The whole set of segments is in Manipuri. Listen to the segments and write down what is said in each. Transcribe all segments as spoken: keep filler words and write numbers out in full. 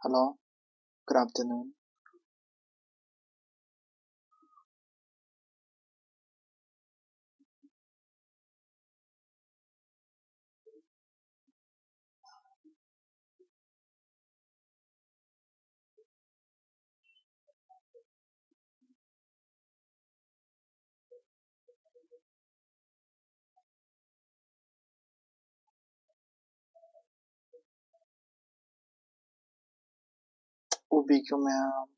Hello, good afternoon. ꯎꯕꯤꯒ ꯃꯌꯥꯝ꯫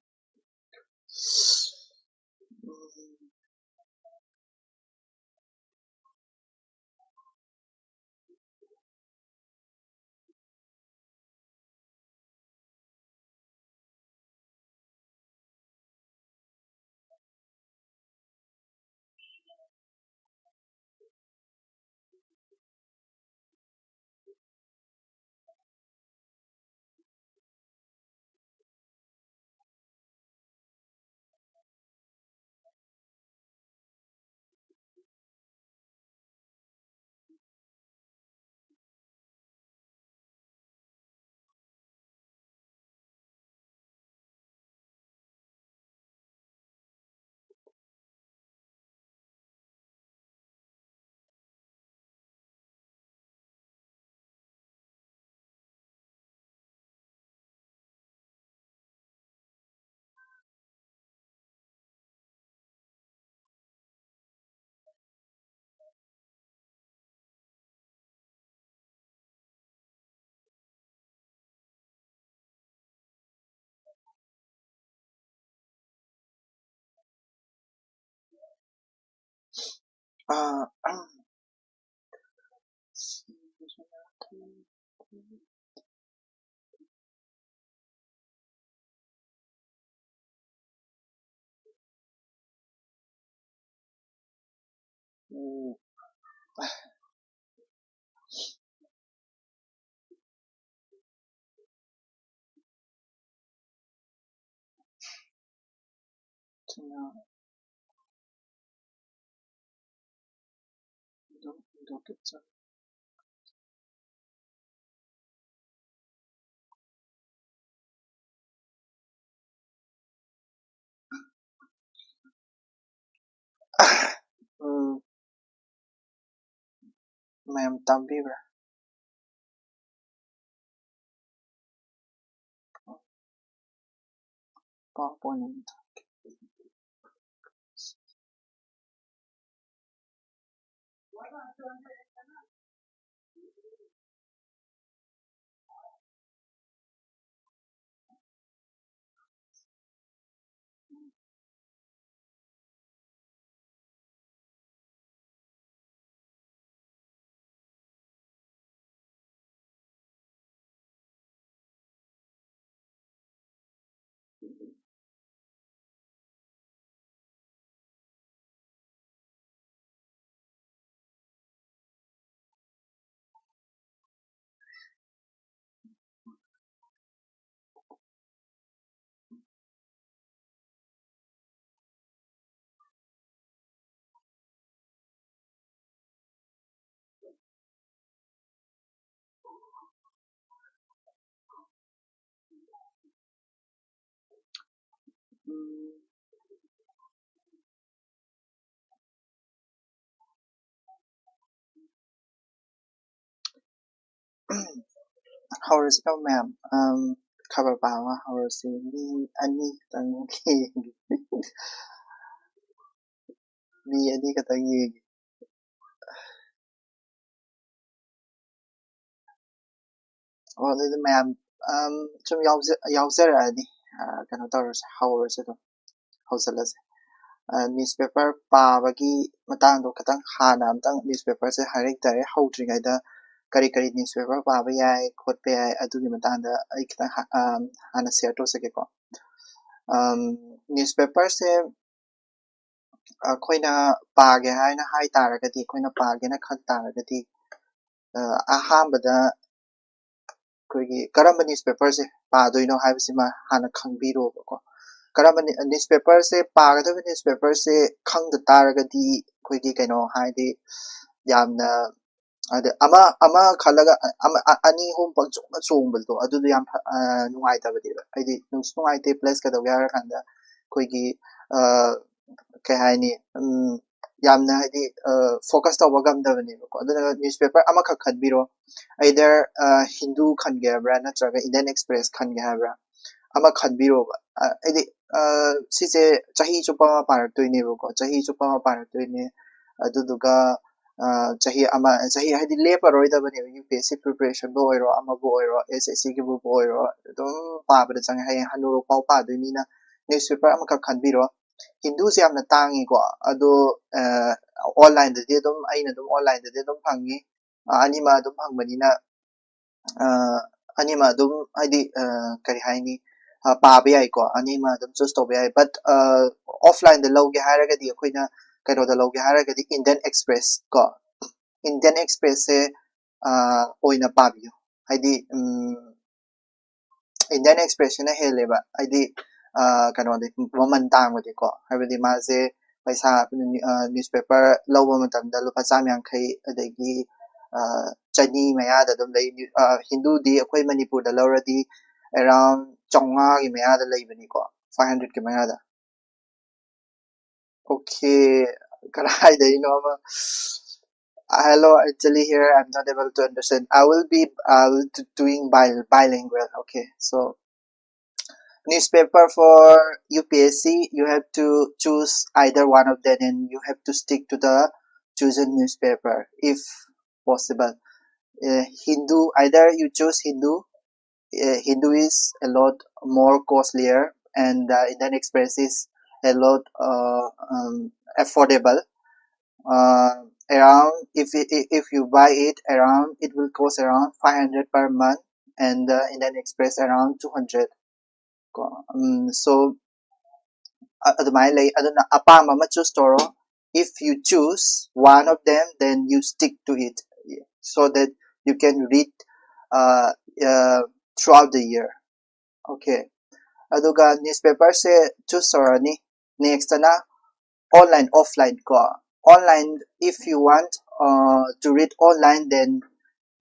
ꯎꯝ, ꯃꯌꯥꯝ ꯇꯥꯕꯤꯕ꯭ꯔꯥ? PowerPoint ꯑꯃ ꯊꯥꯔꯛꯀꯦ꯫ ꯎꯝ꯫ ꯍꯧꯔꯁꯤꯀꯣ ꯃꯌꯥꯝ꯫ ꯑꯝ, ꯈꯕꯔ ꯄꯥꯕ ꯍꯧꯔꯁꯤ꯫ ꯃꯤ ꯑꯅꯤ ꯈꯛꯇꯪ ꯌꯦꯡꯒꯦ꯫ ꯃꯤ ꯑꯅꯤ ꯈꯛꯇꯪ ꯌꯦꯡꯒꯦ꯫ ꯑꯣ, ꯑꯗꯨꯗꯤ ꯃꯌꯥꯝ, ꯑꯝ, ꯁꯨꯝ ꯌꯥꯎꯖ-, ꯌꯥꯎꯖꯔꯛꯑꯅꯤ꯫ ꯑ, ꯀꯩꯅꯣ ꯇꯧꯔꯁꯦ, ꯍꯧꯔꯁꯦ ꯑꯗꯨꯝ꯫ ꯍꯧꯖꯤꯜꯂꯁꯦ꯫ ꯑ, newspaper ꯄꯥꯕꯒꯤ ꯃꯇꯥꯡꯗꯣ ꯈꯤꯇꯪ ꯍꯥꯟꯅ ꯑꯝꯇꯪ newspaperꯁꯦ ꯍꯥꯏꯔꯛ ꯇꯥꯔꯦ꯫ ꯍꯧꯗ꯭ꯔꯤꯉꯩꯗ ꯀꯔꯤ ꯀꯔꯤ newspaper ꯄꯥꯕ ꯌꯥꯏ, ꯈꯣꯠꯄ ꯌꯥꯏ, ꯑꯗꯨꯒꯤ ꯃꯇꯥꯡꯗ ꯑꯩ ꯈꯤꯇꯪ ꯍꯥ-, ꯑꯝ, ꯍꯥꯟꯅ share ꯇꯧꯖꯒꯦꯀꯣ꯫ ꯑꯝ, newspaperꯁꯦ ꯑꯩꯈꯣꯏꯅ ꯄꯥꯒꯦ ꯍꯥꯏꯅ ꯍꯥꯏ ꯇꯥꯔꯒꯗꯤ, ꯑꯩꯈꯣꯏꯅ ꯄꯥꯒꯦꯅ ꯈꯟ ꯇꯥꯔꯒꯗꯤ, ꯑ, ꯑꯍꯥꯟꯕꯗ ꯑꯩꯈꯣꯏꯒꯤ ꯀꯔꯝꯕ newspaperꯁꯦ ꯄꯥꯗꯣꯏꯅꯣ ꯍꯥꯏꯕꯁꯤꯃ ꯍꯥꯟꯅ ꯈꯪꯕꯤꯔꯣꯕꯀꯣ꯫ ꯀꯔꯝꯕ ni-, newspaperꯁꯦ, ꯄꯥꯒꯗꯕ newspaperꯁꯦ ꯈꯪꯗ ꯇꯥꯔꯒꯗꯤ, ꯑꯩꯈꯣꯏꯒꯤ ꯀꯩꯅꯣ ꯍꯥꯏꯗꯤ, ꯌꯥꯝꯅ, ꯑꯗ ꯑꯃ, ꯑꯃ ꯈꯜꯂꯒ ꯑ-, ꯑꯃ, ꯑ-, ꯑꯅꯤ ꯑꯍꯨꯝ ꯄꯪꯆꯣꯡꯗ ꯆꯣꯡꯕꯗꯣ, ꯑꯗꯨꯗꯣ ꯌꯥꯝ ꯐ-, ꯑ, ꯅꯨꯡꯉꯥꯏꯇꯕꯅꯦꯕ꯫ ꯍꯥꯏꯗꯤ ꯅꯨꯡꯁꯨ ꯅꯨꯡꯉꯥꯏꯇꯦ, plus ꯀꯩꯗꯧꯒꯦ ꯍꯥꯏꯔꯀꯥꯟꯗ ꯑꯩꯈꯣꯏꯒꯤ, ꯑ, ꯀꯩ ꯍꯥꯏꯅꯤ, ꯎꯝ, ꯌꯥꯝꯅ ꯍꯥꯏꯗꯤ ꯐꯣꯀꯁ ꯇꯧꯕ ꯉꯝꯗꯕꯅꯦꯕꯀꯣ꯫ ꯑꯗꯨꯅ ꯅ꯭ꯌꯨꯁꯄꯦꯄꯔ ꯑꯃꯈꯛ ꯈꯟꯕꯤꯔꯣ, ꯑꯥꯏꯗꯔ ꯍꯤꯟꯗꯨ ꯈꯟꯒꯦ ꯍꯥꯏꯕ꯭ꯔꯥ ꯅꯠꯇ꯭ꯔꯒ ꯏꯟꯗꯤꯌꯟ ꯑꯦꯛꯁꯄ꯭ꯔꯦꯁ ꯈꯟꯒꯦ ꯍꯥꯏꯕ꯭ꯔꯥ, ꯑꯃ ꯈꯟꯕꯤꯔꯣꯕ꯫ ꯍꯥꯏꯗꯤ ꯁꯤꯁꯦ ꯆꯍꯤ ꯆꯨꯞꯄ ꯑꯃ ꯄꯥꯔꯛꯇꯣꯏꯅꯦꯕꯀꯣ, ꯆꯍꯤ ꯆꯨꯞꯄ ꯑꯃ ꯄꯥꯔꯛꯇꯣꯏꯅꯦ꯫ ꯑꯗꯨꯗꯨꯒ ꯆꯍꯤ ꯑꯃ, ꯆꯍꯤ ꯍꯥꯏꯗꯤ ꯂꯦꯞꯄꯔꯣꯏꯗꯕꯅꯦꯕ꯫ ꯌꯨ ꯄꯤ ꯑꯦꯁ ꯁꯤ ꯄ꯭ꯔꯤꯄꯦꯔꯦꯁꯟꯕꯨ ꯑꯣꯏꯔꯣ, ꯑꯃꯕꯨ ꯑꯣꯏꯔꯣ, ꯑꯦꯁ ꯑꯦꯁ ꯁꯤꯒꯤꯕꯨ ꯑꯣꯏꯔꯣ, ꯑꯗꯨꯝ ꯄꯥꯕꯗ ꯆꯪꯉꯦ꯫ ꯍꯌꯦꯡ ꯍꯅꯨꯕ ꯐꯥꯎ ꯄꯥꯗꯣꯏꯅꯤꯅ ꯅ꯭ꯌꯨꯁꯄꯦꯄꯔ ꯑꯃꯈꯛ ꯈꯟꯕꯤꯔꯣ꯫ ꯍꯤꯟꯗꯨꯁꯦ ꯌꯥꯝꯅ ꯇꯥꯡꯉꯤꯀꯣ, ꯑꯗꯣ ꯑꯣꯟꯂꯥꯏꯟꯗꯗꯤ ꯑꯗꯨꯝ, ꯑꯩꯅ ꯑꯗꯨꯝ ꯑꯣꯟꯂꯥꯏꯟꯗꯗꯤ ꯑꯗꯨꯝ ꯐꯪꯉꯤ꯫ ꯑꯅꯤꯃꯛ ꯑꯗꯨꯝ ꯐꯪꯕꯅꯤꯅ ꯑꯅꯤꯃꯛ ꯑꯗꯨꯝ ꯍꯥꯏꯗꯤ ꯀꯔꯤ ꯍꯥꯏꯅꯤ, ꯄꯥꯕ ꯌꯥꯏꯀꯣ, ꯑꯅꯤꯃꯛ ꯑꯗꯨꯝ ꯆꯨꯁ ꯇꯧꯕ ꯌꯥꯏ꯫ ꯕꯠ ꯑꯣꯐꯂꯥꯏꯟꯗ ꯂꯧꯒꯦ ꯍꯥꯏꯔꯒꯗꯤ, ꯑꯩꯈꯣꯏꯅ ꯀꯩꯅꯣꯗ ꯂꯧꯒꯦ ꯍꯥꯏꯔꯒꯗꯤ ꯏꯟꯗꯤꯌꯟ ꯑꯦꯛꯁꯄ꯭ꯔꯦꯁ ꯀꯣ, ꯏꯟꯗꯤꯌꯟ ꯑꯦꯛꯁꯄ꯭ꯔꯦꯁꯁꯦ ꯑꯣꯏꯅ ꯄꯥꯕꯤꯌꯨ꯫ ꯍꯥꯏꯗꯤ ꯏꯟꯗꯤꯌꯟ ꯑꯦꯛꯁꯄ꯭ꯔꯦꯁꯁꯤꯅ ꯍꯦꯜꯂꯦꯕ, ꯍꯥꯏꯗꯤ ꯀꯩꯅꯣꯗꯤ, ꯃꯃꯜ ꯇꯥꯡꯕꯗꯤꯀꯣ꯫ ꯍꯥꯏꯕꯗꯤ ꯃꯥꯁꯦ ꯄꯩꯁꯥ, ꯅ꯭ꯌꯨꯁꯄꯦꯄꯔ ꯂꯧꯕ ꯃꯇꯝꯗ ꯂꯨꯄꯥ ꯆꯥꯝ ꯌꯥꯡꯈꯩ, ꯑꯗꯒꯤ ꯆꯅꯤ ꯃꯌꯥꯗ ꯑꯗꯨꯝ ꯂꯩ꯫ ꯍꯤꯟꯗꯨꯗꯤ ꯑꯩꯈꯣꯏ ꯃꯅꯤꯄꯨꯔꯗ ꯂꯧꯔꯗꯤ ꯑꯦꯔꯥꯎꯟ ꯆꯥꯝꯃꯉꯥꯒꯤ ꯃꯌꯥꯗ ꯂꯩꯕꯅꯤꯀꯣ, ꯐꯥꯏꯚ ꯍꯟꯗ꯭ꯔꯦꯠꯀꯤ ꯃꯌꯥꯗ꯫ Okay, ꯀꯗꯥꯏꯗꯩꯅꯣ ꯑꯃ, hello, actually here I'm not able to understand. I will be, I will do- doing bi- bilingual. Okay, so newspaper for U P S C, you have to choose either one of them and you have to stick to the chosen newspaper if possible. Uh, Hindu, either you choose Hindu, uh, Hindu is a lot more costlier and the Indian Express is a lot uh, um, affordable. Uh, around if it, if you buy it around, it will cost around five hundred per month and the Indian Express around two hundred. ꯀꯣ꯫ ꯎꯝ, so ꯑ- ꯑꯗꯨꯃꯥꯏꯅ ꯂꯩ꯫ ꯑꯗꯨꯅ ꯑꯄꯥꯝꯕ ꯑꯃ ꯆꯨꯁ ꯇꯧꯔꯣ. If you choose one of them, then you stick to it so that you can read uh, uh, throughout the year. Okay. ꯑꯗꯨꯒ ꯅ꯭ꯌꯨꯁꯄꯦꯄꯔꯁꯦ ꯆꯨꯁ ꯇꯧꯔꯅꯤ꯫ ꯅꯦꯛꯁꯇꯅ ꯑꯣꯟꯂꯥꯏꯟ ꯑꯣꯐꯂꯥꯏꯟ ꯀꯣ꯫ Online, if you want uh, to read online, then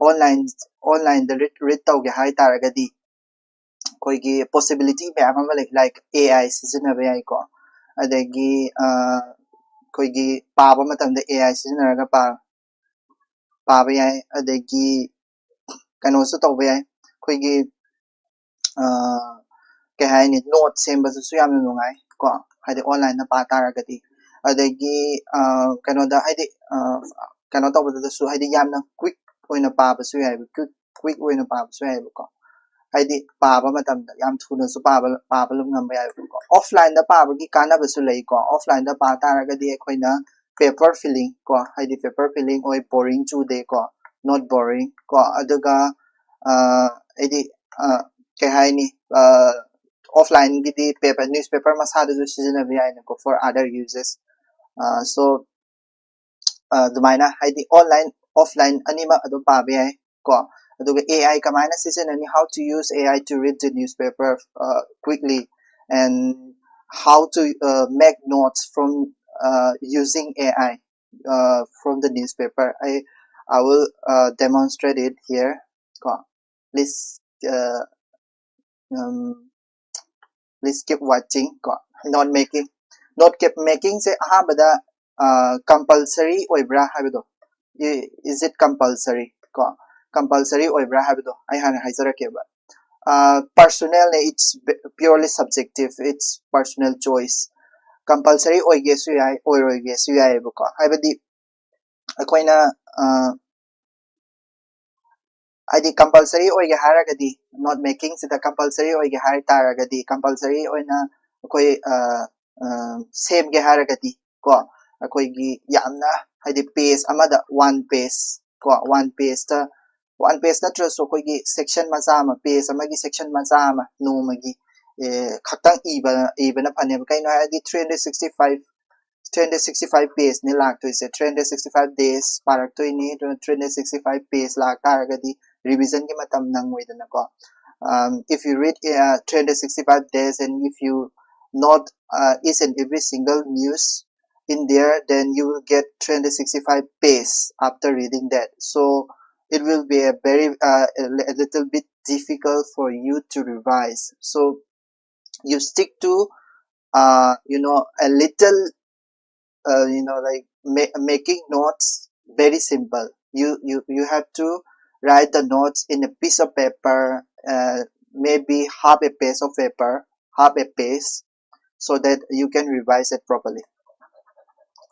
online, ꯑꯣꯟꯂꯥꯏꯟꯗ ꯔꯤꯠ ꯔꯤꯠ ꯇꯧꯒꯦ ꯍꯥꯏ ꯇꯥꯔꯒꯗꯤ ꯑꯩꯈꯣꯏꯒꯤ ꯄꯣꯁꯤꯕꯤꯂꯤꯇꯤ ꯃꯌꯥꯝ ꯑꯃ ꯂꯩ, ꯂꯥꯏꯛ ꯑꯦ ꯑꯥꯏ ꯁꯤꯖꯤꯟꯅꯕ ꯌꯥꯏꯀꯣ꯫ ꯑꯗꯒꯤ ꯑꯩꯈꯣꯏꯒꯤ ꯄꯥꯕ ꯃꯇꯝꯗ AI ꯁꯤꯖꯤꯟꯅꯔꯒ ꯄꯥꯕ ꯌꯥꯏ꯫ ꯑꯗꯒꯤ ꯀꯩꯅꯣꯁꯨ ꯇꯧꯕ ꯌꯥꯏ, ꯑꯩꯈꯣꯏꯒꯤ ꯀꯩ ꯍꯥꯏꯅꯤ, ꯅꯣꯠ ꯁꯦꯝꯕꯗꯁꯨ ꯌꯥꯝꯅ ꯅꯨꯡꯉꯥꯏ ꯀꯣ, ꯍꯥꯏꯗꯤ ꯑꯣꯟꯂꯥꯏꯟꯗ ꯄꯥ ꯇꯥꯔꯒꯗꯤ꯫ ꯑꯗꯒꯤ ꯀꯩꯅꯣꯗ ꯍꯥꯏꯗꯤ ꯀꯩꯅꯣ ꯇꯧꯕꯗꯁꯨ ꯍꯥꯏꯗꯤ ꯌꯥꯝꯅ ꯀ꯭ꯋꯤꯛ ꯑꯣꯏꯅ ꯄꯥꯕꯁꯨ ꯌꯥꯏꯑꯕ, ꯀ꯭ꯋꯤꯛ ꯀ꯭ꯋꯤꯛ ꯑꯣꯏꯅ ꯄꯥꯕꯁꯨ ꯌꯥꯏꯑꯕꯀꯣ꯫ ꯍꯥꯏꯗꯤ ꯄꯥꯕ ꯃꯇꯝꯗ ꯌꯥꯝ ꯊꯨꯅꯁꯨ ꯄꯥꯕ ꯄꯥꯕ ꯉꯝꯕ ꯌꯥꯏꯑꯕꯀꯣ꯫ ꯑꯣꯐꯂꯥꯏꯟꯗ ꯄꯥꯕꯒꯤ ꯀꯥꯟꯅꯕꯁꯨ ꯂꯩꯀꯣ꯫ ꯑꯣꯐꯂꯥꯏꯟꯗ ꯄꯥ ꯇꯥꯔꯒꯗꯤ ꯑꯩꯈꯣꯏꯅ ꯄꯦꯄꯔ ꯐꯤꯂꯤꯡ ꯀꯣ, ꯍꯥꯏꯗꯤ ꯄꯦꯄꯔ ꯐꯤꯂꯤꯡ ꯑꯣꯏ, ꯕꯣꯔꯤꯡ ꯆꯨꯗꯦ ꯀꯣ, ꯅꯣꯠ ꯕꯣꯔꯤꯡ ꯀꯣ꯫ ꯑꯗꯨꯒ ꯍꯥꯏꯗꯤ ꯀꯩ ꯍꯥꯏꯅꯤ, ꯑꯣꯐꯂꯥꯏꯟꯒꯤꯗꯤ ꯄꯦꯄꯔ, ꯅ꯭ꯌꯨꯁꯄꯦꯄꯔ ꯃꯁꯥꯗꯨꯁꯨ ꯁꯤꯖꯤꯟꯅꯕ ꯌꯥꯏꯅꯀꯣ, for other uses꯫ So ꯑꯗꯨꯃꯥꯏꯅ ꯍꯥꯏꯗꯤ ꯑꯣꯟꯂꯥꯏꯟ ꯑꯣꯐꯂꯥꯏꯟ ꯑꯅꯤꯃꯛ ꯑꯗꯨꯝ ꯄꯥꯕ ꯌꯥꯏ ꯀꯣ꯫ ꯑꯗꯨꯒ AI ꯀꯃꯥꯏꯅ ꯁꯤꯖꯤꯟꯅꯅꯤ? How to use AI to read the newspaper quickly and how to make notes from using AI from the newspaper. I I will demonstrate it here ꯀꯣ꯫ Please please keep watching ꯀꯣ꯫ Note making, note makingꯁꯦ ꯑꯍꯥꯟꯕꯗ ꯀꯝꯄꯜꯁꯔꯤ ꯑꯣꯏꯕ꯭ꯔꯥ ꯍꯥꯏꯕꯗꯣ, is it compulsory ꯀꯣ, ꯀꯝꯄꯜꯁꯔꯤ ꯑꯣꯏꯕ꯭ꯔꯥ ꯍꯥꯏꯕꯗꯣ ꯑꯩ ꯍꯥꯟꯅ ꯍꯥꯏꯖꯔꯛꯀꯦꯕ꯫ ꯄꯔꯁꯣꯅꯦꯜꯅꯦ, it's purely subjective, it's personal choice꯫ Compulsory ꯑꯣꯏꯒꯦꯁꯨ ꯌꯥꯏ, ꯑꯣꯏꯔꯣꯏꯒꯦꯁꯨ ꯌꯥꯏꯑꯕꯀꯣ꯫ ꯍꯥꯏꯕꯗꯤ ꯑꯩꯈꯣꯏꯅ ꯍꯥꯏꯗꯤ ꯀꯝꯄꯜꯁꯔꯤ ꯑꯣꯏꯒꯦ ꯍꯥꯏꯔꯒꯗꯤ, ꯅꯣꯠ ꯃꯦꯀꯤꯡꯁꯤꯗ ꯀꯝꯄꯜꯁꯔꯤ ꯑꯣꯏꯒꯦ ꯍꯥꯏ ꯇꯥꯔꯒꯗꯤ, ꯀꯝꯄꯜꯁꯔꯤ ꯑꯣꯏꯅ ꯑꯩꯈꯣꯏ ꯁꯦꯝꯒꯦ ꯍꯥꯏꯔꯒꯗꯤ ꯀꯣ, ꯑꯩꯈꯣꯏꯒꯤ ꯌꯥꯝꯅ ꯍꯥꯏꯗꯤ ꯄꯦꯖ ꯑꯃꯗ ꯋꯥꯟ ꯄꯦꯖ ꯀꯣ, ꯋꯥꯟ ꯄꯦꯖꯇ ꯋꯥꯟ ꯄꯦꯖ ꯅꯠꯇ꯭ꯔꯁꯨ ꯑꯩꯈꯣꯏꯒꯤ ꯁꯦꯛꯁꯟ ꯃꯆꯥ ꯑꯃ, ꯄꯦꯖ ꯑꯃꯒꯤ ꯁꯦꯛꯁꯟ ꯃꯆꯥ ꯑꯃ ꯅꯣꯡꯃꯒꯤ ꯈꯛꯇꯪ ꯏꯕ ꯏꯕꯅ ꯐꯅꯦꯕ꯫ ꯀꯩꯅꯣ ꯍꯥꯏꯔꯗꯤ three hundred sixty five three hundred sixty five pageꯅꯤ ꯂꯥꯛꯇꯣꯏꯁꯦ, three hundred sixty five days ꯄꯥꯔꯛꯇꯣꯏꯅꯤ꯫ ꯑꯗꯨꯅ three hundred sixty five page ꯂꯥꯛ ꯇꯥꯔꯒꯗꯤ ꯔꯤꯚꯤꯖꯟꯒꯤ ꯃꯇꯝ ꯅꯪꯉꯣꯏꯗꯅꯀꯣ꯫ If you read three hundred sixty five days and if you note each and every single news in there, then you will get three hundred sixty five pages after reading that. So it will be a very uh, a little bit difficult for you to revise. So you stick to uh, you know, a little, uh, you know, like ma- making notes very simple. You, you, you have to write the notes in a piece of paper, uh, maybe half a page of paper, half a page, so that you can revise it properly.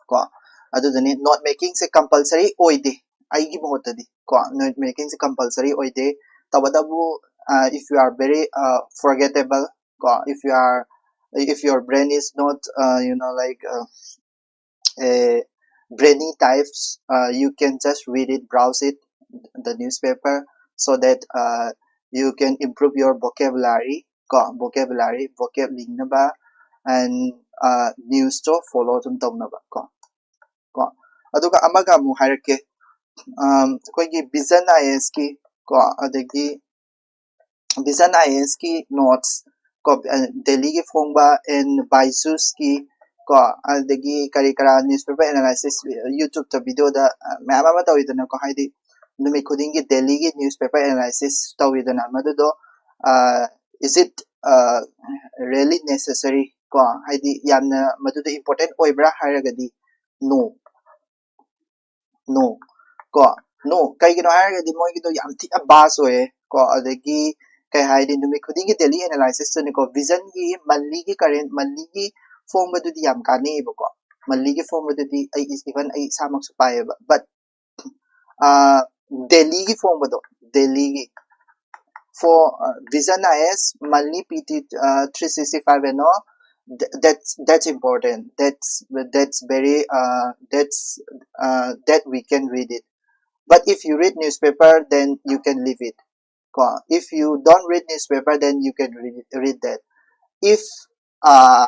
ꯀꯣ, ꯑꯗꯨꯗꯨꯅꯤ꯫ Note making ꯁꯦ compulsory ꯑꯣꯏꯗꯦ ꯑꯩꯒꯤ ꯃꯣꯠꯇꯗꯤ꯫ ꯀꯣ, note making ꯁꯦ compulsory ꯑꯣꯏꯗꯦ꯫ ꯇꯧꯕꯇꯕꯨ, uh, if you are very, uh, forgettable, ꯀꯣ, if you are, if your brain is not, uh, you know, like, uh, a brainy types, uh, you can just read it, browse it, the newspaper, so that, uh, you can improve your vocabulary, ꯀꯣ, vocabulary, vocab ꯂꯤꯡꯅꯕ, and, uh, news to follow ꯑꯗꯨꯝ ꯇꯧꯅꯕ, ꯀꯣ꯫ ꯀꯣ, ꯑꯗꯨꯒ ꯑꯃꯒ ꯑꯃꯨꯛ ꯍꯥꯏꯔꯛꯀꯦ꯫ ꯑꯝ, ꯑꯩꯈꯣꯏꯒꯤ Vision IAS ꯀꯤ, ꯀꯣ, ꯑꯗꯒꯤ Vision IAS ꯀꯤ notes, ꯀꯣ, ꯑ, ꯗꯦꯜꯂꯤꯒꯤ ꯐꯣꯡꯕ and Byju's ꯀꯤ, ꯀꯣ, ꯑꯗꯒꯤ ꯀꯔꯤ ꯀꯔꯥ newspaper analysis YouTube ꯇ video ꯗ, ꯑ, ꯃꯌꯥꯝ ꯑꯃ ꯇꯧꯋꯤꯗꯅꯀꯣ, ꯍꯥꯏꯗꯤ ꯅꯨꯃꯤꯠ ꯈꯨꯗꯤꯡꯒꯤ ꯗꯦꯜꯂꯤꯒꯤ newspaper analysis ꯇꯧꯋꯤꯗꯅ, ꯃꯗꯨꯗꯣ, ꯑ, is it, ꯑ, really necessary? ꯀꯣ, ꯍꯥꯏꯗꯤ ꯌꯥꯝꯅ ꯃꯗꯨꯗ important ꯑꯣꯏꯕ꯭ꯔꯥ ꯍꯥꯏꯔꯒꯗꯤ no, no, ꯀꯣ, no꯫ ꯀꯩꯒꯤꯅꯣ ꯍꯥꯏꯔꯒꯗꯤ ꯃꯣꯏꯒꯤꯗꯣ ꯌꯥꯝ ꯊꯤꯅ vast ꯑꯣꯏꯌꯦ, ꯀꯣ, ꯑꯗꯒꯤ ꯀꯩ ꯍꯥꯏꯅꯤ, ꯅꯨꯃꯤꯠ ꯈꯨꯗꯤꯡꯒꯤ daily analysis ꯇꯨꯅꯤꯀꯣ, Vision ꯒꯤ monthly ꯒꯤ current, monthly ꯒꯤ ꯐꯣꯡꯕꯗꯨꯗꯤ ꯌꯥꯝ ꯀꯥꯟꯅꯩꯌꯦꯕꯀꯣ꯫ Monthly ꯒꯤ ꯐꯣꯡꯕꯗꯨꯗꯤ ꯑꯩ is-, even ꯑꯩ ꯏꯁꯥꯃꯛꯁꯨ ꯄꯥꯏꯌꯦꯕ, but, ꯑ, daily ꯒꯤ ꯐꯣꯡꯕꯗꯣ, daily ꯒꯤ for, uh, Vision IAS monthly PT, uh, three sixty-five and all, th- that's, that's important. That's, that's very, uh, that's, uh, that we can read it. But if you read newspaper, then you can leave it. ꯀꯣ, if you don't read newspaper, then you can read, read that. If, uh,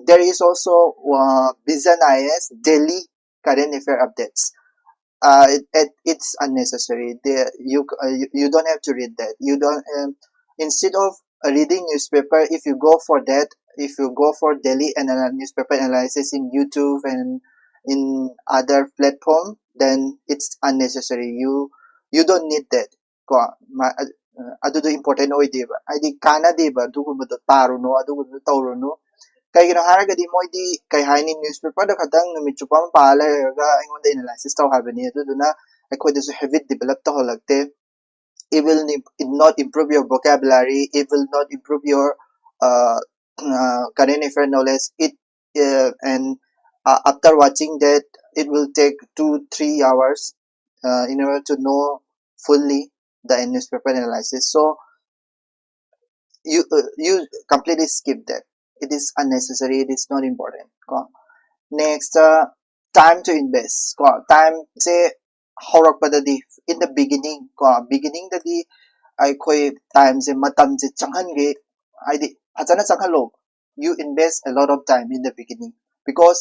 there is also, uh, Vision IAS daily current affair updates. Uh, it, it, it's unnecessary. The, you, uh, you, you don't have to read that. You don't, um, instead of reading newspaper, if you go for that, if you go for daily and, uh, newspaper analysis in YouTube and in other platform, then it's unnecessary. You, you don't need that. ꯀꯣ, ꯃ-, ꯑ-, ꯑꯗꯨꯗꯣ important ꯑꯣꯏꯗꯦꯕ, ꯍꯥꯏꯗꯤ ꯀꯥꯟꯅꯗꯦꯕ꯫ ꯑꯗꯨꯒꯨꯝꯕꯗꯣ ꯄꯥꯔꯨꯅꯨ, ꯑꯗꯨꯒꯨꯝꯕꯗꯣ ꯇꯧꯔꯨꯅꯨ꯫ ꯀꯩꯒꯤꯅꯣ ꯍꯥꯏꯔꯒꯗꯤ ꯃꯣꯏꯗꯤ ꯀꯩ ꯍꯥꯏꯅꯤ, ꯅ꯭ꯌꯨꯁꯄꯦꯄꯔꯗ ꯈꯛꯇꯪ ꯅꯨꯃꯤꯠ ꯆꯨꯞꯄ ꯑꯃ ꯄꯥꯔ ꯂꯩꯔꯒ ꯑꯩꯉꯣꯟꯗ ꯑꯦꯅꯥꯂꯥꯏꯁꯤꯁ ꯇꯧ ꯍꯥꯏꯕꯅꯤ, ꯑꯗꯨꯗꯨꯅ ꯑꯩꯈꯣꯏꯗꯁꯨ ꯍꯦꯕꯤꯠ ꯗꯤꯕꯂꯞ ꯇꯧꯍꯜꯂꯛꯇꯦ. It will not improve your vocabulary, it will not improve your uh, uh, current affair knowledge. It uh, and uh, after watching that, it will take two three hours uh, in order to know fully the newspaper analysis. So you uh, you completely skip that. It is unnecessary. It is not important. Ko. Next, uh, time to invest. Ko. Time se ꯍꯧꯔꯛꯄꯗꯗꯤ, in the beginning ꯀꯣ, ꯕꯤꯒꯤꯅꯤꯡꯗꯗꯤ ꯑꯩꯈꯣꯏ ꯇꯥꯏꯝꯁꯦ, ꯃꯇꯝꯁꯦ ꯆꯪꯍꯟꯒꯦ, ꯍꯥꯏꯗꯤ ꯐꯖꯅ ꯆꯪꯍꯜꯂꯣ. You invest a lot of time in the beginning because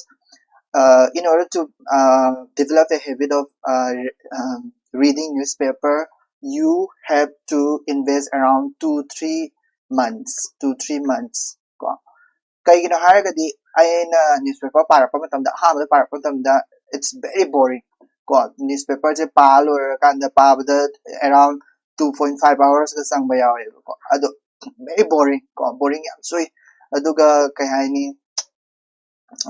uh, in order to uh, develop a habit of uh, um, reading newspaper, you have to invest around two three months, two three months. ꯀꯣ, ꯀꯩꯒꯤꯅꯣ ꯍꯥꯏꯔꯒꯗꯤ ꯑꯩꯅ ꯅ꯭ꯌꯨꯁꯄꯦꯄꯔ ꯄꯥꯔꯛꯄ ꯃꯇꯝꯗ, ꯑꯍꯥꯟꯕꯗ ꯄꯥꯔꯛꯄ ꯃꯇꯝꯗ, it's very boring. ꯀꯣ, ꯅ꯭ꯌꯨꯁꯄꯦꯄꯔꯁꯦ ꯄꯥ ꯂꯣꯏꯔꯀꯥꯟꯗ ꯄꯥꯕꯗ around two point five hours ꯆꯪꯕ ꯌꯥꯎꯋꯦꯕꯀꯣ. ꯑꯗꯣ very boring ꯀꯣ, ꯕꯣꯔꯤꯡ ꯌꯥꯝ ꯆꯨꯏ. ꯑꯗꯨꯒ ꯀꯩ ꯍꯥꯏꯅꯤ,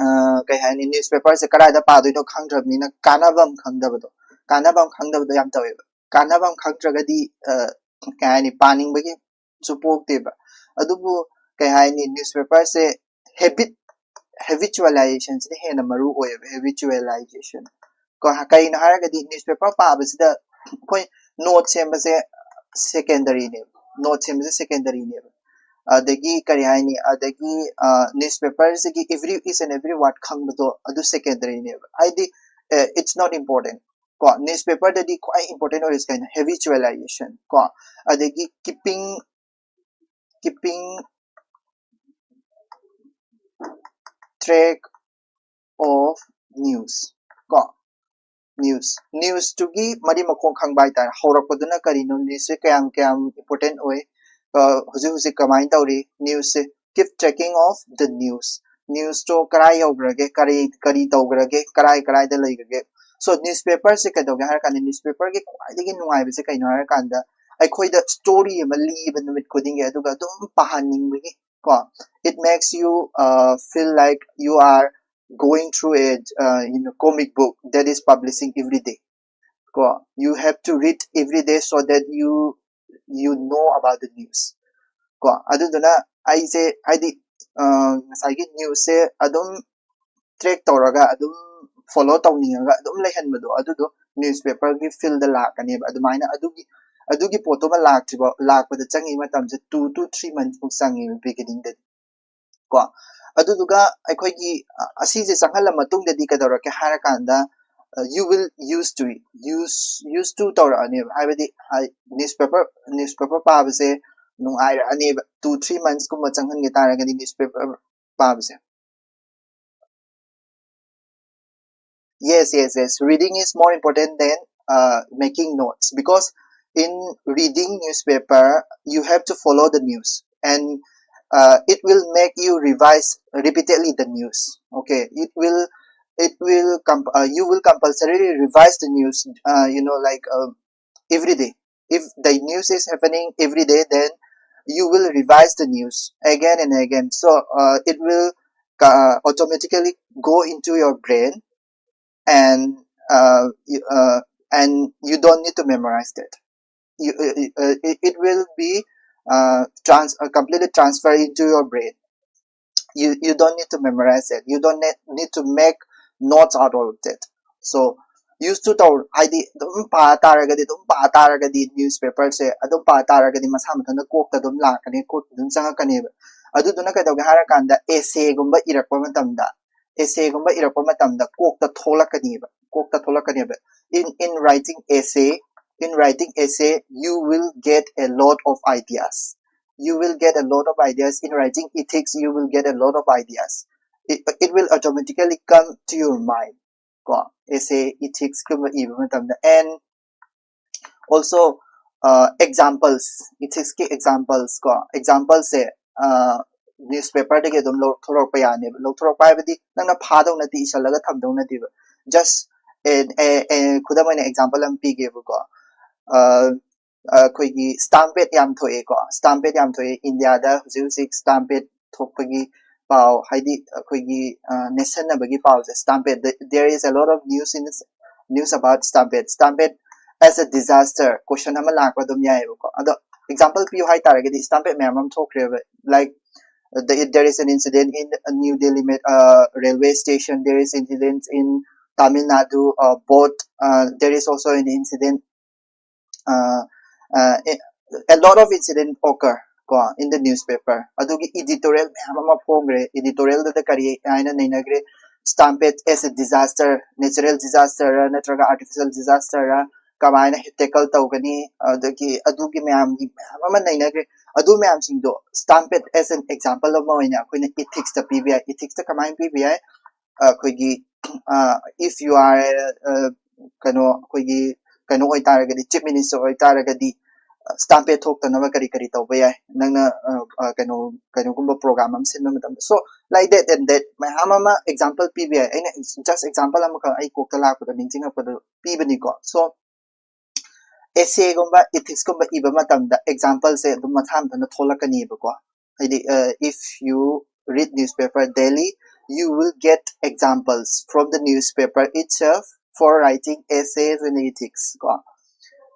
ꯑ, ꯀꯩ ꯍꯥꯏꯅꯤ, ꯅ꯭ꯌꯨꯁꯄꯦꯄꯔꯁꯦ ꯀꯗꯥꯏꯗ ꯄꯥꯗꯣꯏꯅꯣ ꯈꯪꯗ꯭ꯔꯕꯅꯤꯅ ꯀꯥꯟꯅꯕ ꯑꯃ ꯈꯪꯗꯕꯗꯣ, ꯀꯥꯟꯅꯕ ꯑꯃ ꯈꯪꯗꯕꯗꯣ ꯌꯥꯝ ꯇꯧꯋꯦꯕ. ꯀꯥꯟꯅꯕ ꯑꯃ ꯈꯪꯗ꯭ꯔꯒꯗꯤ ꯑ, ꯀꯩ ꯍꯥꯏꯅꯤ, ꯄꯥꯅꯤꯡꯕꯒꯤꯁꯨ ꯄꯣꯛꯇꯦꯕ. ꯑꯗꯨꯕꯨ ꯀꯩ ꯍꯥꯏꯅꯤ, ꯅ꯭ꯌꯨꯁꯄꯦꯄꯔꯁꯦ ꯍꯦꯕꯤꯠ, ꯍꯦꯕꯤꯆꯨꯑꯦꯂꯥꯏꯖꯦꯁꯟꯁꯤꯅ ꯍꯦꯟꯅ ꯃꯔꯨ ꯑꯣꯏꯌꯦꯕ. ꯍꯦꯕꯤꯆꯨꯑꯦꯂꯥꯏꯖꯦꯁꯟ ꯀꯣ, ꯀꯩꯅꯣ ꯍꯥꯏꯔꯒꯗꯤ ꯅ꯭ꯌꯨꯁꯄꯦꯄꯔ ꯄꯥꯕꯁꯤꯗ ꯑꯩꯈꯣꯏ ꯅꯣꯠ ꯁꯦꯝꯕꯁꯦ ꯁꯦꯀꯦꯟꯗꯔꯤꯅꯦꯕ. ꯅꯣꯠ ꯁꯦꯝꯕꯁꯦ ꯁꯦꯀꯦꯟꯗꯔꯤꯅꯦꯕ. ꯑꯗꯒꯤ ꯀꯔꯤ ꯍꯥꯏꯅꯤ, ꯑꯗꯒꯤ ꯅ꯭ꯌꯨꯁꯄꯦꯄꯔꯁꯤꯒꯤ every each and every word ꯈꯪꯕꯗꯣ ꯑꯗꯨ ꯁꯦꯀꯦꯟꯗꯔꯤꯅꯦꯕ. ꯍꯥꯏꯗꯤ it's not important. ꯀꯣ, ꯅ꯭ꯌꯨꯁꯄꯦꯄꯔꯗꯗꯤ ꯈ꯭ꯋꯥꯏ ꯏꯝꯄꯣꯔꯇꯦꯟ ꯑꯣꯏꯔꯤꯁꯦ ꯀꯩꯅꯣ? ꯍꯦꯕꯤꯆꯨꯑꯦꯂꯥꯏꯖꯦꯁꯟ ꯀꯣ, ꯑꯗꯒꯤ keeping keeping track of news ꯀꯣ, ꯅ꯭ꯌꯨꯁ, ꯅ꯭ꯌꯨꯁꯇꯨꯒꯤ ꯃꯔꯤ ꯃꯈꯣꯡ ꯈꯪꯕ ꯍꯥꯏꯇꯥꯔꯦ. ꯍꯧꯔꯛꯄꯗꯨꯅ ꯀꯔꯤꯅꯣ, ꯅ꯭ꯌꯨꯁꯁꯦ ꯀꯌꯥꯝ ꯀꯌꯥꯝ ꯏꯝꯄꯣꯔꯇꯦꯟ ꯑꯣꯏ, ꯑ, ꯍꯧꯖꯤꯛ ꯍꯧꯖꯤꯛ ꯀꯃꯥꯏꯅ ꯇꯧꯔꯤ ꯅ꯭ꯌꯨꯁꯁꯦ, keep tracking of the news, ꯅ꯭ꯌꯨꯁꯇꯣ ꯀꯔꯥꯏ ꯌꯧꯈ꯭ꯔꯒꯦ, ꯀꯔꯤ ꯀꯔꯤ ꯇꯧꯈ꯭ꯔꯒꯦ, ꯀꯔꯥꯏ ꯀꯔꯥꯏꯗ ꯂꯩꯈ꯭ꯔꯒꯦ. ꯁꯣ ꯅ꯭ꯌꯨꯁꯄꯦꯄꯔꯁꯦ ꯀꯩꯗꯧꯒꯦ ꯍꯥꯏꯔ ꯀꯥꯟꯗ, ꯅ꯭ꯌꯨꯁꯄꯦꯄꯔꯒꯤ ꯈ꯭ꯋꯥꯏꯗꯒꯤ ꯅꯨꯡꯉꯥꯏꯕꯁꯦ ꯀꯩꯅꯣ ꯍꯥꯏꯔ ꯀꯥꯟꯗ, ꯑꯩꯈꯣꯏꯗ ꯁ꯭ꯇꯣꯔꯤ ꯑꯃ ꯂꯤꯕ ꯅꯨꯃꯤꯠ ꯈꯨꯗꯤꯡꯒꯤ, ꯑꯗꯨꯒ ꯑꯗꯨꯝ ꯄꯥꯍꯟꯅꯤꯡꯕꯒꯤ ꯀꯣ, it makes you uh, feel like you are going through a uh, you know, comic book that is publishing every day. ꯀꯣ, you have to read every day so that you you know about the news. ꯀꯣ, ꯑꯗꯨꯗꯨꯅ ꯑꯩꯁꯦ ꯍꯥꯏꯗꯤ ꯉꯁꯥꯏꯒꯤ ꯅ꯭ꯌꯨꯁꯁꯦ ꯑꯗꯨꯝ ꯇ꯭ꯔꯦꯛ ꯇꯧꯔꯒ ꯑꯗꯨꯝ ꯐꯣꯂꯣ ꯇꯧꯅꯤꯡꯉꯒ ꯑꯗꯨꯝ ꯂꯩꯍꯟꯕꯗꯣ, ꯑꯗꯨꯗꯣ ꯅ꯭ꯌꯨꯁꯄꯦꯄꯔꯒꯤ ꯐꯤꯜꯗ ꯂꯥꯛꯀꯅꯦꯕ꯫ ꯑꯗꯨꯃꯥꯏꯅ ꯑꯗꯨꯒꯤ ꯑꯗꯨꯒꯤ ꯄꯣꯠꯇꯨꯃ ꯂꯥꯛꯇ꯭ꯔꯤꯕ ꯂꯥꯛꯄꯗ ꯆꯪꯉꯤ ꯃꯇꯝꯁꯦ two to three months ꯃꯨꯛ ꯆꯪꯉꯦꯕ ꯕꯤꯒꯤꯅꯤꯡꯗꯗꯤ꯫ ꯀꯣ, ꯑꯗꯨꯗꯨꯒ ꯑꯩꯈꯣꯏꯒꯤ ꯑꯁꯤꯁꯦ ꯆꯪꯍꯜꯂ ꯃꯇꯨꯡꯗꯗꯤ ꯀꯩꯗꯧꯔꯛꯀꯦ ꯍꯥꯏꯔꯀꯥꯟꯗ, you will used to it, use used to ꯇꯧꯔꯛꯑꯅꯦꯕ꯫ ꯍꯥꯏꯕꯗꯤ ꯅ꯭ꯌꯨꯁꯄꯦꯄꯔ ꯅ꯭ꯌꯨꯁꯄꯦꯄꯔ ꯄꯥꯕꯁꯦ ꯅꯨꯡꯉꯥꯏꯔꯛꯑꯅꯦꯕ꯫ Two three months ꯀꯨꯝꯕ ꯆꯪꯍꯟꯒꯦ ꯇꯥꯔꯒꯗꯤ ꯅ꯭ꯌꯨꯁꯄꯦꯄꯔ ꯄꯥꯕꯁꯦ꯫ Yes, yes, yes. Reading is more important than uh, making notes, because in reading newspaper you have to follow the news, and uh, it will make you revise repeatedly the news. Okay, it will it will comp- uh, you will compulsorily revise the news. Uh, you know, like uh, every day. If the news is happening every day, then you will revise the news again and again. So uh, it will uh, automatically go into your brain, and uh, you, uh, and you don't need to memorize that. You, uh, uh, it, it will be uh, trans uh, completely transfer into your brain. You you don't need to memorize it. You don't need, need to make notes out of it. So used to ꯇꯧ ꯍꯥꯏꯗꯤ ꯑꯗꯨꯝ ꯄꯥ ꯇꯥꯔꯒꯗꯤ ꯑꯗꯨꯝ ꯄꯥ ꯇꯥꯔꯒꯗꯤ ꯅ꯭ꯌꯨꯁꯄꯦꯄꯔꯁꯦ ꯑꯗꯨꯝ ꯄꯥ ꯇꯥꯔꯒꯗꯤ ꯃꯁꯥ ꯃꯊꯟꯇ ꯀꯣꯛꯇ ꯑꯗꯨꯝ ꯂꯥꯛꯀꯅꯤ, ꯀꯣꯛꯇ ꯑꯗꯨꯝ ꯆꯪꯉꯛꯀꯅꯦꯕ꯫ ꯑꯗꯨꯗꯨꯅ ꯀꯩꯗꯧꯒꯦ ꯍꯥꯏꯔꯀꯥꯟꯗ essayꯒꯨꯝꯕ ꯏꯔꯛꯄ ꯃꯇꯝꯗ essayꯒꯨꯝꯕ ꯏꯔꯛꯄ ꯃꯇꯝꯗ ꯀꯣꯛꯇ ꯊꯣꯛꯂꯛꯀꯅꯦꯕ ꯀꯣꯛꯇ ꯊꯣꯛꯂꯛꯀꯅꯦꯕ in in writing essay in writing essay you will get a lot of ideas. You will get a lot of ideas. In writing ethics you will get a lot of ideas. It, it will automatically come to your mind. ꯀꯣ, essay ethicsꯀꯨꯝꯕ ꯏꯕ ꯃꯇꯝꯗ꯫ And also uh, examples, ethicsꯀꯤ examples ꯀꯣ, exampleꯁꯦ uh, newspaperꯗꯒꯤ ꯑꯗꯨꯝ ꯂꯧꯊꯣꯔꯛꯄ ꯌꯥꯅꯦꯕ꯫ ꯂꯧꯊꯣꯔꯛꯄ ꯍꯥꯏꯕꯗꯤ ꯅꯪꯅ ꯐꯥꯗꯧ ꯅꯠꯇꯦ, ꯏꯁꯜꯂꯒ ꯊꯝꯗꯧ ꯅꯠꯇꯦꯕ꯫ Just a, a, a, ꯈꯨꯗꯝ ꯑꯣꯏꯅ example ꯑꯃ ꯄꯤꯒꯦꯕꯀꯣ꯫ Uh, ꯑꯩꯈꯣꯏꯒꯤ stampede ꯌꯥꯝ ꯊꯣꯛꯑꯦꯀꯣ꯫ Stampede ꯌꯥꯝ ꯊꯣꯛꯑꯦ ꯏꯟꯗꯤꯌꯥꯗ ꯍꯧꯖꯤꯛ ꯍꯧꯖꯤꯛ stampede ꯊꯣꯛꯄꯒꯤ ꯄꯥꯎ, ꯍꯥꯏꯗꯤ ꯑꯩꯈꯣꯏꯒꯤ ꯅꯦꯠꯁꯟꯅꯕꯒꯤ ꯄꯥꯎꯁꯦ, stampede, there is a lot of news in news about stampede. Stampede as a disaster question ꯑꯃ ꯂꯥꯛꯄ ꯑꯗꯨꯝ ꯌꯥꯏꯑꯕꯀꯣ꯫ ꯑꯗꯣ example ꯄꯤꯌꯨ ꯍꯥꯏꯇꯥꯔꯒꯗꯤ stampede ꯃꯌꯥꯝ ꯑꯃ ꯊꯣꯛꯈ꯭ꯔꯦꯕ, like the, there is an incident in a New Delhi met- uh, railway station. There is incidents in Tamil Nadu uh, boat. Uh, there is also an incident uh, uh, a lot of incident occur ꯀꯣ in the newspaper. ꯑꯗꯨꯒꯤ editorial ꯃꯌꯥꯝ ꯑꯃ ꯐꯣꯡꯈ꯭ꯔꯦ꯫ Editorialꯗꯨꯗ ꯀꯔꯤ ꯍꯥꯏꯅ ꯅꯩꯅꯈ꯭ꯔꯦ? Stampede as a disaster, natural disaster ꯅꯠꯇ꯭ꯔꯒ artificial disaster, ꯀꯃꯥꯏꯅ tackle ꯇꯧꯒꯅꯤ? ꯑꯗꯒꯤ ꯑꯗꯨꯒꯤ ꯃꯌꯥꯝꯒꯤ ꯃꯌꯥꯝ ꯑꯃ ꯅꯩꯅꯈ꯭ꯔꯦ꯫ ꯑꯗꯨ ꯃꯌꯥꯝꯁꯤꯡꯗꯣ stampede as an example ꯑꯃ ꯑꯣꯏꯅ ꯑꯩꯈꯣꯏꯅ ethicsꯇ ꯄꯤꯕ ꯌꯥꯏ꯫ Ethicsꯇ ꯀꯃꯥꯏꯅ ꯄꯤꯕ ꯌꯥꯏ? ꯑꯩꯈꯣꯏꯒꯤ if you are ꯀꯩꯅꯣ ꯑꯩꯈꯣꯏꯒꯤ ꯀꯩꯅꯣ ꯑꯣꯏꯇꯥꯔꯒꯗꯤ, chief minister ꯑꯣꯏꯇꯥꯔꯒꯗꯤ stampede ꯊꯣꯛꯇꯅꯕ ꯀꯔꯤ ꯀꯔꯤ ꯇꯧꯕ ꯌꯥꯏ? ꯅꯪꯅ ꯀꯩꯅꯣ ꯀꯩꯅꯣꯒꯨꯝꯕ program ꯑꯃ ꯁꯤꯟꯕ ꯃꯇꯝꯗ, so like that and that ꯃꯌꯥꯝ ꯑꯃ example ꯄꯤꯕ ꯌꯥꯏ꯫ ꯑꯩꯅ just example ꯑꯃꯈꯛ ꯑꯩ ꯀꯣꯛꯇ ꯂꯥꯛꯄꯗ ꯅꯤꯡꯁꯤꯡꯉꯛꯄꯗ ꯄꯤꯕꯅꯤꯀꯣ꯫ So essayꯒꯨꯝꯕ ethicsꯀꯨꯝꯕ ꯏꯕ ꯃꯇꯝꯗ exampleꯁꯦ ꯑꯗꯨꯝ ꯃꯊꯪ ꯃꯊꯪ ꯊꯣꯛꯂꯛꯀꯅꯤꯕꯀꯣ꯫ ꯍꯥꯏꯗꯤ if you read newspaper daily, you will get examples from the newspaper itself for writing essays in ethics ꯀꯣ꯫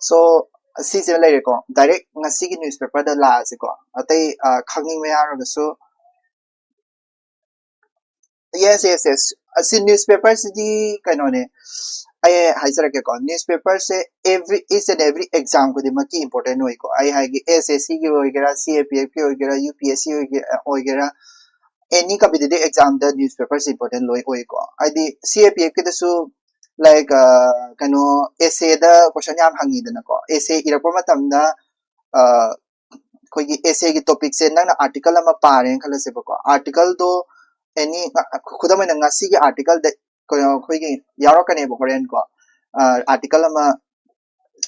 So ꯁꯤꯁꯤꯃ ꯂꯩꯔꯦꯀꯣ꯫ Direct ꯉꯁꯤꯒꯤ newspaperꯗ ꯂꯥꯛꯑꯁꯤꯀꯣ꯫ ꯑꯇꯩ ꯈꯪꯅꯤꯡꯕ ꯌꯥꯎꯔꯒꯁꯨ, yes, yes, yes. ꯑꯁꯤ newspaperꯁꯤꯗꯤ ꯀꯩꯅꯣꯅꯦ, ꯑꯩ ꯍꯥꯏꯖꯔꯛꯀꯦꯀꯣ꯫ Newspaperꯁꯦ every each and every exam ꯈꯨꯗꯤꯡꯃꯛꯀꯤ important ꯑꯣꯏꯀꯣ꯫ ꯑꯩ ꯍꯥꯏꯒꯦ, SSCꯒꯤ ꯑꯣꯏꯒꯦꯔꯥ, CAPFꯀꯤ ꯑꯣꯏꯒꯦꯔꯥ, UPSC ꯑꯣꯏꯒꯦꯔꯥ, any competitive examꯗ newspaperꯁꯦ important ꯂꯣꯏ ꯑꯣꯏꯀꯣ꯫ ꯍꯥꯏꯗꯤ CAPFꯀꯤꯗꯁꯨ like ꯀꯩꯅꯣ essayꯗ question ꯌꯥꯝ ꯍꯪꯉꯤꯗꯅꯀꯣ꯫ Essay ꯏꯔꯛꯄ ꯃꯇꯝꯗ ꯑꯩꯈꯣꯏꯒꯤ essayꯒꯤ topicꯁꯦ ꯅꯪꯅ article ꯑꯃ ꯄꯥꯔꯦꯅ ꯈꯜꯂꯁꯦꯕꯀꯣ꯫ Articleꯗꯣ any ꯈꯨꯗꯝ ꯑꯣꯏꯅ ꯉꯁꯤꯒꯤ articleꯗ ꯀꯩꯅꯣ ꯑꯩꯈꯣꯏꯒꯤ ꯌꯥꯎꯔꯛꯀꯅꯦꯕ ꯍꯣꯔꯦꯟꯀꯣ꯫ Article ꯑꯃ,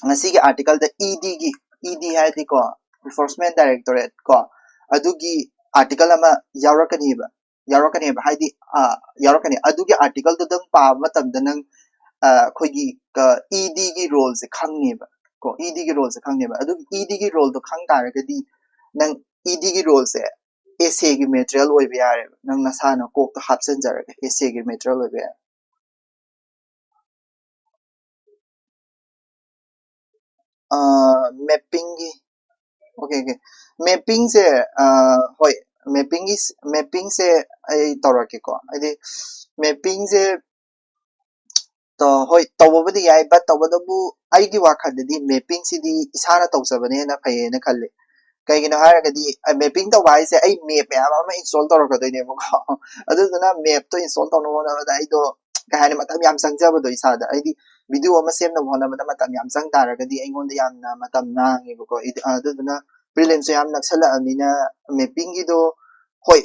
ꯉꯁꯤꯒꯤ articleꯗ EDꯒꯤ, ED ꯍꯥꯏꯔꯗꯤꯀꯣ, Enforcement Directorate ꯀꯣ, ꯑꯗꯨꯒꯤ article ꯑꯃ ꯌꯥꯎꯔꯛꯀꯅꯦꯕ꯫ ꯌꯥꯎꯔꯛꯀꯅꯦꯕ ꯍꯥꯏꯗꯤ ꯌꯥꯎꯔꯛꯀꯅꯤ꯫ ꯑꯗꯨꯒꯤ articleꯗꯨꯗꯪ ꯄꯥꯕ ꯃꯇꯝꯗ ꯅꯪ ꯑꯩꯈꯣꯏꯒꯤ EDꯒꯤ roleꯁꯦ ꯈꯪꯅꯦꯕ꯫ ꯀꯣ, ꯏ ꯗꯤꯒꯤ ꯔꯣꯜꯁꯦ ꯈꯪꯅꯦꯕ꯫ ꯑꯗꯨꯒꯤ ꯏ ꯗꯤꯒꯤ ꯔꯣꯜꯗꯣ ꯈꯪ ꯇꯥꯔꯒꯗꯤ ꯅꯪ ꯏ ꯗꯤꯒꯤ ꯔꯣꯜꯁꯦ ꯑꯦꯁ ꯑꯦꯒꯤ ꯃꯦꯇꯔꯤꯌꯦꯜ ꯑꯣꯏꯕ ꯌꯥꯔꯦꯕ꯫ ꯅꯪ ꯅꯁꯥꯅ ꯀꯣꯛꯇ ꯍꯥꯞꯆꯤꯟꯖꯔꯒ ꯑꯦꯁ ꯑꯦꯒꯤ ꯃꯦꯇꯔꯤꯌꯦꯜ ꯑꯣꯏꯕ ꯌꯥꯔꯦ꯫ ꯃꯦꯞꯄꯤꯡꯒꯤ ꯑꯣꯀꯦ ꯑꯣꯀꯦ ꯃꯦꯞꯄꯤꯡꯁꯦ ꯍꯣꯏ ꯃꯦꯞꯄꯤꯡꯒꯤ ꯃꯦꯞꯄꯤꯡꯁꯦ ꯑꯩ ꯇꯧꯔꯛꯀꯦꯀꯣ ꯍꯥꯏꯗꯤ ꯃꯦꯞꯄꯤꯡꯁꯦ ꯍꯣꯏ ꯇꯧꯕꯕꯨꯗꯤ ꯌꯥꯏ ꯕꯠ ꯇꯧꯕꯇꯕꯨ ꯑꯩꯒꯤ ꯋꯥꯈꯜꯗꯗꯤ ꯃꯦꯞꯄꯤꯡꯁꯤꯗꯤ ꯏꯁꯥꯅ ꯇꯧꯖꯕꯅ ꯍꯦꯟꯅ ꯐꯩꯌꯦꯅ ꯈꯜꯂꯤ ꯀꯩꯒꯤꯅꯣ ꯍꯥꯏꯔꯒꯗꯤ ꯃꯦꯞꯄꯤꯡ ꯇꯧꯕ ꯍꯥꯏꯁꯦ ꯑꯩ ꯃꯦꯞ ꯃꯌꯥꯝ ꯑꯃ ꯏꯟꯁꯇꯣꯜ ꯇꯧꯔꯛꯀꯗꯣꯏꯅꯦꯕꯀꯣ ꯑꯗꯨꯗꯨꯅ ꯃꯦꯞꯇꯣ ꯏꯟꯁꯇꯣꯜ ꯇꯧꯅꯕ ꯍꯣꯠꯅꯕꯗ ꯑꯩꯗꯣ ꯀꯩ ꯍꯥꯏꯅꯤ ꯃꯇꯝ ꯌꯥꯝ ꯆꯪꯖꯕꯗꯣ ꯏꯁꯥꯗ ꯍꯥꯏꯗꯤ ꯚꯤꯗꯤꯑꯣ ꯑꯃ ꯁꯦꯝꯅꯕ ꯍꯣꯠꯅꯕꯗ ꯃꯇꯝ ꯌꯥꯝ ꯆꯪ ꯇꯥꯔꯒꯗꯤ ꯑꯩꯉꯣꯟꯗ ꯌꯥꯝꯅ ꯃꯇꯝ ꯃꯥꯡꯉꯦꯕꯀꯣ ꯑꯗꯨꯗꯨꯅ ꯄ꯭ꯔꯤꯂꯤꯝꯁꯁꯨ ꯌꯥꯝ ꯅꯛꯁꯜꯂꯛꯑꯕꯅꯤꯅ ꯃꯦꯞꯄꯤꯡꯒꯤꯗꯣ ꯍꯣꯏ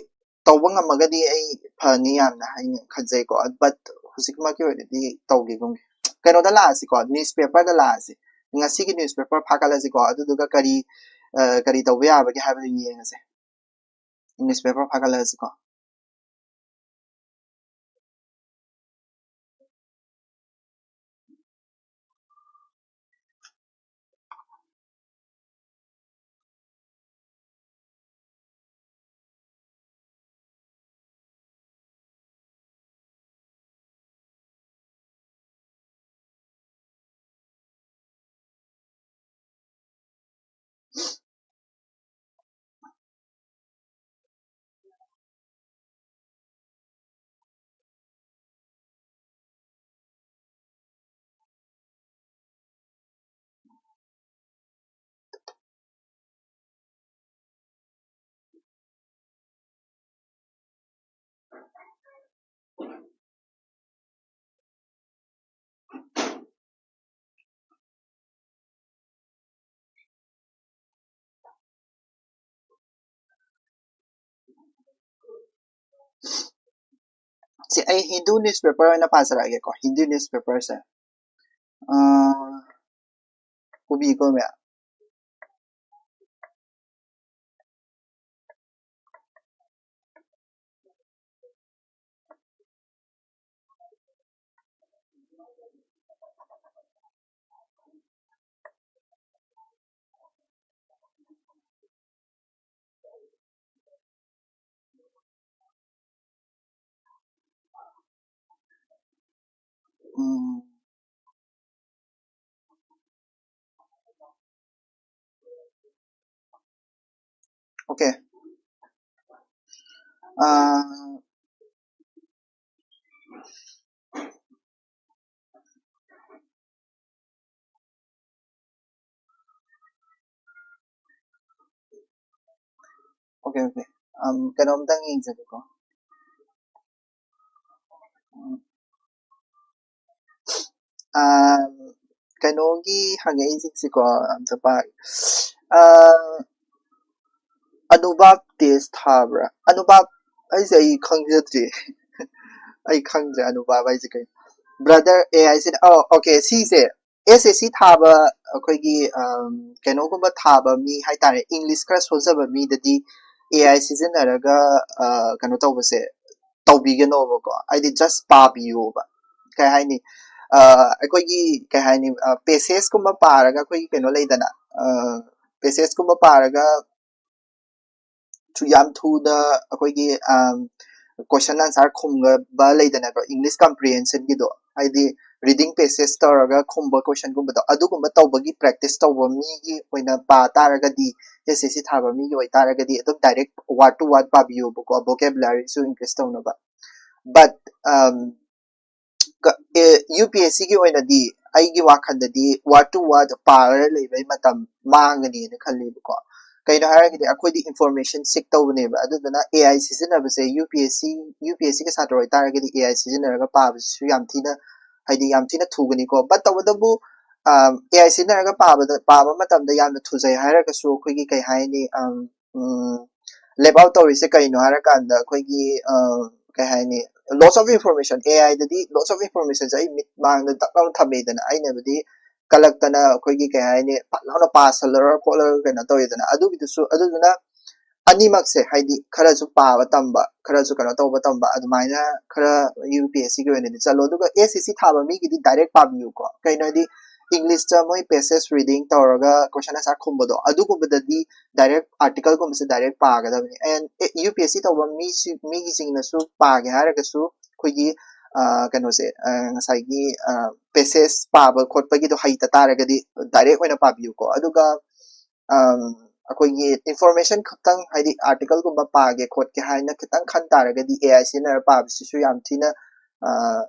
ꯇꯧꯕ ꯉꯝꯃꯒꯗꯤ ꯑꯩ ꯐꯅꯤ ꯌꯥꯝꯅ ꯍꯥꯏꯅ ꯈꯟꯖꯩꯀꯣ ꯕꯠ ꯍꯧꯖꯤꯛꯃꯛꯀꯤ ꯑꯣꯏꯅꯗꯤ ꯇꯧꯈꯤꯒꯨꯝꯒꯦ ꯀꯩꯅꯣꯗ ꯂꯥꯛꯑꯁꯤꯀꯣ ꯅ꯭ꯌꯨꯁꯄꯦꯄꯔꯗ ꯂꯥꯛꯑꯁꯤ ꯉꯁꯤꯒꯤ ꯅ꯭ꯌꯨꯁꯄꯦꯄꯔ ꯐꯥꯒꯠꯂꯁꯤꯀꯣ ꯑꯗꯨꯗꯨꯒ ꯀꯔꯤ ꯀꯔꯤ ꯇꯧꯕ ꯌꯥꯕꯒꯦ ꯍꯥꯏꯕꯗꯨ ꯌꯦꯡꯉꯁꯦ ꯅ꯭ꯌꯨꯁꯄꯦꯄꯔ ꯐꯥꯒꯠꯂꯁꯤꯀꯣ ꯁꯤ ꯑꯩ ꯍꯤꯟꯗꯨ ꯅ꯭ꯌꯨꯁꯄꯦꯄꯔ ꯑꯣꯏꯅ ꯄꯥꯖꯔꯛꯑꯒꯦꯀꯣ ꯍꯤꯟꯗꯨ ꯅ꯭ꯌꯨꯁꯄꯦꯄꯔꯁꯦ ꯎꯕꯤꯀꯣ ꯃꯌꯥꯝ ꯎꯝ, okay. ꯑꯥ, okay, okay. Um, ꯀꯩꯅꯣꯝꯇꯪ ꯌꯦꯡꯖꯒꯦꯀꯣ. ꯎꯝ. ꯑꯥ, ꯀꯩꯅꯣꯒꯤ ꯍꯪꯉꯛꯏꯁꯤꯡꯁꯤꯀꯣ, ꯑꯝꯇ ꯄꯥꯒꯦ꯫ ꯑꯥ, ꯑꯅꯨꯕꯥꯞ ꯇꯦꯁ ꯊꯥꯕ꯭ꯔꯥ? ꯑꯅꯨꯕꯥꯞ ꯍꯥꯏꯁꯦ ꯑꯩ ꯈꯪꯖꯗ꯭ꯔꯤ꯫ ꯑꯩ ꯈꯪꯗ꯭ꯔꯦ ꯑꯅꯨꯕꯥꯞ ꯍꯥꯏꯁꯦ ꯀꯩꯅꯣ꯫ Brother, ꯑꯦ ꯑꯥꯏ ꯁꯤꯅ, ꯑꯣ, okay, ꯁꯤꯁꯦ ꯑꯦꯁ ꯑꯦꯁ ꯁꯤ ꯊꯥꯕ ꯑꯩꯈꯣꯏꯒꯤ, ꯑꯝ, ꯀꯩꯅꯣꯒꯨꯝꯕ ꯊꯥꯕ ꯃꯤ ꯍꯥꯏꯇꯥꯔꯦ, English ꯈꯔ ꯁꯣꯟꯖꯕ ꯃꯤꯗꯗꯤ ꯑꯦ ꯑꯥꯏ ꯁꯤꯖꯤꯟꯅꯔꯒ, ꯑ, ꯀꯩꯅꯣ ꯇꯧꯕꯁꯦ ꯇꯧꯕꯤꯒꯅꯣꯕꯀꯣ, ꯍꯥꯏꯗꯤ just ꯄꯥꯕꯤꯌꯣꯕ꯫ ꯀꯩ ꯍꯥꯏꯅꯤ, ꯑ, ꯑꯩꯈꯣꯏꯒꯤ ꯀꯩ ꯍꯥꯏꯅꯤ, ꯑ, passageꯀꯨꯝꯕ ꯄꯥꯔꯒ ꯑꯩꯈꯣꯏꯒꯤ ꯀꯩꯅꯣ ꯂꯩꯗꯅ, ꯑ, passageꯀꯨꯝꯕ ꯄꯥꯔꯒ ꯊꯨ-, ꯌꯥꯝ ꯊꯨꯅ ꯑꯩꯈꯣꯏꯒꯤ, ꯑꯝ, question answer ꯈꯨꯝꯕ ꯂꯩꯗꯅꯀꯣ, English comprehensionꯒꯤꯗꯣ, ꯍꯥꯏꯗꯤ reading passage ꯇꯧꯔꯒ ꯈꯨꯝꯕ questionꯒꯨꯝꯕꯗꯣ, ꯑꯗꯨꯒꯨꯝꯕ ꯇꯧꯕꯒꯤ practice ꯇꯧꯕ ꯃꯤꯒꯤ ꯑꯣꯏꯅ ꯄꯥ ꯇꯥꯔꯒꯗꯤ, ꯑꯦꯁ ꯑꯦꯁ ꯁꯤ ꯊꯥꯕ ꯃꯤꯒꯤ ꯑꯣꯏꯇꯥꯔꯒꯗꯤ ꯑꯗꯨꯝ direct word to word ꯄꯥꯕꯤꯌꯣꯕꯀꯣ, vocabularyꯁꯨ increase ꯇꯧꯅꯕ꯫ But, ꯑꯝ, ꯀ-, ꯑꯦ, ꯌꯨ ꯄꯤ ꯑꯦꯁ ꯁꯤꯒꯤ ꯑꯣꯏꯅꯗꯤ ꯑꯩꯒꯤ ꯋꯥꯈꯜꯗꯗꯤ word to word ꯄꯥꯔꯒ ꯂꯩꯕꯩ ꯃꯇꯝ ꯃꯥꯡꯒꯅꯤꯅ ꯈꯜꯂꯦꯕꯀꯣ꯫ ꯀꯩꯅꯣ ꯍꯥꯏꯔꯒꯗꯤ ꯑꯩꯈꯣꯏꯗꯤ information seek ꯇꯧꯕꯅꯦꯕ, ꯑꯗꯨꯗꯨꯅ ꯑꯦ ꯑꯥꯏ ꯁꯤꯖꯤꯟꯅꯕꯁꯦ ꯌꯨ ꯄꯤ ꯑꯦꯁ ꯁꯤ, ꯌꯨ ꯄꯤ ꯑꯦꯁ ꯁꯤꯒꯤ ꯁꯥꯇ꯭ꯔ ꯑꯣꯏꯇꯥꯔꯒꯗꯤ ꯑꯦ ꯑꯥꯏ ꯁꯤꯖꯤꯟꯅꯔꯒ ꯄꯥꯕꯁꯤꯁꯨ ꯌꯥꯝ ꯊꯤꯅ, ꯍꯥꯏꯗꯤ ꯌꯥꯝ ꯊꯤꯅ ꯊꯨꯒꯅꯤꯀꯣ꯫ But ꯇꯧꯕꯇꯕꯨ, ꯑꯦ ꯑꯥꯏ ꯁꯤꯖꯤꯟꯅꯔꯒ ꯄꯥꯕꯗ, ꯄꯥꯕ ꯃꯇꯝꯗ ꯌꯥꯝꯅ ꯊꯨꯖꯩ ꯍꯥꯏꯔꯒꯁꯨ ꯑꯩꯈꯣꯏꯒꯤ ꯀꯩ ꯍꯥꯏꯅꯤ, ꯑꯝ, ꯎꯝ, leave out ꯇꯧꯔꯤꯁꯦ ꯀꯩꯅꯣ ꯍꯥꯏꯔꯀꯥꯟꯗ ꯑꯩꯈꯣꯏꯒꯤ, ꯑ, ꯀꯩ ꯍꯥꯏꯅꯤ, lots of information, A ꯑꯥꯏꯗꯗꯤ lots of informationꯁꯦ ꯑꯩ ꯃꯤꯠ ꯃꯥꯡꯗ ꯇꯛ ꯂꯥꯎꯅ ꯊꯝꯃꯦꯗꯅ, ꯑꯩꯅꯕꯨꯗꯤ ꯀꯜꯂꯛꯇꯅ ꯑꯩꯈꯣꯏꯒꯤ ꯀꯩ ꯍꯥꯏꯅꯤ, ꯐꯠ ꯂꯥꯎꯅ ꯄꯥꯁꯜꯂꯒ ꯈꯣꯠꯂꯒ ꯀꯩꯅꯣ ꯇꯧꯋꯦꯗꯅ, ꯑꯗꯨꯒꯤꯗꯨꯁꯨ, ꯑꯗꯨꯗꯨꯅ ꯑꯅꯤꯃꯛꯁꯦ, ꯍꯥꯏꯗꯤ ꯈꯔꯁꯨ ꯄꯥꯕ ꯇꯝꯕ, ꯈꯔꯁꯨ ꯀꯩꯅꯣ ꯇꯧꯕ ꯇꯝꯕ, ꯑꯗꯨꯃꯥꯏꯅ ꯈꯔ ꯌꯨ ꯄꯤ ꯑꯦꯁ ꯁꯤꯒꯤ ꯑꯣꯏꯅꯗꯤ ꯆꯠꯂꯣ꯫ ꯑꯗꯨꯒ ꯑꯦꯁ ꯑꯦꯁ ꯁꯤ ꯊꯥꯕ ꯃꯤꯒꯤꯗꯤ direct ꯄꯥꯕꯤꯌꯨꯀꯣ꯫ ꯀꯩꯅꯣ ꯍꯥꯏꯗꯤ, Englishꯇ ꯃꯣꯏ passage reading ꯇꯧꯔꯒ question answer ꯈꯨꯝꯕꯗꯣ, ꯑꯗꯨꯒꯨꯝꯕꯗꯗꯤ direct articleꯒꯨꯝꯕꯁꯦ direct ꯄꯥꯒꯗꯕꯅꯤ꯫ And U P S C ꯇꯧꯕ ꯃꯤꯁꯤ, ꯃꯤꯒꯤꯁꯤꯡꯅꯁꯨ ꯄꯥꯒꯦ ꯍꯥꯏꯔꯒꯁꯨ ꯑꯩꯈꯣꯏꯒꯤ ꯑ, ꯀꯩꯅꯣꯁꯦ, ꯑ, ꯉꯁꯥꯏꯒꯤ, ꯑ, ꯄꯦꯁꯦꯖ ꯄꯥꯕ ꯈꯣꯠꯄꯒꯤꯗꯣ ꯍꯩꯇ ꯇꯥꯔꯒꯗꯤ ꯗꯥꯏꯔꯦꯛ ꯑꯣꯏꯅ ꯄꯥꯕꯤꯌꯨꯀꯣ꯫ ꯑꯗꯨꯒ, ꯑꯝ, ꯑꯩꯈꯣꯏꯒꯤ ꯏꯟꯐꯣꯔꯃꯦꯁꯟ ꯈꯛꯇꯪ, ꯍꯥꯏꯗꯤ ꯑꯥꯔꯇꯤꯀꯜꯒꯨꯝꯕ ꯄꯥꯒꯦ ꯈꯣꯠꯀꯦ ꯍꯥꯏꯅ ꯈꯤꯇꯪ ꯈꯟ ꯇꯥꯔꯒꯗꯤ, ꯑꯦ ꯑꯥꯏ ꯁꯤꯖꯤꯟꯅꯔ ꯄꯥꯕꯁꯤꯁꯨ ꯌꯥꯝ ꯊꯤꯅ, ꯑ,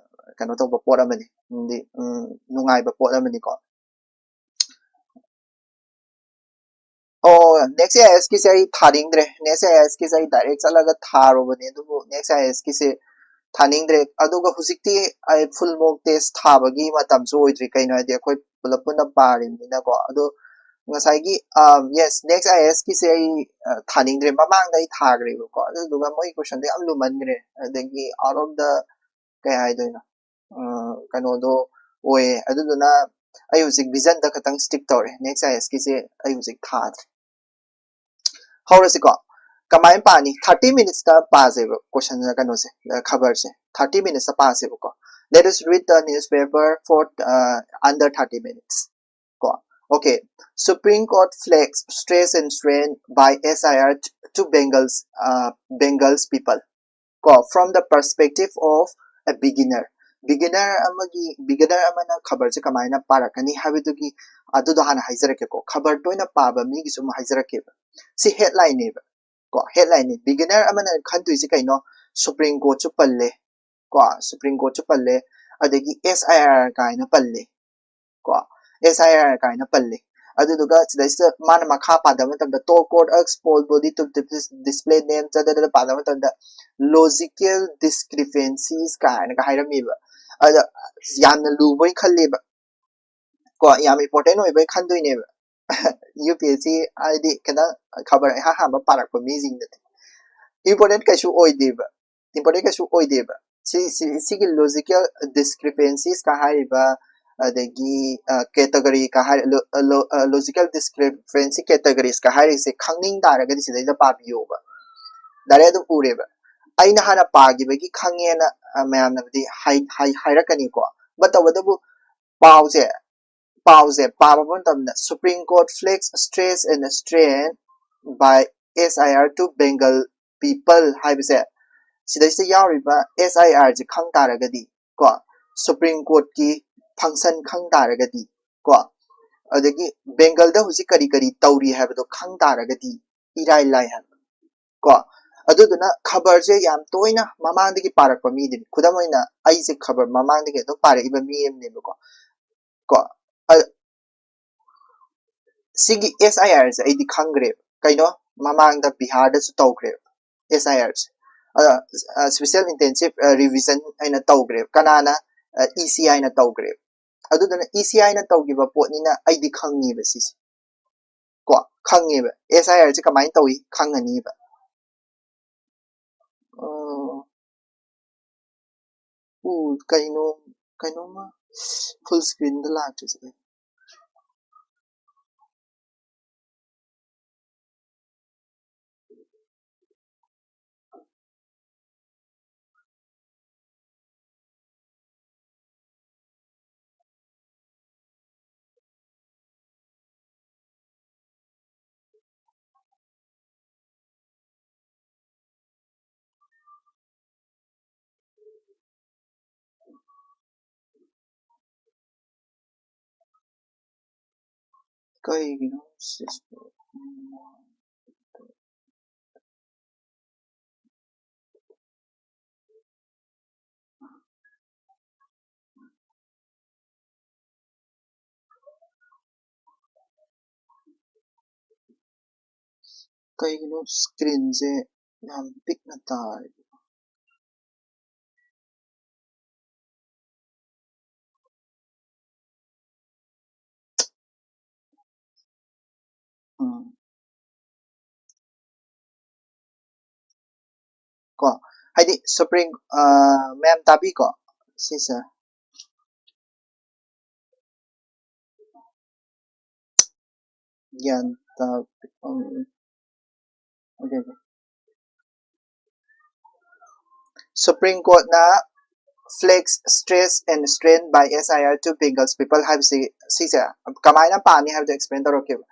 ꯀꯩꯅꯣ ꯇꯧꯕ ꯄꯣꯠ ꯑꯃꯅꯤ, ꯑꯃꯗꯤ, ꯎꯝ, ꯅꯨꯡꯉꯥꯏꯕ ꯄꯣꯠ ꯑꯃꯅꯤꯀꯣ꯫ ꯑꯣ, ꯅꯦꯛꯁ ꯑꯦ ꯑꯥꯏ ꯑꯦꯁꯀꯤꯁꯦ ꯑꯩ ꯊꯥꯅꯤꯡꯗ꯭ꯔꯦ꯫ ꯅꯦꯛꯁ ꯑꯦ ꯑꯥꯏ ꯑꯦꯁꯀꯤꯁꯦ ꯑꯩ ꯗꯥꯏꯔꯦꯛ ꯆꯠꯂꯒ ꯊꯥꯔꯨꯕꯅꯦ, ꯑꯗꯨꯕꯨ ꯅꯦꯛꯁ ꯑꯦ ꯑꯥꯏ ꯑꯦꯁꯀꯤꯁꯦ ꯊꯥꯅꯤꯡꯗ꯭ꯔꯦ꯫ ꯑꯗꯨꯒ ꯍꯧꯖꯤꯛꯇꯤ ꯑꯩ ꯐꯨꯜ ꯃꯣꯛ ꯇꯦꯁ ꯊꯥꯕꯒꯤ ꯃꯇꯝꯁꯨ ꯑꯣꯏꯗ꯭ꯔꯤ, ꯀꯩꯅꯣ ꯍꯥꯏꯗꯤ ꯑꯩꯈꯣꯏ ꯄꯨꯂꯞ ꯄꯨꯟꯅ ꯄꯥꯔꯤꯕꯅꯤꯅꯀꯣ꯫ ꯑꯗꯣ ꯉꯁꯥꯏꯒꯤ, ꯑ, ꯌꯦꯁ, ꯅꯦꯛꯁ ꯑꯥꯏ ꯑꯦ ꯑꯦꯁꯀꯤꯁꯦ ꯑꯩ, ꯑ, ꯊꯥꯅꯤꯡꯗ꯭ꯔꯦ꯫ ꯃꯃꯥꯡꯗ ꯑꯩ ꯊꯥꯈ꯭ꯔꯦꯕꯀꯣ, ꯑꯗꯨꯗꯨꯒ ꯃꯣꯏ ꯀꯣꯏꯁꯟꯗꯣ ꯌꯥꯝ ꯂꯨꯃꯟꯈ꯭ꯔꯦ, ꯑꯗꯒꯤ ꯑꯥꯎꯠ ꯑꯣꯐ ꯗ, ꯀꯩ ꯍꯥꯏꯗꯣꯏꯅꯣ, ꯑ, ꯀꯩꯅꯣꯗꯣ ꯑꯣꯏꯌꯦ꯫ ꯑꯗꯨꯗꯨꯅ ꯑꯩ ꯍꯧꯖꯤꯛ ꯚꯤꯖꯟꯗ ꯈꯛꯇꯪ ꯁ꯭ꯇꯤꯛ ꯇꯧꯔꯦ꯫ ꯅꯦꯛꯁ ꯑꯥꯏ ꯑꯦꯁꯀꯤꯁꯦ ꯑꯩ ꯍꯧꯖꯤꯛ ꯊꯥꯗ꯭ꯔꯦ꯫ ꯍꯧꯔꯁꯤꯀꯣ꯫ ꯀꯃꯥꯏꯅ ꯄꯥꯅꯤ? ꯊꯥꯔꯇꯤ ꯃꯤꯅꯤꯠꯁꯇ ꯄꯥꯁꯦꯕ ꯀꯣꯏꯁꯟ, ꯀꯩꯅꯣꯁꯦ, ꯑ, ꯈꯕꯔꯁꯦ꯫ Thirty ꯃꯤꯅꯤꯠꯁꯇ ꯄꯥꯁꯦꯕꯀꯣ꯫ Let us read the newspaper for, uh, under thirty minutes. ꯀꯣ꯫ Okay. Supreme Court flags stress and strain by S I R to Bengals, uh, Bengals people. ꯀꯣ, from the perspective of a beginner. Beginner ꯑꯃꯒꯤ, beginner ꯑꯃꯅ ꯈꯕꯔꯁꯦ ꯀꯃꯥꯏꯅ ꯄꯥꯔꯛꯀꯅꯤ ꯍꯥꯏꯕꯗꯨꯒꯤ, ꯑꯗꯨꯗꯣ ꯍꯥꯟꯅ ꯍꯥꯏꯖꯔꯛꯀꯦꯀꯣ꯫ ꯈꯕꯔ ꯇꯣꯏꯅ ꯄꯥꯕ ꯃꯤꯒꯤꯁꯨ ꯑꯃꯨꯛ ꯍꯥꯏꯖꯔꯛꯀꯦꯕ꯫ ꯁꯤ ꯍꯦꯗꯂꯥꯏꯟꯅꯦꯕ꯫ ꯀꯣ, ꯍꯦꯗꯂꯥꯏꯟꯅꯤ꯫ ꯕꯤꯒꯤꯅꯔ ꯑꯃꯅ ꯈꯟꯗꯣꯏꯁꯦ ꯀꯩꯅꯣ? ꯁꯨꯄ꯭ꯔꯤꯝ ꯀꯣꯔꯠꯁꯨ ꯄꯜꯂꯦ꯫ ꯀꯣ, ꯁꯨꯄ꯭ꯔꯤꯝ ꯀꯣꯔꯠꯁꯨ ꯄꯜꯂꯦ꯫ ꯑꯗꯒꯤ ꯑꯦꯁ ꯑꯥꯏ ꯑꯥꯔ ꯀꯥꯏꯅ ꯄꯜꯂꯦ꯫ ꯀꯣ, ꯑꯦꯁ ꯑꯥꯏ ꯑꯥꯔ ꯀꯥꯏꯅ ꯄꯜꯂꯦ꯫ ꯑꯗꯨꯗꯨꯒ ꯁꯤꯗꯩꯁꯤꯗ ꯃꯥꯅ ꯃꯈꯥ ꯄꯥꯗꯕ ꯃꯇꯝꯗ, "Tall court urge poor body to dis-, display name" ꯆꯗꯗ ꯄꯥꯗꯕ ꯃꯇꯝꯗ, "Logical discrepancies" ꯀꯥꯏꯅꯒ ꯍꯥꯏꯔꯝꯃꯦꯕ꯫ ꯑꯗ ꯌꯥꯝꯅ ꯂꯨꯕꯣꯏ ꯈꯜꯂꯦꯕ꯫ ꯀꯣ, ꯌꯥꯝ ꯏꯝꯄꯣꯔꯇꯦꯟ ꯑꯣꯏꯕꯩ ꯈꯟꯗꯣꯏꯅꯦꯕ꯫ ꯌꯨ ꯄꯤ ꯑꯦꯁ ꯁꯤ ꯍꯥꯏꯗꯤ ꯈꯤꯇꯪ ꯈꯕꯔ ꯏꯍꯥꯟ ꯍꯥꯟꯕ ꯄꯥꯔꯛꯄ ꯃꯤꯁꯤꯡꯗꯗꯤ ꯏꯝꯄꯣꯔꯇꯦꯟ ꯀꯩꯁꯨ ꯑꯣꯏꯗꯦꯕ꯫ ꯏꯝꯄꯣꯔꯇꯦꯟ ꯀꯩꯁꯨ ꯑꯣꯏꯗꯦꯕ꯫ ꯁꯤ, ꯁꯤ, ꯁꯤꯒꯤ ꯂꯣꯖꯤꯀꯦꯜ ꯗꯤꯁꯀ꯭ꯔꯤꯄꯦꯟꯁꯤꯁꯀ ꯍꯥꯏꯔꯤꯕ, ꯑꯗꯒꯤ, ꯑ, ꯀꯦꯇꯒꯣꯔꯤꯒ ꯍꯥꯏꯔ-, ꯂꯣ-, ꯑ, ꯂꯣ-, ꯑ, ꯂꯣꯖꯤꯀꯦꯜ ꯗꯤꯁꯀ꯭ꯔꯤꯄꯦꯟꯁꯤ ꯀꯦꯇꯒꯣꯔꯤꯁꯀ ꯍꯥꯏꯔꯤꯁꯦ ꯈꯪꯅꯤꯡ ꯇꯥꯔꯒꯗꯤ ꯁꯤꯗꯩꯗ ꯄꯥꯕꯤꯌꯣꯕ꯫ ꯗꯥꯏꯔꯦꯛ ꯑꯗꯨꯝ ꯎꯔꯦꯕ꯫ ꯑꯩꯅ ꯍꯥꯟꯅ ꯄꯥꯈꯤꯕꯒꯤ ꯈꯪꯉꯦꯅ, ꯑ, ꯃꯌꯥꯝꯅꯕꯨꯗꯤ ꯍꯥꯏ-, ꯍꯥꯏ-, ꯍꯥꯏꯔꯛꯀꯅꯤꯀꯣ꯫ But ꯇꯧꯕꯇꯕꯨ ꯄꯥꯎꯁꯦ, ꯄꯥꯎꯁꯦ ꯄꯥꯕ ꯃꯇꯝꯗ "Supreme Court flags stress and strain by S I R to Bengal people" ꯍꯥꯏꯕꯁꯦ, ꯁꯤꯗꯩꯁꯤꯗ ꯌꯥꯎꯔꯤꯕ ꯑꯦꯁ ꯑꯥꯏ ꯑꯥꯔꯁꯦ ꯈꯪ ꯇꯥꯔꯒꯗꯤ, ꯀꯣ, ꯁꯨꯄ꯭ꯔꯤꯝ ꯀꯣꯔꯠꯀꯤ ꯐꯪꯁꯟ ꯈꯪ ꯇꯥꯔꯒꯗꯤ, ꯀꯣ, ꯑꯗꯒꯤ ꯕꯦꯡꯒꯜꯗ ꯍꯧꯖꯤꯛ ꯀꯔꯤ ꯀꯔꯤ ꯇꯧꯔꯤ ꯍꯥꯏꯕꯗꯣ ꯈꯪ ꯇꯥꯔꯒꯗꯤ ꯏꯔꯥꯏ ꯂꯥꯏ ꯍꯥꯏꯕ, ꯀꯣ꯫ ꯑꯗꯨꯗꯨꯅ ꯈꯕꯔꯁꯦ ꯌꯥꯝ ꯇꯣꯏꯅ ꯃꯃꯥꯡꯗꯒꯤ ꯄꯥꯔꯛꯄ ꯃꯤꯗꯨꯅꯤ꯫ ꯈꯨꯗꯝ ꯑꯣꯏꯅ ꯑꯩꯁꯦ ꯈꯕꯔ ꯃꯃꯥꯡꯗꯒꯤ ꯑꯗꯨꯝ ꯄꯥꯔꯛꯏꯕ ꯃꯤ ꯑꯃꯅꯦꯕꯀꯣ꯫ ꯀꯣ, ꯑ-, ꯁꯤꯒꯤ ꯑꯦꯁ ꯑꯥꯏ ꯑꯥꯔꯁꯦ ꯑꯩꯗꯤ ꯈꯪꯈ꯭ꯔꯦꯕ꯫ ꯀꯩꯅꯣ, ꯃꯃꯥꯡꯗ ꯕꯤꯍꯥꯔꯗꯁꯨ ꯇꯧꯈ꯭ꯔꯦꯕ ꯑꯦꯁ ꯑꯥꯏ ꯑꯥꯔꯁꯦ꯫ ꯁ꯭ꯄꯦꯁꯦꯜ ꯏꯟꯇꯦꯟꯁꯤꯞ ꯔꯤꯚꯤꯖꯟ ꯍꯥꯏꯅ ꯇꯧꯈ꯭ꯔꯦꯕ꯫ ꯀꯅꯥꯅ? ꯏ ꯁꯤ ꯑꯥꯏꯅ ꯇꯧꯈ꯭ꯔꯦꯕ꯫ ꯑꯗꯨꯗꯨꯅ ꯏ ꯁꯤ ꯑꯥꯏꯅ ꯇꯧꯈꯤꯕ ꯄꯣꯠꯅꯤꯅ ꯑꯩꯗꯤ ꯈꯪꯉꯦꯕ ꯁꯤꯁꯦ, ꯀꯣ, ꯈꯪꯉꯦꯕ꯫ ꯑꯦꯁ ꯑꯥꯏ ꯑꯥꯔꯁꯦ ꯀꯃꯥꯏꯅ ꯇꯧꯏ ꯈꯪꯉꯅꯤꯕ꯫ ꯑꯣ, ꯎ, ꯀꯩꯅꯣ, ꯀꯩꯅꯣꯝꯃ ꯐꯨꯜ ꯁ꯭ꯀ꯭ꯔꯤꯟꯗ ꯂꯥꯛꯇ꯭ꯔꯤꯁꯦ ꯀꯩꯅꯣ? ꯀꯩꯒꯤꯅꯣ ꯁꯤꯁꯤꯕꯣ? ꯀꯩꯒꯤꯅꯣ ꯁ꯭ꯀ꯭ꯔꯤꯟꯁꯦ ꯌꯥꯝ ꯄꯤꯛꯅ ꯇꯥꯔꯤꯕꯣ? ꯎꯝ꯫ ꯀꯣ, ꯍꯥꯏꯗꯤ ꯁꯨꯄ꯭ꯔꯤꯝ, ꯑ, ꯃꯌꯥꯝ ꯇꯥꯕꯤꯀꯣ ꯁꯤꯁꯦ? ꯒ꯭ꯌꯥꯟ ꯇꯥ-, ꯎꯝ, ꯑꯣꯀꯦ, ꯑꯣꯀꯦ꯫ Supreme Courtꯅ flags stress and strain by S I R to Bengal's people ꯍꯥꯏꯕꯁꯤ, ꯁꯤꯁꯦ ꯀꯃꯥꯏꯅ ꯄꯥꯅꯤ ꯍꯥꯏꯕꯗꯣ explain ꯇꯧꯔꯛꯀꯦꯕ꯫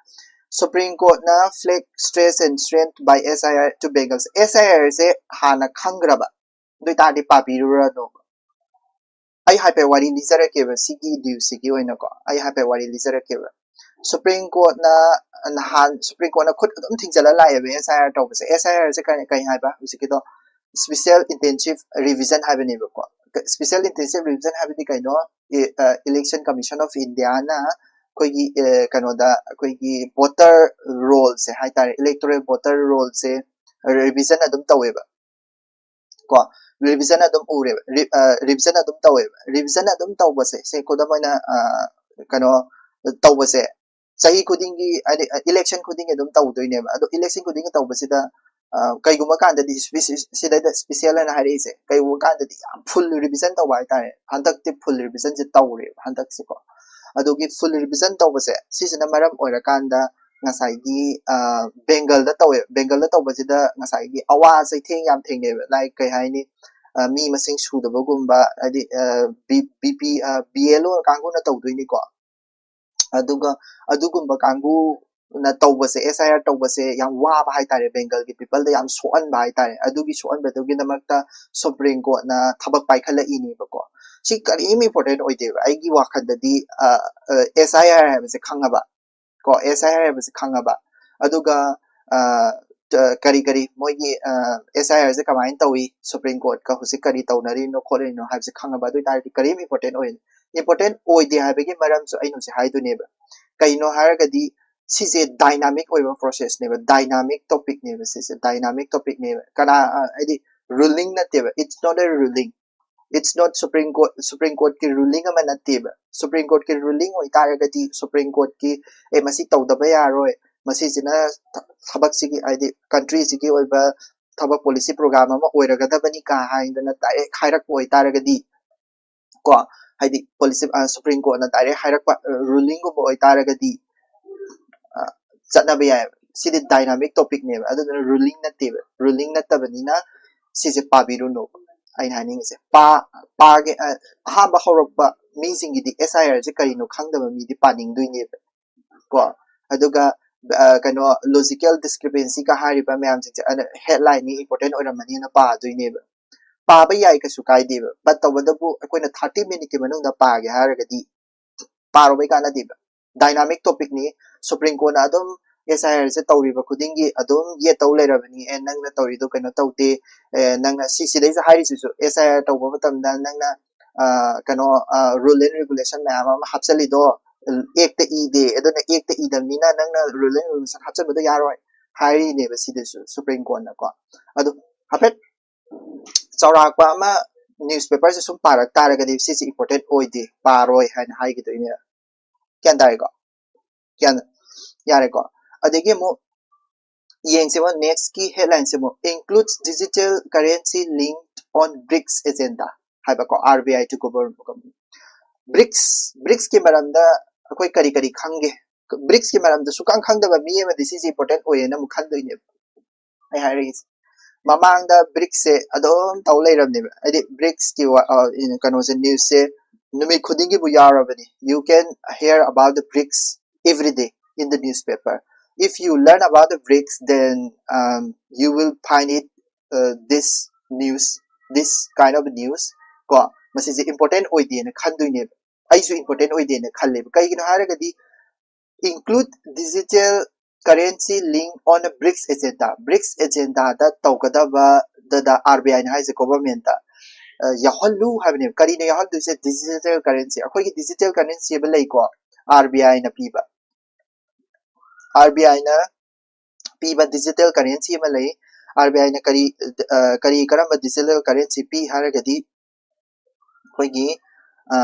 Supreme Courtꯅ flag stress and strength by S I R to Bengals. S I R ꯁꯦ ꯍꯥꯟꯅ ꯈꯪꯈ꯭ꯔꯕ, ꯑꯗꯨ ꯑꯣꯏꯇꯥꯔꯗꯤ ꯄꯥꯕꯤꯔꯨꯔꯅꯣꯕ꯫ ꯑꯩ ꯍꯥꯏꯐꯦꯠ ꯋꯥꯔꯤ ꯂꯤꯖꯔꯛꯀꯦꯕ, ꯁꯤꯒꯤ ꯗ꯭ꯌꯨꯁꯤꯒꯤ ꯑꯣꯏꯅꯀꯣ, ꯑꯩ ꯍꯥꯏꯐꯦꯠ ꯋꯥꯔꯤ ꯂꯤꯖꯔꯛꯀꯦꯕ꯫ Supreme Courtꯅ ꯅꯍꯥꯟ Supreme Courtꯅ ꯈꯨꯠ ꯑꯗꯨꯝ ꯊꯤꯡꯖꯤꯜꯂ ꯂꯥꯛꯑꯦꯕ S I R ꯇꯧꯕꯁꯦ꯫ S I R ꯁꯦ ꯀꯩ, ꯀꯩ ꯍꯥꯏꯕ? ꯍꯧꯖꯤꯛꯀꯤꯗꯣ Special Intensive Revision ꯍꯥꯏꯕꯅꯦꯕꯀꯣ꯫ Special Intensive Revision ꯍꯥꯏꯕꯗꯤ ꯀꯩꯅꯣ? ꯏ-, ꯑ, Election Commission of Indiaꯅ ꯑꯩꯈꯣꯏꯒꯤ, ꯑ, ꯀꯩꯅꯣꯗ, ꯑꯩꯈꯣꯏꯒꯤ voter rollꯁꯦ ꯍꯥꯏꯇꯥꯔꯦ, electoral voter rollꯁꯦ revision ꯑꯗꯨꯝ ꯇꯧꯋꯦꯕ꯫ ꯀꯣ, revision ꯑꯗꯨꯝ ꯎꯔꯦꯕ, ꯔꯤ-, ꯑ, revision ꯑꯗꯨꯝ ꯇꯧꯋꯦꯕ꯫ Revision ꯑꯗꯨꯝ ꯇꯧꯕꯁꯦ, ꯁꯦ ꯈꯨꯗꯝ ꯑꯣꯏꯅ, ꯑ, ꯀꯩꯅꯣ ꯇꯧꯕꯁꯦ, ꯆꯍꯤ ꯈꯨꯗꯤꯡꯒꯤ, ꯍꯥꯏꯗꯤ, ꯑ, election ꯈꯨꯗꯤꯡꯒꯤ ꯑꯗꯨꯝ ꯇꯧꯗꯣꯏꯅꯦꯕ꯫ ꯑꯗꯣ election ꯈꯨꯗꯤꯡꯒꯤ ꯇꯧꯕꯁꯤꯗ, ꯑ, ꯀꯩꯒꯨꯝꯕ ꯀꯥꯟꯗꯗꯤ ꯁꯤꯗꯩꯗ special ꯍꯥꯏꯅ ꯍꯥꯏꯔꯛꯏꯁꯦ, ꯀꯩꯒꯨꯝꯕ ꯀꯥꯟꯗꯗꯤ ꯌꯥꯝ full revision ꯇꯧꯕ ꯍꯥꯏꯇꯥꯔꯦ꯫ ꯍꯟꯗꯛꯇꯤ full revisionꯁꯦ ꯇꯧꯔꯦꯕ, ꯍꯟꯗꯛꯁꯦꯀꯣ꯫ ꯑꯗꯨꯒꯤ full revision ꯇꯧꯕꯁꯦ, ꯁꯤꯁꯤꯅ ꯃꯔꯝ ꯑꯣꯏꯔꯀꯥꯟꯗ ꯉꯁꯥꯏꯒꯤ, ꯑ, ꯕꯦꯡꯒꯜꯗ ꯇꯧꯋꯦ꯫ ꯕꯦꯡꯒꯜꯗ ꯇꯧꯕꯁꯤꯗ ꯉꯁꯥꯏꯒꯤ ꯑꯋꯥ ꯆꯩꯊꯦꯡ ꯌꯥꯝ ꯊꯦꯡꯅꯩꯕ꯫ Like, ꯀꯩ ꯍꯥꯏꯅꯤ, ꯑ, ꯃꯤ ꯃꯁꯤꯡ ꯁꯨꯗꯕꯒꯨꯝꯕ, ꯍꯥꯏꯗꯤ, ꯑ, ꯕꯤ-, BP, ꯑ, B L O ꯀꯥꯡꯕꯨꯅ ꯇꯧꯗꯣꯏꯅꯤꯀꯣ꯫ ꯑꯗꯨꯒ ꯑꯗꯨꯒꯨꯝꯕ ꯀꯥꯡꯕꯨꯅ ꯇꯧꯕꯁꯦ, S I R ꯇꯧꯕꯁꯦ ꯌꯥꯝ ꯋꯥꯕ ꯍꯥꯏꯇꯥꯔꯦ, ꯕꯦꯡꯒꯜꯒꯤ peopleꯗ ꯌꯥꯝ ꯁꯣꯛꯍꯟꯕ ꯍꯥꯏꯇꯥꯔꯦ꯫ ꯑꯗꯨꯒꯤ ꯁꯣꯛꯍꯟꯕꯗꯨꯒꯤꯗꯃꯛꯇ Supreme Courtꯅ ꯊꯕꯛ ꯄꯥꯏꯈꯠꯂꯛꯏꯅꯦꯕꯀꯣ꯫ ꯁꯤ ꯀꯔꯤꯝ important ꯑꯣꯏꯗꯦꯕ꯫ ꯑꯩꯒꯤ ꯋꯥꯈꯜꯗꯗꯤ, ꯑ, ꯑ, S I R ꯍꯥꯏꯕꯁꯦ ꯈꯪꯉꯕ? ꯀꯣ, S I R ꯍꯥꯏꯕꯁꯦ ꯈꯪꯉꯕ? ꯑꯗꯨꯒ, ꯑ, ꯇ-, ꯀꯔꯤ ꯀꯔꯤ ꯃꯣꯏꯒꯤ, ꯑ, S I R ꯁꯦ ꯀꯃꯥꯏꯅ ꯇꯧꯏ, Supreme Courtꯀ ꯍꯧꯖꯤꯛ ꯀꯔꯤ ꯇꯧꯅꯔꯤꯅꯣ ꯈꯣꯠꯂꯤꯅꯣ ꯍꯥꯏꯕꯁꯦ ꯈꯪꯉꯕ? ꯑꯗꯨ ꯑꯣꯏꯇꯥꯔꯗꯤ ꯀꯔꯤꯝ important ꯑꯣꯏ-, important ꯑꯣꯏꯗꯦ ꯍꯥꯏꯕꯒꯤ ꯃꯔꯝꯁꯨ ꯑꯩꯅ ꯍꯧꯖꯤꯛ ꯍꯥꯏꯗꯣꯏꯅꯦꯕ꯫ ꯀꯩꯅꯣ ꯍꯥꯏꯔꯒꯗꯤ ꯁꯤꯁꯦ dynamic ꯑꯣꯏꯕ processꯅꯦꯕ, dynamic topicꯅꯦꯕ ꯁꯤꯁꯦ, dynamic topicꯅꯦꯕ꯫ ꯀꯅꯥ, ꯑ, ꯍꯥꯏꯗꯤ ruling ꯅꯠꯇꯦꯕ, it's not a ruling, it's not Supreme Court, Supreme Courtꯀꯤ ruling ꯑꯃ ꯅꯠꯇꯦꯕ꯫ Supreme Courtꯀꯤ ruling ꯑꯣꯏꯇꯥꯔꯒꯗꯤ, Supreme Courtꯀꯤ, "ꯑꯦ, ꯃꯁꯤ ꯇꯧꯗꯕ ꯌꯥꯔꯣꯏ, ꯃꯁꯤꯁꯤꯅ ꯊ-, ꯊꯕꯛꯁꯤꯒꯤ, ꯍꯥꯏꯗꯤ countryꯁꯤꯒꯤ ꯑꯣꯏꯕ ꯊꯕꯛ policy program ꯑꯃ ꯑꯣꯏꯔꯒꯗꯕꯅꯤ" ꯀ ꯍꯥꯏꯗꯅ direct ꯍꯥꯏꯔꯛꯄ ꯑꯣꯏꯇꯥꯔꯒꯗꯤ, ꯀꯣ, ꯍꯥꯏꯗꯤ policy, ꯑ, Supreme Courtꯅ direct ꯍꯥꯏꯔꯛꯄ, ꯑ, rulingꯒꯨꯝꯕ ꯑꯣꯏꯇꯥꯔꯒꯗꯤ, ꯑ, ꯆꯠꯅꯕ ꯌꯥꯏꯑꯕ꯫ ꯁꯤꯗꯤ dynamic topicꯅꯦꯕ, ꯑꯗꯨꯗꯨꯅ ruling ꯅꯠꯇꯦꯕ꯫ Ruling ꯅꯠꯇꯕꯅꯤꯅ ꯁꯤꯁꯦ ꯄꯥꯕꯤꯔꯨꯅꯣ꯫ ꯑꯩꯅ ꯍꯥꯏꯅꯤꯡꯉꯤꯁꯦ, ꯄꯥ-, ꯄꯥꯒꯦ, ꯑ, ꯑꯍꯥꯟꯕ ꯍꯧꯔꯛꯄ ꯃꯤꯁꯤꯡꯒꯤꯗꯤ S I Rꯁꯦ ꯀꯔꯤꯅꯣ ꯈꯪꯗꯕ ꯃꯤꯗꯤ ꯄꯥꯅꯤꯡꯗꯣꯏꯅꯦꯕ꯫ ꯀꯣ, ꯑꯗꯨꯒ ꯑ, ꯀꯩꯅꯣ, logical discrepancy ꯀ ꯍꯥꯏꯔꯤꯕ ꯃꯌꯥꯝꯁꯤꯡꯁꯦ ꯑꯗ headline ꯅꯤ, important ꯑꯣꯏꯔꯝꯃꯅꯤꯅ ꯄꯥꯗꯣꯏꯅꯦꯕ꯫ ꯄꯥꯕ ꯌꯥꯏ, ꯀꯩꯁꯨ ꯀꯥꯏꯗꯦꯕ, but ꯇꯧꯕꯇꯕꯨ ꯑꯩꯈꯣꯏꯅ thirty minute ꯀꯤ ꯃꯅꯨꯡꯗ ꯄꯥꯒꯦ ꯍꯥꯏꯔꯒꯗꯤ ꯄꯥꯔꯨꯕꯩ ꯀꯥꯟꯅꯗꯦꯕ꯫ Dynamic topic ꯅꯤ, Supreme Court ꯅ ꯑꯗꯨꯝ S I R ꯁꯦ ꯇꯧꯔꯤꯕ ꯈꯨꯗꯤꯡꯒꯤ ꯑꯗꯨꯝ ꯌꯦꯠꯇꯧ ꯂꯩꯔꯕꯅꯤ, ꯑꯦ, ꯅꯪꯅ ꯇꯧꯔꯤꯗꯣ ꯀꯩꯅꯣ ꯇꯧꯗꯦ, ꯑꯦ, ꯅꯪꯅ ꯁꯤ, ꯁꯤꯗꯩꯁꯤꯗ ꯍꯥꯏꯔꯤꯁꯤꯁꯨ, S I R ꯇꯧꯕ ꯃꯇꯝꯗ ꯅꯪꯅ, ꯑ, ꯀꯩꯅꯣ, ꯑ, rule and regulation ꯃꯌꯥꯝ ꯑꯃ ꯍꯥꯞꯆꯜꯂꯤꯗꯣ, ꯑꯦꯛꯇ ꯏꯗꯦ, ꯑꯗꯨꯅ ꯑꯦꯛꯇ ꯏꯗꯕꯅꯤꯅ ꯅꯪꯅ rule and regulation ꯍꯥꯞꯆꯟꯕꯗꯣ ꯌꯥꯔꯣꯏ ꯍꯥꯏꯔꯤꯅꯦꯕ ꯁꯤꯗꯁꯨ Supreme Court ꯅꯀꯣ꯫ ꯑꯗꯨ ꯍꯥꯏꯐꯦꯠ ꯆꯥꯎꯔꯥꯛꯄ ꯑꯃ newspaper ꯁꯦ ꯁꯨꯝ ꯄꯥꯔꯛ ꯇꯥꯔꯒꯗꯤ ꯁꯤꯁꯦ important ꯑꯣꯏꯗꯦ, ꯄꯥꯔꯣꯏ ꯍꯥꯏꯅ ꯍꯥꯏꯈꯤꯗꯣꯏꯅꯦ꯫ ꯒ꯭ꯌꯥꯟ ꯇꯥꯔꯦꯀꯣ? ꯒ꯭ꯌꯥꯟ, ꯌꯥꯔꯦꯀꯣ? ꯑꯗꯒꯤ ꯑꯃꯨꯛ ꯌꯦꯡꯁꯦꯕ, next ꯀꯤ headline ꯁꯦ ꯑꯃꯨꯛ, "Includes digital currency linked on brics agenda" ꯍꯥꯏꯕꯀꯣ, R B I to govern. brics, brics ꯀꯤ ꯃꯔꯝꯗ ꯑꯩꯈꯣꯏ ꯀꯔꯤ ꯀꯔꯤ ꯈꯪꯒꯦ? brics ꯀꯤ ꯃꯔꯝꯗ ꯁꯨꯛꯈꯪ ꯈꯪꯗꯕ ꯃꯤ ꯑꯃꯗꯤ ꯁꯤꯁꯦ important ꯑꯣꯏꯌꯦꯅ ꯑꯃꯨꯛ ꯈꯟꯗꯣꯏꯅꯦꯕ꯫ ꯑꯩ ꯍꯥꯏꯔꯛꯏꯁꯦ, ꯃꯃꯥꯡꯗ brics ꯁꯦ ꯑꯗꯨꯝ ꯇꯧ ꯂꯩꯔꯝꯅꯦꯕ, ꯍꯥꯏꯗꯤ brics ꯀꯤ ꯋꯥ-, ꯑ, ꯀꯩꯅꯣꯁꯦ, news ꯁꯦ ꯅꯨꯃꯤꯠ ꯈꯨꯗꯤꯡꯒꯤꯕꯨ ꯌꯥꯎꯔꯕꯅꯤ. You can hear about the brics every day in the newspaper. If you learn about the brics, then, um, you will find it, uh, this news, this kind of news. ꯀꯣ, ꯃꯁꯤꯁꯦ important ꯑꯣꯏꯗꯦꯅ ꯈꯟꯗꯣꯏꯅꯦꯕ꯫ ꯑꯩꯁꯨ important ꯑꯣꯏꯗꯦꯅ ꯈꯜꯂꯦꯕ꯫ ꯀꯩꯒꯤꯅꯣ ꯍꯥꯏꯔꯒꯗꯤ, "Include digital currency linked on a brics agenda." brics agenda the ꯇꯧꯒꯗꯕꯗ R B I ꯅ ꯍꯥꯏꯁꯦ government ꯇ, ꯑ, ꯌꯥꯎꯍꯜꯂꯨ ꯍꯥꯏꯕꯅꯦꯕ꯫ ꯀꯔꯤꯅꯣ ꯌꯥꯎꯍꯟꯗꯣꯏꯁꯦ? Digital currency. ꯑꯩꯈꯣꯏꯒꯤ digital currency ꯑꯃ ꯂꯩꯀꯣ, R B I ꯅ ꯄꯤꯕ꯫ R B I ꯅ ꯄꯤꯕ digital currency ꯑꯃ ꯂꯩ꯫ R B I ꯅ ꯀꯔꯤ, ꯑ, ꯀꯔꯤ, ꯀꯔꯝꯕ digital currency ꯄꯤ ꯍꯥꯏꯔꯒꯗꯤ, ꯑꯩꯈꯣꯏꯒꯤ, ꯑ,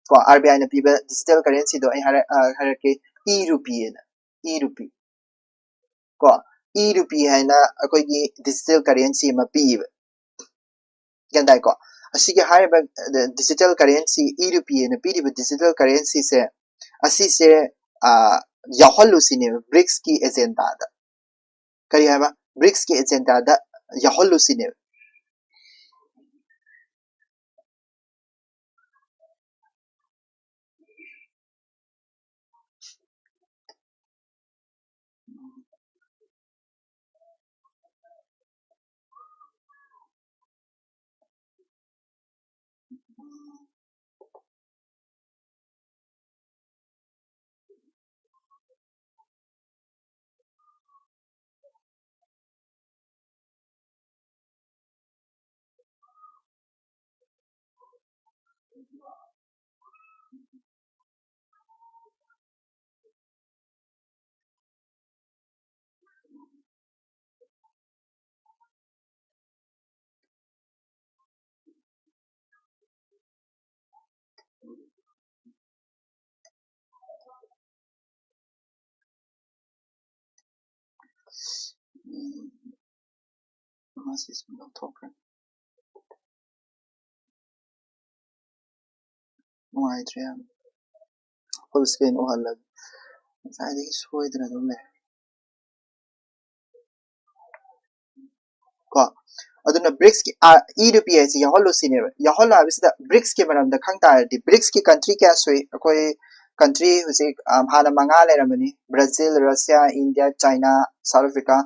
ꯀꯣ, R B I ꯅ ꯄꯤꯕ digital currency ꯗꯣ ꯑꯩ ꯍꯥꯏꯔ-, ꯑ, ꯍꯥꯏꯔꯛꯀꯦ, e-rupee ꯍꯥꯏꯅ, e-rupee꯫ ꯀꯣ, e-rupee ꯍꯥꯏꯅ ꯑꯩꯈꯣꯏꯒꯤ digital currency ꯑꯃ ꯄꯤꯌꯦꯕ꯫ ꯒ꯭ꯌꯥꯟ ꯇꯥꯏꯀꯣ? ꯑꯁꯤꯒꯤ ꯍꯥꯏꯔꯤꯕ, ꯑ, digital currency, e-rupee ꯍꯥꯏꯅ ꯄꯤꯔꯤꯕ digital currency ꯁꯦ, ꯑꯁꯤꯁꯦ, ꯑ, ꯌꯥꯎꯍꯜꯂꯨ ꯁꯤꯅꯦꯕ brics ꯀꯤ agenda ꯗ꯫ ꯀꯔꯤ ꯍꯥꯏꯕ? brics ꯀꯤ agenda ꯗ ꯌꯥꯎꯍꯜꯂꯨ ꯁꯤꯅꯦꯕ꯫ ꯎꯝ, ꯃꯁꯤꯁꯨ ꯂꯧꯊꯣꯛꯈ꯭ꯔꯦ꯫ ꯅꯨꯡꯉꯥꯏꯇ꯭ꯔꯦ ꯌꯥꯝ꯫ Full screen ꯎꯍꯜꯂꯒꯦ꯫ ꯉꯁꯥꯏꯗꯒꯤ ꯁꯣꯏꯗꯅ ꯑꯗꯨꯝ ꯂꯩ꯫ ꯀꯣ, ꯑꯗꯨꯅ ꯕ꯭ꯔꯤꯛꯁꯀꯤ, ꯑꯥ, ꯏ ꯔꯨꯄꯤ ꯍꯥꯏꯁꯤ ꯌꯥꯎꯍꯜꯂꯨ ꯁꯤꯅꯦꯕ꯫ ꯌꯥꯎꯍꯜꯂꯣ ꯍꯥꯏꯕꯁꯤꯗ ꯕ꯭ꯔꯤꯛꯁꯀꯤ ꯃꯔꯝꯗ ꯈꯪ ꯇꯥꯔꯗꯤ, ꯕ꯭ꯔꯤꯛꯁꯀꯤ ꯀꯟꯇ꯭ꯔꯤ ꯀꯌꯥ ꯁꯨꯏ? ꯑꯩꯈꯣꯏ ꯀꯟꯇ꯭ꯔꯤ ꯍꯧꯖꯤꯛ, ꯑꯥ, ꯍꯥꯟꯅ ꯃꯉꯥ ꯂꯩꯔꯝꯕꯅꯤ: Brazil, Russia, India, China, South Africa.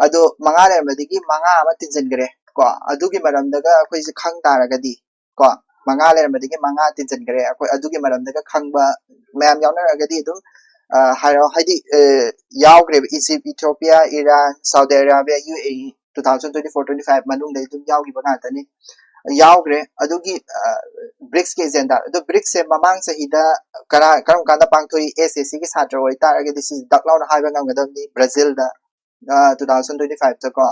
ꯑꯗꯣ ꯃꯉꯥ ꯂꯩꯔꯝꯕꯗꯒꯤ ꯃꯉꯥ ꯑꯃ ꯇꯤꯟꯁꯤꯟꯈ꯭ꯔꯦ꯫ ꯀꯣ, ꯑꯗꯨꯒꯤ ꯃꯔꯝꯗꯒ ꯑꯩꯈꯣꯏꯁꯦ ꯈꯪ ꯇꯥꯔꯒꯗꯤ, ꯀꯣ, ꯃꯉꯥ ꯂꯩꯔꯝꯕꯗꯒꯤ ꯃꯉꯥ ꯇꯤꯟꯁꯤꯟꯈ꯭ꯔꯦ꯫ ꯑꯩꯈꯣꯏ ꯑꯗꯨꯒꯤ ꯃꯔꯝꯗꯒ ꯈꯪꯕ ꯃꯌꯥꯝ ꯌꯥꯎꯅꯔꯒꯗꯤ ꯑꯗꯨꯝ, ꯑ, ꯍꯥꯏꯔꯛꯑꯣ꯫ ꯍꯥꯏꯗꯤ, ꯑ, ꯌꯥꯎꯈ꯭ꯔꯦꯕ꯫ Egypt, Ethiopia, Iran, Saudi Arabia, U A E, two thousand twenty four twenty five ꯃꯅꯨꯡꯗ ꯑꯗꯨꯝ ꯌꯥꯎꯈꯤꯕ ꯉꯥꯛꯇꯅꯤ꯫ ꯌꯥꯎꯈ꯭ꯔꯦ꯫ ꯑꯗꯨꯒꯤ, ꯑ, ꯕ꯭ꯔꯤꯛꯁꯀꯤ ꯑꯦꯖꯦꯟꯗꯥ꯫ ꯑꯗꯣ ꯕ꯭ꯔꯤꯛꯁꯁꯦ ꯃꯃꯥꯡ ꯆꯍꯤꯗ ꯀꯔꯥ-, ꯀꯔꯝ ꯀꯥꯟꯗ ꯄꯥꯡꯊꯣꯛꯏ? ꯑꯦꯁ ꯑꯦꯁ ꯁꯤꯒꯤ ꯁꯥꯇ꯭ꯔ ꯑꯣꯏꯇꯥꯔꯒꯗꯤ ꯁꯤ ꯗꯛ ꯂꯥꯎꯅ ꯍꯥꯏꯕ ꯉꯝꯒꯗꯕꯅꯤ, ꯕ꯭ꯔꯥꯖꯤꯜꯗ, ꯑ, two thousand twenty five ꯇ ꯀꯣ꯫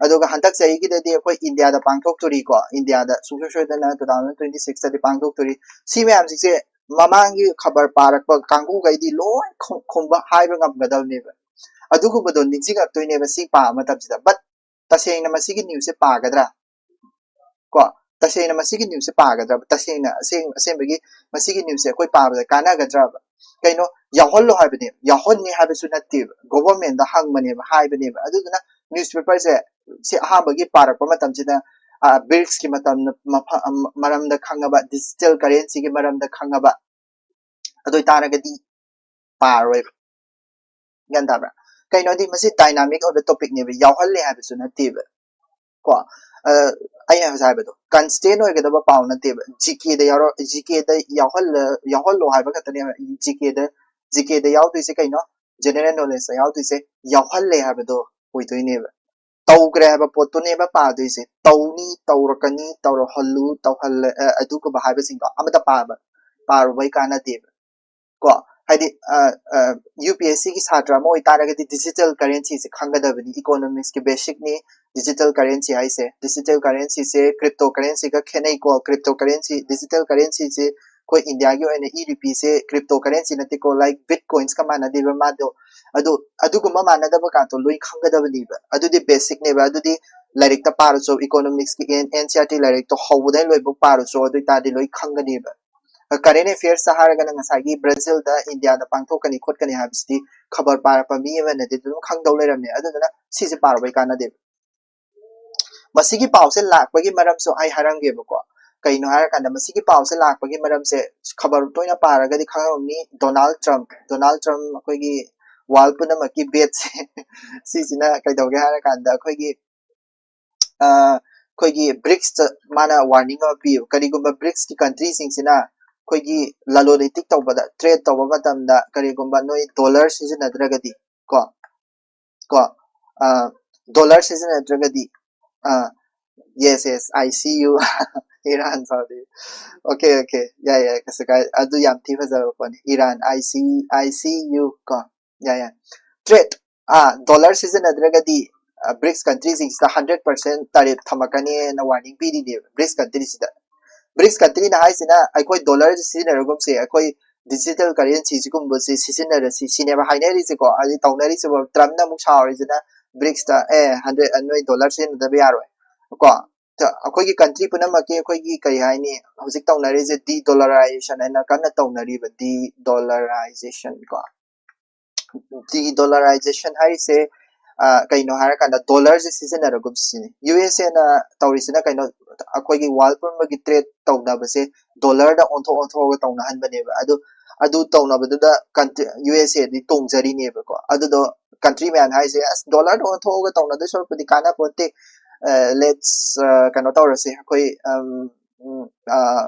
ꯑꯗꯨꯒ ꯍꯟꯗꯛ ꯆꯍꯤꯒꯤꯗꯗꯤ ꯑꯩꯈꯣꯏ ꯏꯟꯗꯤꯌꯥꯗ ꯄꯥꯡꯊꯣꯛꯇꯣꯔꯤꯀꯣ꯫ ꯏꯟꯗꯤꯌꯥꯗ ꯁꯨꯡꯁꯣꯏ ꯁꯣꯏꯗꯅ two thousand twenty six ꯇꯗꯤ ꯄꯥꯡꯊꯣꯛꯇꯣꯔꯤ꯫ ꯁꯤ ꯃꯌꯥꯝꯁꯤꯡꯁꯦ ꯃꯃꯥꯡꯒꯤ ꯈꯕꯔ ꯄꯥꯔꯛꯄ ꯀꯥꯡꯕꯨꯈꯩꯗꯤ ꯂꯣꯏ ꯈꯨꯝ-, ꯈꯨꯝꯕ ꯍꯥꯏꯕ ꯉꯝꯒꯗꯕꯅꯦꯕ꯫ ꯑꯗꯨꯒꯨꯝꯕꯗꯣ ꯅꯤꯡꯁꯤꯡꯉꯛꯇꯣꯏꯅꯦꯕ ꯁꯤ ꯄꯥꯕ ꯃꯇꯝꯁꯤꯗ꯫ But ꯇꯁꯦꯡꯅ ꯃꯁꯤꯒꯤ ꯅ꯭ꯌꯨꯁꯁꯦ ꯄꯥꯒꯗ꯭ꯔꯥ? ꯀꯣ, ꯇꯁꯦꯡꯅ ꯃꯁꯤꯒꯤ ꯅ꯭ꯌꯨꯁꯁꯦ ꯄꯥꯒꯗ꯭ꯔꯕ? ꯇꯁꯦꯡꯅ ꯑꯁꯦꯡ-, ꯑꯁꯦꯡꯕꯒꯤ ꯃꯁꯤꯒꯤ ꯅ꯭ꯌꯨꯁꯁꯦ ꯑꯩꯈꯣꯏ ꯄꯥꯕꯗ ꯀꯥꯟꯅꯒꯗ꯭ꯔꯕ? ꯀꯩꯅꯣ, ꯌꯥꯎꯍꯜꯂꯣ ꯍꯥꯏꯕꯅꯦ, ꯌꯥꯎꯍꯟꯅꯤ ꯍꯥꯏꯕꯁꯨ ꯅꯠꯇꯦꯕ, ꯒꯣꯚꯔꯟꯃꯦꯟꯠꯇ ꯍꯪꯕꯅꯦꯕ, ꯍꯥꯏꯕꯅꯦꯕ꯫ ꯑꯗꯨꯗꯨꯅ ꯅ꯭ꯌꯨꯁꯄꯦꯄꯔꯁꯦ ꯁꯤ ꯑꯍꯥꯟꯕꯒꯤ ꯄꯥꯔꯛꯄ ꯃꯇꯝꯁꯤꯗ, ꯑ, ꯕ꯭ꯔꯤꯛꯁꯀꯤ ꯃꯇꯝ ꯃꯐ-, ꯑ, ꯃꯔꯝꯗ ꯈꯪꯉꯕ, ꯗꯤꯖꯤꯇꯦꯜ ꯀꯔꯦꯟꯁꯤꯒꯤ ꯃꯔꯝꯗ ꯈꯪꯉꯕ, ꯑꯗꯨ ꯑꯣꯏꯇꯥꯔꯒꯗꯤ ꯄꯥꯔꯣꯏꯕ꯫ ꯒ꯭ꯌꯥꯟ ꯇꯥꯕ꯭ꯔꯥ? ꯀꯩꯅꯣꯗꯤ ꯃꯁꯤ ꯗꯥꯏꯅꯥꯃꯤꯛ ꯑꯣꯏꯕ ꯇꯣꯄꯤꯛꯅꯦꯕ, ꯌꯥꯎꯍꯜꯂꯦ ꯍꯥꯏꯕꯁꯨ ꯅꯠꯇꯦꯕ꯫ ꯀꯣ, ꯑ, ꯑꯩꯅ ꯉꯁꯥꯏ ꯍꯥꯏꯕꯗꯣ ꯀꯟꯁꯇꯦꯟ ꯑꯣꯏꯒꯗꯕ ꯄꯥꯎ ꯅꯠꯇꯦꯕ꯫ ꯖꯤ ꯀꯦꯗ ꯌꯥꯎꯔ-, ꯖꯤ ꯀꯦꯗ ꯌꯥꯎꯍꯜꯂ-, ꯌꯥꯎꯍꯜꯂꯣ ꯍꯥꯏꯕ ꯈꯛꯇꯅꯦꯕ꯫ ꯖꯤ ꯀꯦꯗ, ꯖꯤ ꯀꯦꯗ ꯌꯥꯎꯗꯣꯏꯁꯦ ꯀꯩꯅꯣ? ꯖꯦꯅꯔꯦꯜ ꯅꯣꯂꯦꯖꯇ ꯌꯥꯎꯗꯣꯏꯁꯦ ꯌꯥꯎꯍꯜꯂꯦ ꯍꯥꯏꯕꯗꯣ ꯑꯣꯏꯗꯣꯏꯅꯦꯕ꯫ ꯇꯧꯈ꯭ꯔꯦ ꯍꯥꯏꯕ ꯄꯣꯠꯇꯨꯅꯦꯕ ꯄꯥꯗꯣꯏꯁꯦ꯫ ꯇꯧꯅꯤ, ꯇꯧꯔꯛꯀꯅꯤ, ꯇꯧꯔꯛꯍꯜꯂꯨ, ꯇꯧꯍꯜꯂ-, ꯑ, ꯑꯗꯨꯒꯨꯝꯕ ꯍꯥꯏꯕꯁꯤꯡꯗꯣ ꯑꯃꯇ ꯄꯥꯕ, ꯄꯥꯔꯨꯕꯩ ꯀꯥꯟꯅꯗꯦꯕ꯫ ꯀꯣ, ꯍꯥꯏꯗꯤ, ꯑ, ꯑ, ꯌꯨ ꯄꯤ ꯑꯦꯁ ꯁꯤꯒꯤ ꯁꯥꯇ꯭ꯔ ꯑꯃ ꯑꯣꯏꯇꯥꯔꯒꯗꯤ ꯗꯤꯖꯤꯇꯦꯜ ꯀꯔꯦꯟꯁꯤꯁꯦ ꯈꯪꯒꯗꯕꯅꯤ, ꯏꯀꯣꯅꯣꯃꯤꯛꯁꯀꯤ ꯕꯦꯁꯤꯛꯅꯤ ꯗꯤꯖꯤꯇꯦꯜ ꯀꯔꯦꯟꯁꯤ ꯍꯥꯏꯁꯦ꯫ ꯗꯤꯖꯤꯇꯦꯜ ꯀꯔꯦꯟꯁꯤꯁꯦ ꯀ꯭ꯔꯤꯞꯇꯣ ꯀꯔꯦꯟꯁꯤꯒ ꯈꯦꯠꯅꯩꯀꯣ꯫ ꯀ꯭ꯔꯤꯞꯇꯣ ꯀꯔꯦꯟꯁꯤ, ꯗꯤꯖꯤꯇꯦꯜ ꯀꯔꯦꯟꯁꯤꯁꯦ ꯑꯩꯈꯣꯏ ꯏꯟꯗꯤꯌꯥꯒꯤ ꯑꯣꯏꯅ ꯏ ꯔꯨꯄꯤꯁꯦ ꯀ꯭ꯔꯤꯞꯇꯣ ꯀꯔꯦꯟꯁꯤ ꯅꯠꯇꯦꯀꯣ, ꯂꯥꯏꯛ ꯕꯤꯠ ꯀꯣꯏꯟꯁꯀ ꯃꯥꯟꯅꯗꯦꯕ ꯃꯥꯗꯣ꯫ ꯑꯗꯨ ꯑꯗꯨꯒꯨꯝꯕ ꯃꯥꯟꯅꯗꯕ ꯀꯥꯟꯗꯣ ꯂꯣꯏ ꯈꯪꯒꯗꯕꯅꯦꯕ꯫ ꯑꯗꯨꯗꯤ ꯕꯦꯁꯤꯛꯅꯦꯕ꯫ ꯑꯗꯨꯗꯤ ꯂꯥꯏꯔꯤꯛꯇ ꯄꯥꯔꯁꯨ, ꯏꯀꯣꯅꯣꯃꯤꯛꯁꯀꯤ N N C R T ꯂꯥꯏꯔꯤꯛꯇꯣ ꯍꯧꯕꯗꯩ ꯂꯣꯏꯕꯨꯛ ꯄꯥꯔꯁꯨ, ꯑꯗꯨ ꯑꯣꯏꯇꯥꯔꯗꯤ ꯂꯣꯏ ꯈꯪꯒꯅꯦꯕ꯫ ꯀꯔꯦꯟ ꯑꯦꯐꯤꯌꯔꯁꯇ ꯍꯥꯏꯔꯒꯅ ꯉꯁꯥꯏꯒꯤ ꯕ꯭ꯔꯥꯖꯤꯜꯗ ꯏꯟꯗꯤꯌꯥꯗ ꯄꯥꯡꯊꯣꯛꯀꯅꯤ ꯈꯣꯠꯀꯅꯤ ꯍꯥꯏꯕꯁꯤꯗꯤ ꯈꯕꯔ ꯄꯥꯔꯛꯄ ꯃꯤ ꯑꯃꯅꯗꯤ ꯑꯗꯨꯝ ꯈꯪꯗꯧ ꯂꯩꯔꯝꯃꯦ꯫ ꯑꯗꯨꯗꯨꯅ ꯁꯤꯁꯦ ꯄꯥꯔꯨꯕꯩ ꯀꯥꯟꯅꯗꯦꯕ꯫ ꯃꯁꯤꯒꯤ ꯄꯥꯎꯁꯦ ꯂꯥꯛꯄꯒꯤ ꯃꯔꯝꯁꯨ ꯑꯩ ꯍꯥꯏꯔꯝꯒꯦꯕꯀꯣ꯫ ꯀꯩꯅꯣ ꯍꯥꯏꯔꯀꯥꯟꯗ, ꯃꯁꯤꯒꯤ ꯄꯥꯎꯁꯦ ꯂꯥꯛꯄꯒꯤ ꯃꯔꯝꯁꯦ ꯈꯕꯔ ꯇꯣꯏꯅ ꯄꯥꯔꯒꯗꯤ ꯈꯪꯉꯝꯅꯤ, ꯗꯣꯅꯥꯜꯗ ꯇ꯭ꯔꯝꯞ, ꯗꯣꯅꯥꯜꯗ ꯇ꯭ꯔꯝꯞ ꯑꯩꯈꯣꯏꯒꯤ ꯋꯥꯔꯜ ꯄꯨꯝꯅꯃꯛꯀꯤ ꯕꯦꯠꯁꯦ ꯁꯤꯁꯤꯅ ꯀꯩꯗꯧꯒꯦ ꯍꯥꯏꯔꯀꯥꯟꯗ, ꯑꯩꯈꯣꯏꯒꯤ ꯑ, ꯑꯩꯈꯣꯏꯒꯤ ꯕ꯭ꯔꯤꯛꯁꯇ ꯃꯥꯅ ꯋꯥꯔꯅꯤꯡ ꯑꯃ ꯄꯤꯌꯦꯕ꯫ ꯀꯔꯤꯒꯨꯝꯕ ꯕ꯭ꯔꯤꯛꯁꯀꯤ ꯀꯟꯇ꯭ꯔꯤꯁꯤꯡꯁꯤꯅ ꯑꯩꯈꯣꯏꯒꯤ ꯂꯂꯣꯟ ꯏꯇꯤꯛ ꯇꯧꯕꯗ, ꯇ꯭ꯔꯦꯗ ꯇꯧꯕ ꯃꯇꯝꯗ ꯀꯔꯤꯒꯨꯝꯕ ꯅꯣꯏ ꯗꯣꯂꯔ ꯁꯤꯖꯤꯟꯅꯗ꯭ꯔꯒꯗꯤ ꯀꯣ, ꯀꯣ, ꯑ, ꯗꯣꯂꯔ ꯁꯤꯖꯤꯟꯅꯗ꯭ꯔꯒꯗꯤ, ꯑ, yes, yes, I see you, Iran Saudi. Okay, okay, ꯌꯥꯏ, ꯌꯥꯏ, ꯀꯩꯁꯨ ꯀꯥꯏ꯫ ꯑꯗꯨ ꯌꯥꯝ ꯊꯤ ꯐꯖꯕ ꯄꯣꯠꯅꯤ꯫ Iran, I see, I see you ꯀꯣ, ꯌꯥꯏ, ꯌꯥꯏ꯫ ꯇ꯭ꯔꯦꯗ, ꯑ, ꯗꯣꯂꯔ ꯁꯤꯖꯤꯟꯅꯗ꯭ꯔꯒꯗꯤ, ꯑ, bricks ꯀꯟꯇ꯭ꯔꯤꯁꯤꯡꯁꯤꯗ hundred percent ꯇꯥꯔꯤꯐ ꯊꯝꯃꯛꯀꯅꯤꯅ warning ꯄꯤꯔꯤꯅꯦꯕ bricks ꯀꯟꯇ꯭ꯔꯤꯁꯤꯗ꯫ Bricks ꯀꯟꯇ꯭ꯔꯤꯅ ꯍꯥꯏꯁꯤꯅ ꯑꯩꯈꯣꯏ ꯗꯣꯂꯔꯁꯤ ꯁꯤꯖꯤꯟꯅꯔꯒꯨꯝꯁꯦ, ꯑꯩꯈꯣꯏ ꯗꯤꯖꯤꯇꯦꯜ ꯀꯔꯦꯟꯁꯤꯁꯤꯒꯨꯝꯕꯁꯤ ꯁꯤꯖꯤꯟꯅꯔꯁꯤ ꯁꯤꯅꯦꯕ ꯍꯥꯏꯅꯔꯤꯁꯦꯀꯣ꯫ ꯑꯗꯩ ꯇꯧꯅꯔꯤꯁꯤꯕꯨ ꯇ꯭ꯔꯝꯞꯅ ꯑꯃꯨꯛ ꯁꯥꯎꯔꯤꯁꯤꯅ ꯕ꯭ꯔꯤꯛꯁꯇ, "ꯑꯦ, ꯍꯟꯗ꯭ꯔꯦꯠ, ꯅꯣꯏ ꯗꯣꯂꯔ ꯁꯤꯖꯤꯟꯅꯗꯕ ꯌꯥꯔꯣꯏ" ꯀꯣ꯫ ꯇ-, ꯑꯩꯈꯣꯏꯒꯤ ꯀꯟꯇ꯭ꯔꯤ ꯄꯨꯝꯅꯃꯛꯀꯤ ꯑꯩꯈꯣꯏꯒꯤ ꯀꯔꯤ ꯍꯥꯏꯅꯤ, ꯍꯧꯖꯤꯛ ꯇꯧꯅꯔꯤꯁꯦ ꯗꯤꯗꯣꯂꯔꯥꯏꯖꯦꯁꯟ ꯍꯥꯏꯅ ꯀꯟꯅ ꯇꯧꯅꯔꯤꯕ, ꯗꯤꯗꯣꯂꯔꯥꯏꯖꯦꯁꯟ ꯀꯣ꯫ ꯗꯤꯗꯣꯂꯔꯥꯏꯖꯦꯁꯟ ꯍꯥꯏꯔꯤꯁꯦ, ꯑ, ꯀꯩꯅꯣ ꯍꯥꯏꯔꯀꯥꯟꯗ ꯗꯣꯂꯔꯁꯦ ꯁꯤꯖꯤꯟꯅꯔꯒꯨꯝ ꯁꯤꯅꯤ꯫ ꯌꯨ ꯑꯦꯁ ꯑꯦꯅ ꯇꯧꯔꯤꯁꯤꯅ ꯀꯩꯅꯣ, ꯑꯩꯈꯣꯏꯒꯤ ꯋꯥꯔꯜ ꯄꯨꯝꯕꯒꯤ ꯇ꯭ꯔꯦꯗ ꯇꯧꯅꯕꯁꯦ ꯗꯣꯂꯔꯗ ꯑꯣꯟꯊꯣꯛ ꯑꯣꯟꯊꯣꯛꯑꯒ ꯇꯧꯅꯍꯟꯕꯅꯦꯕ꯫ ꯑꯗꯨ, ꯑꯗꯨ ꯇꯧꯅꯕꯗꯨꯗ ꯀꯟꯇ꯭ꯔꯤ, ꯌꯨ ꯑꯦꯁ ꯑꯦꯗꯤ ꯇꯣꯡꯖꯔꯤꯅꯦꯕꯀꯣ꯫ ꯑꯗꯨꯗꯣ ꯀꯟꯇ꯭ꯔꯤ ꯃꯌꯥꯝ ꯍꯥꯏꯁꯦ, "ꯑꯁ, ꯗꯣꯂꯔꯗ ꯑꯣꯟꯊꯣꯛꯑꯒ ꯇꯧꯅꯗꯣꯏ ꯁꯔꯨꯛꯄꯨꯗꯤ ꯀꯥꯟꯅꯄꯣꯠꯇꯦ, ꯑ, let's, ꯑ, ꯀꯩꯅꯣ ꯇꯧꯔꯁꯦ, ꯑꯩꯈꯣꯏ, ꯑꯝ, ꯎꯝ, ꯑ,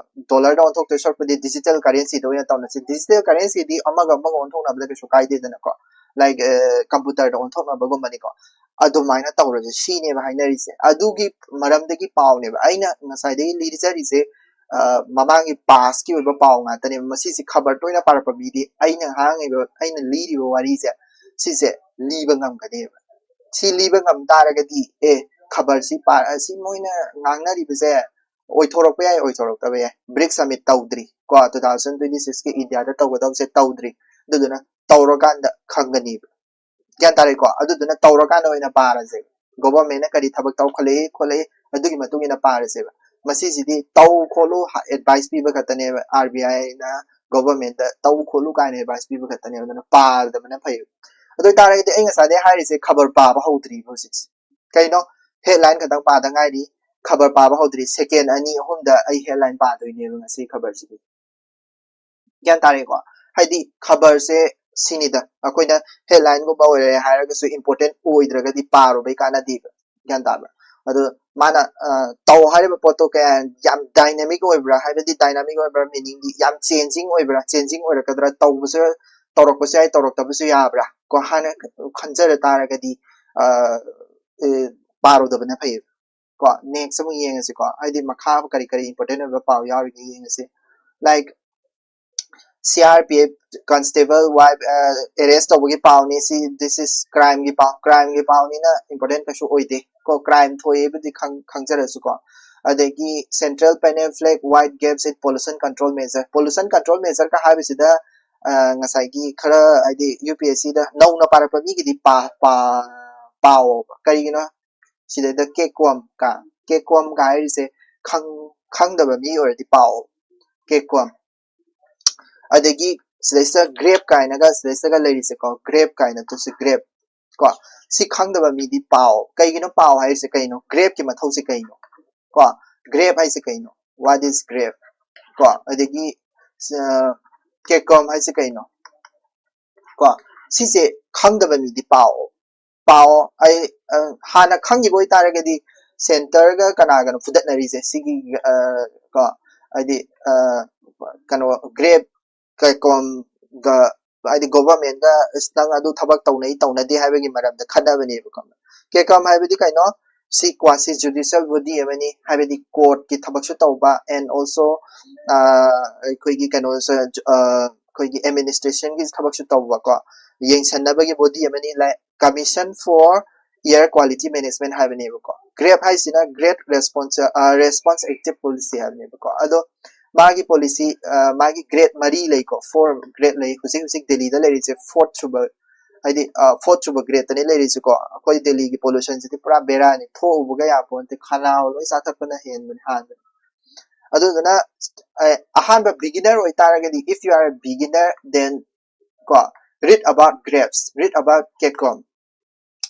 ꯗꯣꯂꯔꯗ ꯑꯣꯟꯊꯣꯛꯇꯣꯏ ꯁꯔꯨꯛꯄꯨꯗꯤ ꯗꯤꯖꯤꯇꯦꯜ ꯀꯔꯦꯟꯁꯤꯗ ꯑꯣꯏꯅ ꯇꯧꯅꯁꯤ꯫ ꯗꯤꯖꯤꯇꯦꯜ ꯀꯔꯦꯟꯁꯤꯗꯤ ꯑꯃꯒ ꯑꯃꯒ ꯑꯣꯟꯊꯣꯛꯅꯕꯗ ꯀꯩꯁꯨ ꯀꯥꯏꯗꯦꯗꯅꯀꯣ, ꯂꯥꯏꯛ, ꯑ, ꯀꯝꯄ꯭ꯌꯨꯇꯔꯗ ꯑꯣꯟꯊꯣꯛꯅꯕꯒꯨꯝꯕꯅꯤꯀꯣ"꯫ ꯑꯗꯨꯃꯥꯏꯅ ꯇꯧꯔꯁꯦ ꯁꯤꯅꯦꯕ ꯍꯥꯏꯅꯔꯤꯁꯦ꯫ ꯑꯗꯨꯒꯤ ꯃꯔꯝꯗꯒꯤ ꯄꯥꯎꯅꯦꯕ ꯑꯩꯅ ꯉꯁꯥꯏꯗꯒꯤ ꯂꯤꯖꯔꯤꯁꯦ꯫ ꯑ, ꯃꯃꯥꯡꯒꯤ ꯄꯥꯁꯀꯤ ꯑꯣꯏꯕ ꯄꯥꯎ ꯉꯥꯛꯇꯅꯦꯕ꯫ ꯃꯁꯤꯁꯦ ꯈꯕꯔ ꯇꯣꯏꯅ ꯄꯥꯔꯛꯄ ꯃꯤꯗꯤ ꯑꯩꯅ ꯉꯥꯡꯉꯤꯕ, ꯑꯩꯅ ꯂꯤꯔꯤꯕ ꯋꯥꯔꯤꯁꯦ, ꯁꯤꯁꯦ ꯂꯤꯕ ꯉꯝꯒꯅꯦꯕ꯫ ꯁꯤ ꯂꯤꯕ ꯉꯝ ꯇꯥꯔꯒꯗꯤ, ꯑꯦ, ꯈꯕꯔꯁꯤ ꯄꯥ-, ꯑꯁꯤ ꯃꯣꯏꯅ ꯉꯥꯡꯅꯔꯤꯕꯁꯦ ꯑꯣꯏꯊꯣꯔꯛꯄ ꯌꯥꯏ, ꯑꯣꯏꯊꯣꯔꯛꯇꯕ ꯌꯥꯏ꯫ ꯕ꯭ꯔꯤꯛꯁ ꯁꯃꯤꯠ ꯇꯧꯗ꯭ꯔꯤ꯫ ꯀꯣ, two thousand twenty six ꯀꯤ ꯏꯟꯗꯤꯌꯥꯗ ꯇꯧꯒꯗꯕꯁꯦ ꯇꯧꯗ꯭ꯔꯤ꯫ ꯑꯗꯨꯗꯨꯅ ꯇꯧꯔꯀꯥꯟꯗ ꯈꯪꯒꯅꯤꯕ꯫ ꯒ꯭ꯌꯥꯟ ꯇꯥꯔꯦꯀꯣ? ꯑꯗꯨꯗꯨꯅ ꯇꯧꯔꯀꯥꯟꯗ ꯑꯣꯏꯅ ꯄꯥꯔꯁꯦ꯫ Government ꯅ ꯀꯔꯤ ꯊꯕꯛ ꯇꯧꯈꯠꯂꯛꯏ ꯈꯣꯠꯂꯛꯏ, ꯑꯗꯨꯒꯤ ꯃꯇꯨꯡ ꯏꯟꯅ ꯄꯥꯔꯁꯦꯕ꯫ ꯃꯁꯤꯁꯤꯗꯤ ꯇꯧ ꯈꯣꯠꯂꯨ advice ꯄꯤꯕ ꯈꯛꯇꯅꯦꯕ, RBI ꯅ government ꯇ ꯇꯧ ꯈꯣꯠꯂꯨ ꯀꯥꯏꯅ advice ꯄꯤꯕ ꯈꯛꯇꯅꯦꯕ꯫ ꯑꯗꯨꯅ ꯄꯥꯗꯕꯅ ꯐꯩ꯫ ꯑꯗꯨ ꯑꯣꯏꯇꯥꯔꯒꯗꯤ ꯑꯩ ꯉꯁꯥꯏꯗꯩ ꯍꯥꯏꯔꯤꯁꯦ ꯈꯕꯔ ꯄꯥꯕ ꯍꯧꯗ꯭ꯔꯤꯕ ꯍꯧꯖꯤꯛꯁꯦ꯫ ꯀꯩꯅꯣ? Headline ꯈꯛꯇꯪ ꯄꯥꯗ ꯉꯥꯏꯔꯤ꯫ ꯈꯕꯔ ꯄꯥꯕ ꯍꯧꯗ꯭ꯔꯤ꯫ Second ꯑꯅꯤ ꯑꯍꯨꯝꯗ ꯑꯩ headline ꯄꯥꯗꯣꯏꯅꯦꯕ ꯉꯁꯤ ꯈꯕꯔꯁꯤꯗꯤ꯫ ꯒ꯭ꯌꯥꯟ ꯇꯥꯔꯦꯀꯣ? ꯍꯥꯏꯗꯤ ꯈꯕꯔꯁꯦ ꯁꯤꯅꯤꯗ, ꯑꯩꯈꯣꯏꯅ headline ꯒꯨꯝꯕ ꯑꯣꯏꯔꯦ ꯍꯥꯏꯔꯒꯁꯨ important ꯑꯣꯏꯗ꯭ꯔꯒꯗꯤ ꯄꯥꯔꯨꯕꯩ ꯀꯥꯟꯅꯗꯦꯕ꯫ ꯒ꯭ꯌꯥꯟ ꯇꯥꯕ꯭ꯔꯥ? ꯑꯗꯣ ꯃꯥꯅ, ꯑ, ꯇꯧ ꯍꯥꯏꯔꯤꯕ ꯄꯣꯠꯇꯣ ꯀꯌꯥ ꯌꯥꯝ dynamic ꯑꯣꯏꯕ꯭ꯔꯥ? ꯍꯥꯏꯕꯗꯤ dynamic ꯑꯣꯏꯕ꯭ꯔꯥ, meaning ꯗꯤ ꯌꯥꯝ changing ꯑꯣꯏꯕ꯭ꯔꯥ? Changing ꯑꯣꯏꯔꯛꯀꯗ꯭ꯔꯥ? ꯇꯧꯕꯁꯨ, ꯇꯧꯔꯛꯄꯁꯨ ꯌꯥꯏ, ꯇꯧꯔꯛꯇꯕꯁꯨ ꯌꯥꯕ꯭ꯔꯥ? ꯀꯣ, ꯍꯥꯟꯅ ꯈꯟꯖꯔ ꯇꯥꯔꯒꯗꯤ, ꯑ, ꯑꯦ, ꯄꯥꯔꯨꯗꯕꯅ ꯐꯩꯌꯦꯕ꯫ ꯀꯣ, next ꯑꯃꯨꯛ ꯌꯦꯡꯉꯁꯤꯀꯣ꯫ ꯍꯥꯏꯗꯤ ꯃꯈꯥ ꯀꯔꯤ ꯀꯔꯤ important ꯑꯣꯏꯕ ꯄꯥꯎ ꯌꯥꯎꯔꯤꯒꯦ ꯌꯦꯡꯉꯁꯤ꯫ Like, C R P F constable wife, ꯑ, arrest ꯇꯧꯕꯒꯤ ꯄꯥꯎꯅꯤ ꯁꯤ꯫ This is crime ꯒꯤ ꯄꯥꯎ, crime ꯒꯤ ꯄꯥꯎꯅꯤꯅ important ꯀꯩꯁꯨ ꯑꯣꯏꯗꯦ ꯀꯣ꯫ Crime ꯊꯣꯛꯑꯦꯕꯨꯗꯤ ꯈꯪ-, ꯈꯪꯖꯔꯁꯨꯀꯣ꯫ ꯑꯗꯒꯤ central panel flag wide gaps in pollution control measure, pollution control measure ꯀ ꯍꯥꯏꯕꯁꯤꯗ, ꯑ, ꯉꯁꯥꯏꯒꯤ ꯈꯔ ꯍꯥꯏꯗꯤ UPSC ꯗ ꯅꯧꯅ ꯄꯥꯔꯛꯄ ꯃꯤꯒꯤꯗꯤ ꯄꯥ-, ꯄꯥ-, ꯄꯥꯎꯑꯣꯕ꯫ ꯀꯔꯤꯒꯤꯅꯣ? ꯁꯤꯗꯩꯗ ꯀꯦꯀꯣꯝ ꯀ, ꯀꯦꯀꯣꯝ ꯀ ꯍꯥꯏꯔꯤꯁꯦ ꯈꯪ-, ꯈꯪꯗꯕ ꯃꯤ ꯑꯣꯏꯔꯗꯤ ꯄꯥꯎ꯫ ꯀꯦꯀꯣꯝ꯫ ꯑꯗꯒꯤ ꯁꯤꯗꯩꯁꯤꯗ grape ꯀꯥꯏꯅꯒ ꯁꯤꯗꯩꯁꯤꯗꯒ ꯂꯩꯔꯤꯁꯦꯀꯣ, grape ꯀꯥꯏꯅ ꯇꯨꯁꯤ grape꯫ ꯀꯣ, ꯁꯤ ꯈꯪꯗꯕ ꯃꯤꯗꯤ ꯄꯥꯎ꯫ ꯀꯩꯒꯤꯅꯣ ꯄꯥꯎ ꯍꯥꯏꯔꯤꯁꯦ ꯀꯩꯅꯣ? Grape ꯀꯤ ꯃꯊꯧꯁꯦ ꯀꯩꯅꯣ? ꯀꯣ, grape ꯍꯥꯏꯁꯦ ꯀꯩꯅꯣ? What is grape? ꯀꯣ, ꯑꯗꯒꯤ, ꯑ, ꯀꯦꯀꯣꯝ ꯍꯥꯏꯁꯦ ꯀꯩꯅꯣ? ꯀꯣ, ꯁꯤꯁꯦ ꯈꯪꯗꯕ ꯃꯤꯗꯤ ꯄꯥꯎ꯫ ꯄꯥꯎ꯫ ꯑꯩ, ꯑ, ꯍꯥꯟꯅ ꯈꯪꯈꯤꯕ ꯑꯣꯏꯇꯥꯔꯒꯗꯤ centre ꯒ ꯀꯅꯥꯒꯅꯣ ꯐꯨꯗꯠꯅꯔꯤꯁꯦ? ꯁꯤꯒꯤ, ꯑ, ꯀꯣ, ꯍꯥꯏꯗꯤ, ꯑ, ꯀꯩꯅꯣ, grape ꯀꯦꯀꯣꯝꯒ, ꯍꯥꯏꯗꯤ government ꯒ ꯑꯁ ꯅꯪ ꯑꯗꯨ ꯊꯕꯛ ꯇꯧꯅꯩ ꯇꯧꯅꯗꯦ ꯍꯥꯏꯕꯒꯤ ꯃꯔꯝꯗ ꯈꯠꯅꯕꯅꯦꯕꯀꯣ꯫ ꯀꯦꯀꯣꯝ ꯍꯥꯏꯕꯗꯤ ꯀꯩꯅꯣ? ꯁꯤ quasi judicial body ꯑꯃꯅꯤ, ꯍꯥꯏꯕꯗꯤ court ꯀꯤ ꯊꯕꯛꯁꯨ ꯇꯧꯕ and also, ꯑ, ꯑꯩꯈꯣꯏꯒꯤ ꯀꯩꯅꯣꯁꯨ, ꯑ, ꯑꯩꯈꯣꯏꯒꯤ administration ꯒꯤ ꯊꯕꯛꯁꯨ ꯇꯧꯕꯀꯣ, ꯌꯦꯡꯁꯟꯅꯕꯒꯤ body ꯑꯃꯅꯤ꯫ Like, Commission for Air Quality Management ꯍꯥꯏꯕꯅꯦꯕꯀꯣ꯫ GRAP ꯍꯥꯏꯁꯤꯅ Great Response, ꯑ, Response Active Policy ꯍꯥꯏꯕꯅꯦꯕꯀꯣ꯫ ꯑꯗꯣ ꯃꯥꯒꯤ ꯄꯣꯂꯤꯁꯤ, ꯃꯥꯒꯤ ꯒ꯭ꯔꯦꯗ ꯃꯔꯤ ꯂꯩꯀꯣ, ꯐꯣꯔ ꯒ꯭ꯔꯦꯗ ꯂꯩ꯫ ꯍꯧꯖꯤꯛ ꯍꯧꯖꯤꯛ ꯗꯦꯜꯂꯤꯗ ꯂꯩꯔꯤꯁꯦ ꯐꯣꯔꯠ ꯁꯨꯕ, ꯍꯥꯏꯗꯤ ꯐꯣꯔꯠ ꯁꯨꯕ ꯒ꯭ꯔꯦꯗꯇꯅꯤ ꯂꯩꯔꯤꯁꯦꯀꯣ꯫ ꯑꯩꯈꯣꯏ ꯗꯦꯜꯂꯤꯒꯤ ꯄꯣꯂꯨꯁꯟꯁꯤꯗꯤ ꯄꯨꯔꯥ ꯕꯦꯔꯥꯅꯤ, ꯊꯣꯛꯎꯕꯒ ꯌꯥꯄꯣꯟꯇꯦ, ꯈꯅꯥꯎ ꯂꯣꯏ ꯆꯥꯊꯠꯄꯅ ꯍꯦꯟꯕꯅꯤ ꯍꯥꯟꯕꯅꯤ꯫ ꯑꯗꯨꯗꯨꯅ ꯑꯍꯥꯟꯕ ꯕꯤꯒꯤꯅꯔ ꯑꯣꯏꯇꯥꯔꯒꯗꯤ, if you are a beginner, then ꯀꯣ, read about grapes, read about Kekrom,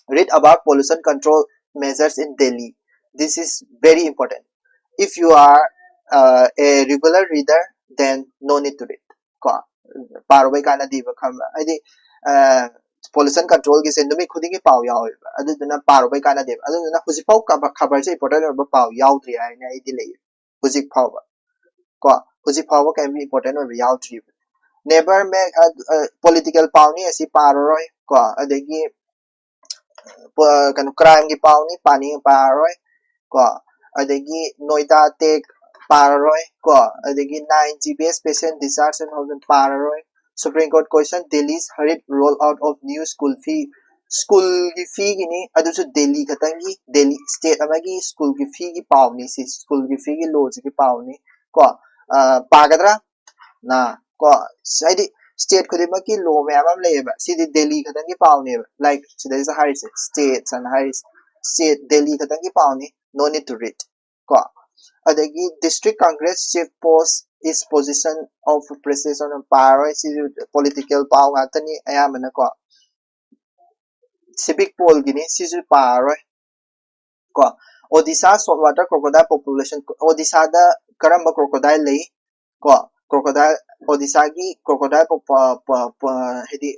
read about pollution control measures in Delhi. This is very important. If you are uh, a regular reader, then no need to read. ꯀꯣ, ꯄꯥꯔꯨꯕꯩ ꯀꯥꯟꯅꯗꯦꯕ, ꯈꯪꯕ꯭ꯔꯥ? ꯍꯥꯏꯗꯤ ꯄꯣꯂꯨꯁꯟ ꯀꯟꯇ꯭ꯔꯣꯜꯒꯤꯁꯦ ꯅꯨꯃꯤꯠ ꯈꯨꯗꯤꯡꯒꯤ ꯄꯥꯎ ꯌꯥꯎꯋꯦꯕ, ꯑꯗꯨꯗꯨꯅ ꯄꯥꯔꯨꯕꯩ ꯀꯥꯟꯅꯗꯦꯕ꯫ ꯑꯗꯨꯗꯨꯅ ꯍꯧꯖꯤꯛꯐꯥꯎ ꯈꯕꯔꯁꯦ ꯏꯝꯄꯣꯔꯇꯦꯟ ꯑꯣꯏꯕ ꯄꯥꯎ ꯌꯥꯎꯗ꯭ꯔꯤ ꯍꯥꯏꯅ ꯑꯩꯗꯤ ꯂꯩꯌꯦ, ꯍꯧꯖꯤꯛ ꯐꯥꯎꯕ꯫ ꯀꯣ, ꯍꯧꯖꯤꯛ ꯐꯥꯎꯕ ꯀꯔꯤꯝ ꯏꯝꯄꯣꯔꯇꯦꯟ ꯑꯣꯏꯕ ꯌꯥꯎꯗ꯭ꯔꯤꯕ꯫ Never make, ꯄꯣꯂꯤꯇꯤꯀꯦꯜ ꯄꯥꯎꯅꯤ ꯑꯁꯤ ꯄꯥꯔꯔꯣꯏ ꯀꯣ꯫ ꯑꯗꯒꯤ ꯀꯩꯅꯣ, ꯀ꯭ꯔꯥꯏꯝꯒꯤ ꯄꯥꯎꯅꯤ, ꯄꯥꯅꯤꯡ ꯄꯥꯔꯔꯣꯏ ꯀꯣ꯫ ꯑꯗꯒꯤ ꯅꯣꯏꯗꯥ ꯇꯦꯛ ꯄꯥꯔꯔꯣꯏ ꯀꯣ꯫ ꯑꯗꯒꯤ nine G B S patient discharge and ꯍꯧꯗꯅ ꯄꯥꯔꯔꯣꯏ꯫ Supreme Court question, Delhi's hurried roll out of new school fee. ꯁ꯭ꯀꯨꯜꯒꯤ ꯐꯤꯒꯤꯅꯤ, ꯑꯗꯨꯁꯨ ꯗꯦꯜꯂꯤ ꯈꯛꯇꯪꯒꯤ, ꯗꯦꯜꯂꯤ ꯁ꯭ꯇꯦꯠ ꯑꯃꯒꯤ ꯁ꯭ꯀꯨꯜꯒꯤ ꯐꯤꯒꯤ ꯄꯥꯎꯅꯤ ꯁꯤ, ꯁ꯭ꯀꯨꯜꯒꯤ ꯐꯤꯒꯤ ꯂꯣꯁꯤꯒꯤ ꯄꯥꯎꯅꯤ ꯀꯣ꯫ ꯄꯥꯒꯗ꯭ꯔꯥ? ꯅ ꯀꯣ, ꯍꯥꯏꯗꯤ ꯁ꯭ꯇꯦꯠ ꯈꯨꯗꯤꯡꯃꯛꯀꯤ ꯂꯣ ꯃꯌꯥꯝ ꯑꯃ ꯂꯩꯌꯦꯕ, ꯁꯤꯗꯤ ꯗꯦꯜꯂꯤ ꯈꯛꯇꯪꯒꯤ ꯄꯥꯎꯅꯦꯕ꯫ ꯂꯥꯏꯛ ꯁꯤꯗꯩꯁꯤꯗ ꯍꯥꯏꯔꯤꯁꯦ, ꯁ꯭ꯇꯦꯠꯁ ꯑꯅ ꯍꯥꯏꯔꯤꯁꯦ, ꯁ꯭ꯇꯦꯠ ꯗꯦꯜꯂꯤ ꯈꯛꯇꯪꯒꯤ ꯄꯥꯎꯅꯤ, no need to read ꯀꯣ꯫ ꯑꯗꯒꯤ district Congress chief post is position of presentation ꯄꯥꯔꯣꯏ, ꯁꯤꯁꯨ ꯄꯣꯂꯤꯇꯤꯀꯦꯜ ꯄꯥꯎ ꯉꯥꯛꯇꯅꯤ ꯑꯌꯥꯝꯕꯅ ꯀꯣ꯫ ꯁꯤꯕꯤꯛ ꯄꯣꯜꯒꯤꯅꯤ, ꯁꯤꯁꯨ ꯄꯥꯔꯔꯣꯏ ꯀꯣ꯫ Odisha salt water crocodile population, ꯑꯣꯗꯤꯁꯥꯗ ꯀꯔꯝꯕ ꯀ꯭ꯔꯣꯀꯣꯗꯥꯏꯜ ꯂꯩ ꯀꯣ꯫ ꯀ꯭ꯔꯣꯀꯣꯗꯥꯏꯜ, ꯑꯣꯗꯤꯁꯥꯒꯤ ꯀ꯭ꯔꯣꯀꯣꯗꯥꯏꯜ, ꯍꯥꯏꯗꯤ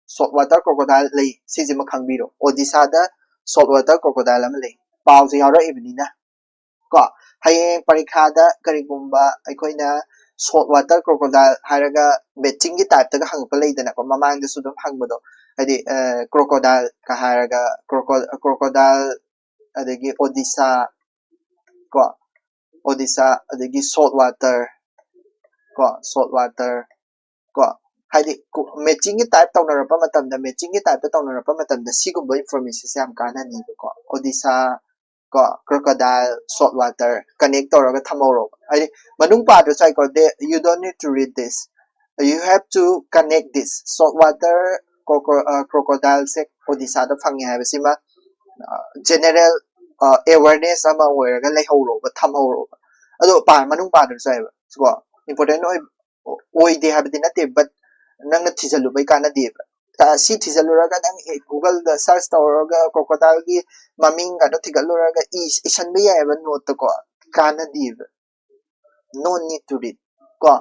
ꯁꯣꯜꯠ ꯋꯥꯇꯔ ꯀ꯭ꯔꯣꯀꯣꯗꯥꯏꯜ ꯂꯩ, ꯁꯤꯁꯤꯃ ꯈꯪꯕꯤꯔꯣ꯫ ꯑꯣꯗꯤꯁꯥꯗ ꯁꯣꯜꯠ ꯋꯥꯇꯔ ꯀ꯭ꯔꯣꯀꯣꯗꯥꯏꯜ ꯑꯃ ꯂꯩ, ꯄꯥꯎꯁꯦ ꯌꯥꯎꯔꯛꯏꯕꯅꯤꯅ ꯀꯣ꯫ ꯍꯌꯦꯡ ꯄꯔꯤꯈꯥꯗ ꯀꯔꯤꯒꯨꯝꯕ ꯑꯩꯈꯣꯏꯅ ꯁꯣꯜꯠ ꯋꯥꯇꯔ ꯀ꯭ꯔꯣꯀꯣꯗꯥꯏꯜ ꯍꯥꯏꯔꯒ ꯃꯦꯠꯆꯤꯡꯒꯤ ꯇꯥꯏꯞꯇꯒ ꯍꯪꯉꯛꯄ ꯂꯩꯗꯅꯀꯣ, ꯃꯃꯥꯡꯗꯁꯨ ꯑꯗꯨꯝ ꯍꯪꯕꯗꯣ, ꯍꯥꯏꯗꯤ ꯀ꯭ꯔꯣꯀꯣꯗꯥꯏꯜꯒ ꯍꯥꯏꯔꯒ, ꯀ꯭ꯔꯣꯀꯣꯗꯥꯏꯜ ꯑꯗꯒꯤ ꯑꯣꯗꯤꯁꯥ ꯀꯣ, ꯑꯣꯗꯤꯁꯥ ꯑꯗꯒꯤ ꯁꯣꯜꯠ ꯋꯥꯇꯔ ꯀꯣ, ꯁꯣꯜꯠ ꯋꯥꯇꯔ ꯀꯣ, ꯍꯥꯏꯗꯤ ꯃꯦꯠꯆꯤꯡꯒꯤ ꯇꯥꯏꯞ ꯇꯧꯅꯔꯛꯄ ꯃꯇꯝꯗ, ꯃꯦꯠꯆꯤꯡꯒꯤ ꯇꯥꯏꯞꯇ ꯇꯧꯅꯔꯛꯄ ꯃꯇꯝꯗ ꯁꯤꯒꯨꯝꯕ ꯏꯟꯐꯣꯔꯃꯦꯁꯟꯁꯦ ꯌꯥꯝ ꯀꯥꯟꯅꯅꯤꯕꯀꯣ꯫ ꯑꯣꯗꯤꯁꯥ ꯀꯣ, crocodile, salt water connect ꯇꯧꯔꯒ ꯊꯝꯍꯧꯔꯣꯕ꯫ ꯍꯥꯏꯗꯤ ꯃꯅꯨꯡ ꯄꯥꯗ꯭ꯔꯁꯨ ꯌꯥꯏꯀꯣ, they, you don't need to read this, you have to connect this, salt water, crocodileꯁꯦ ꯑꯣꯗꯤꯁꯥꯗ ꯐꯪꯉꯦ ꯍꯥꯏꯕꯁꯤꯃ ꯖꯦꯅꯦꯔꯦꯜ ꯑꯦꯋꯦꯔꯅꯦꯁ ꯑꯃ ꯑꯣꯏꯔꯒ ꯂꯩꯍꯧꯔꯣꯕ, ꯊꯝꯍꯧꯔꯣꯕ꯫ ꯑꯗꯣ ꯄꯥ ꯃꯅꯨꯡ ꯄꯥꯗ꯭ꯔꯁꯨ ꯌꯥꯏꯕ ꯀꯣ, ꯏꯝꯄꯣꯔꯇꯦꯟ ꯑꯣꯏ ꯑꯣꯏꯗꯦ ꯍꯥꯏꯕꯗꯤ ꯅꯠꯇꯦ, but ꯅꯪꯅ ꯊꯤꯖꯤꯜꯂꯨꯕꯩ ꯀꯥꯟꯅꯗꯦꯕ꯫ ꯁꯤ ꯊꯤꯖꯤꯜꯂꯨꯔꯒ ꯅꯪ ꯒꯨꯒꯜꯗ ꯁꯔꯁ ꯇꯧꯔꯒ ꯀ꯭ꯔꯣꯀꯣꯗꯥꯏꯜꯒꯤ ꯃꯃꯤꯡ ꯀꯩꯅꯣ ꯊꯤꯒꯠꯂꯨꯔꯒ ꯏꯁꯟꯕ ꯌꯥꯏꯑꯕ ꯅꯣꯠꯇꯀꯣ, ꯀꯥꯟꯅꯗꯦꯕ꯫ No need to read ꯀꯣ꯫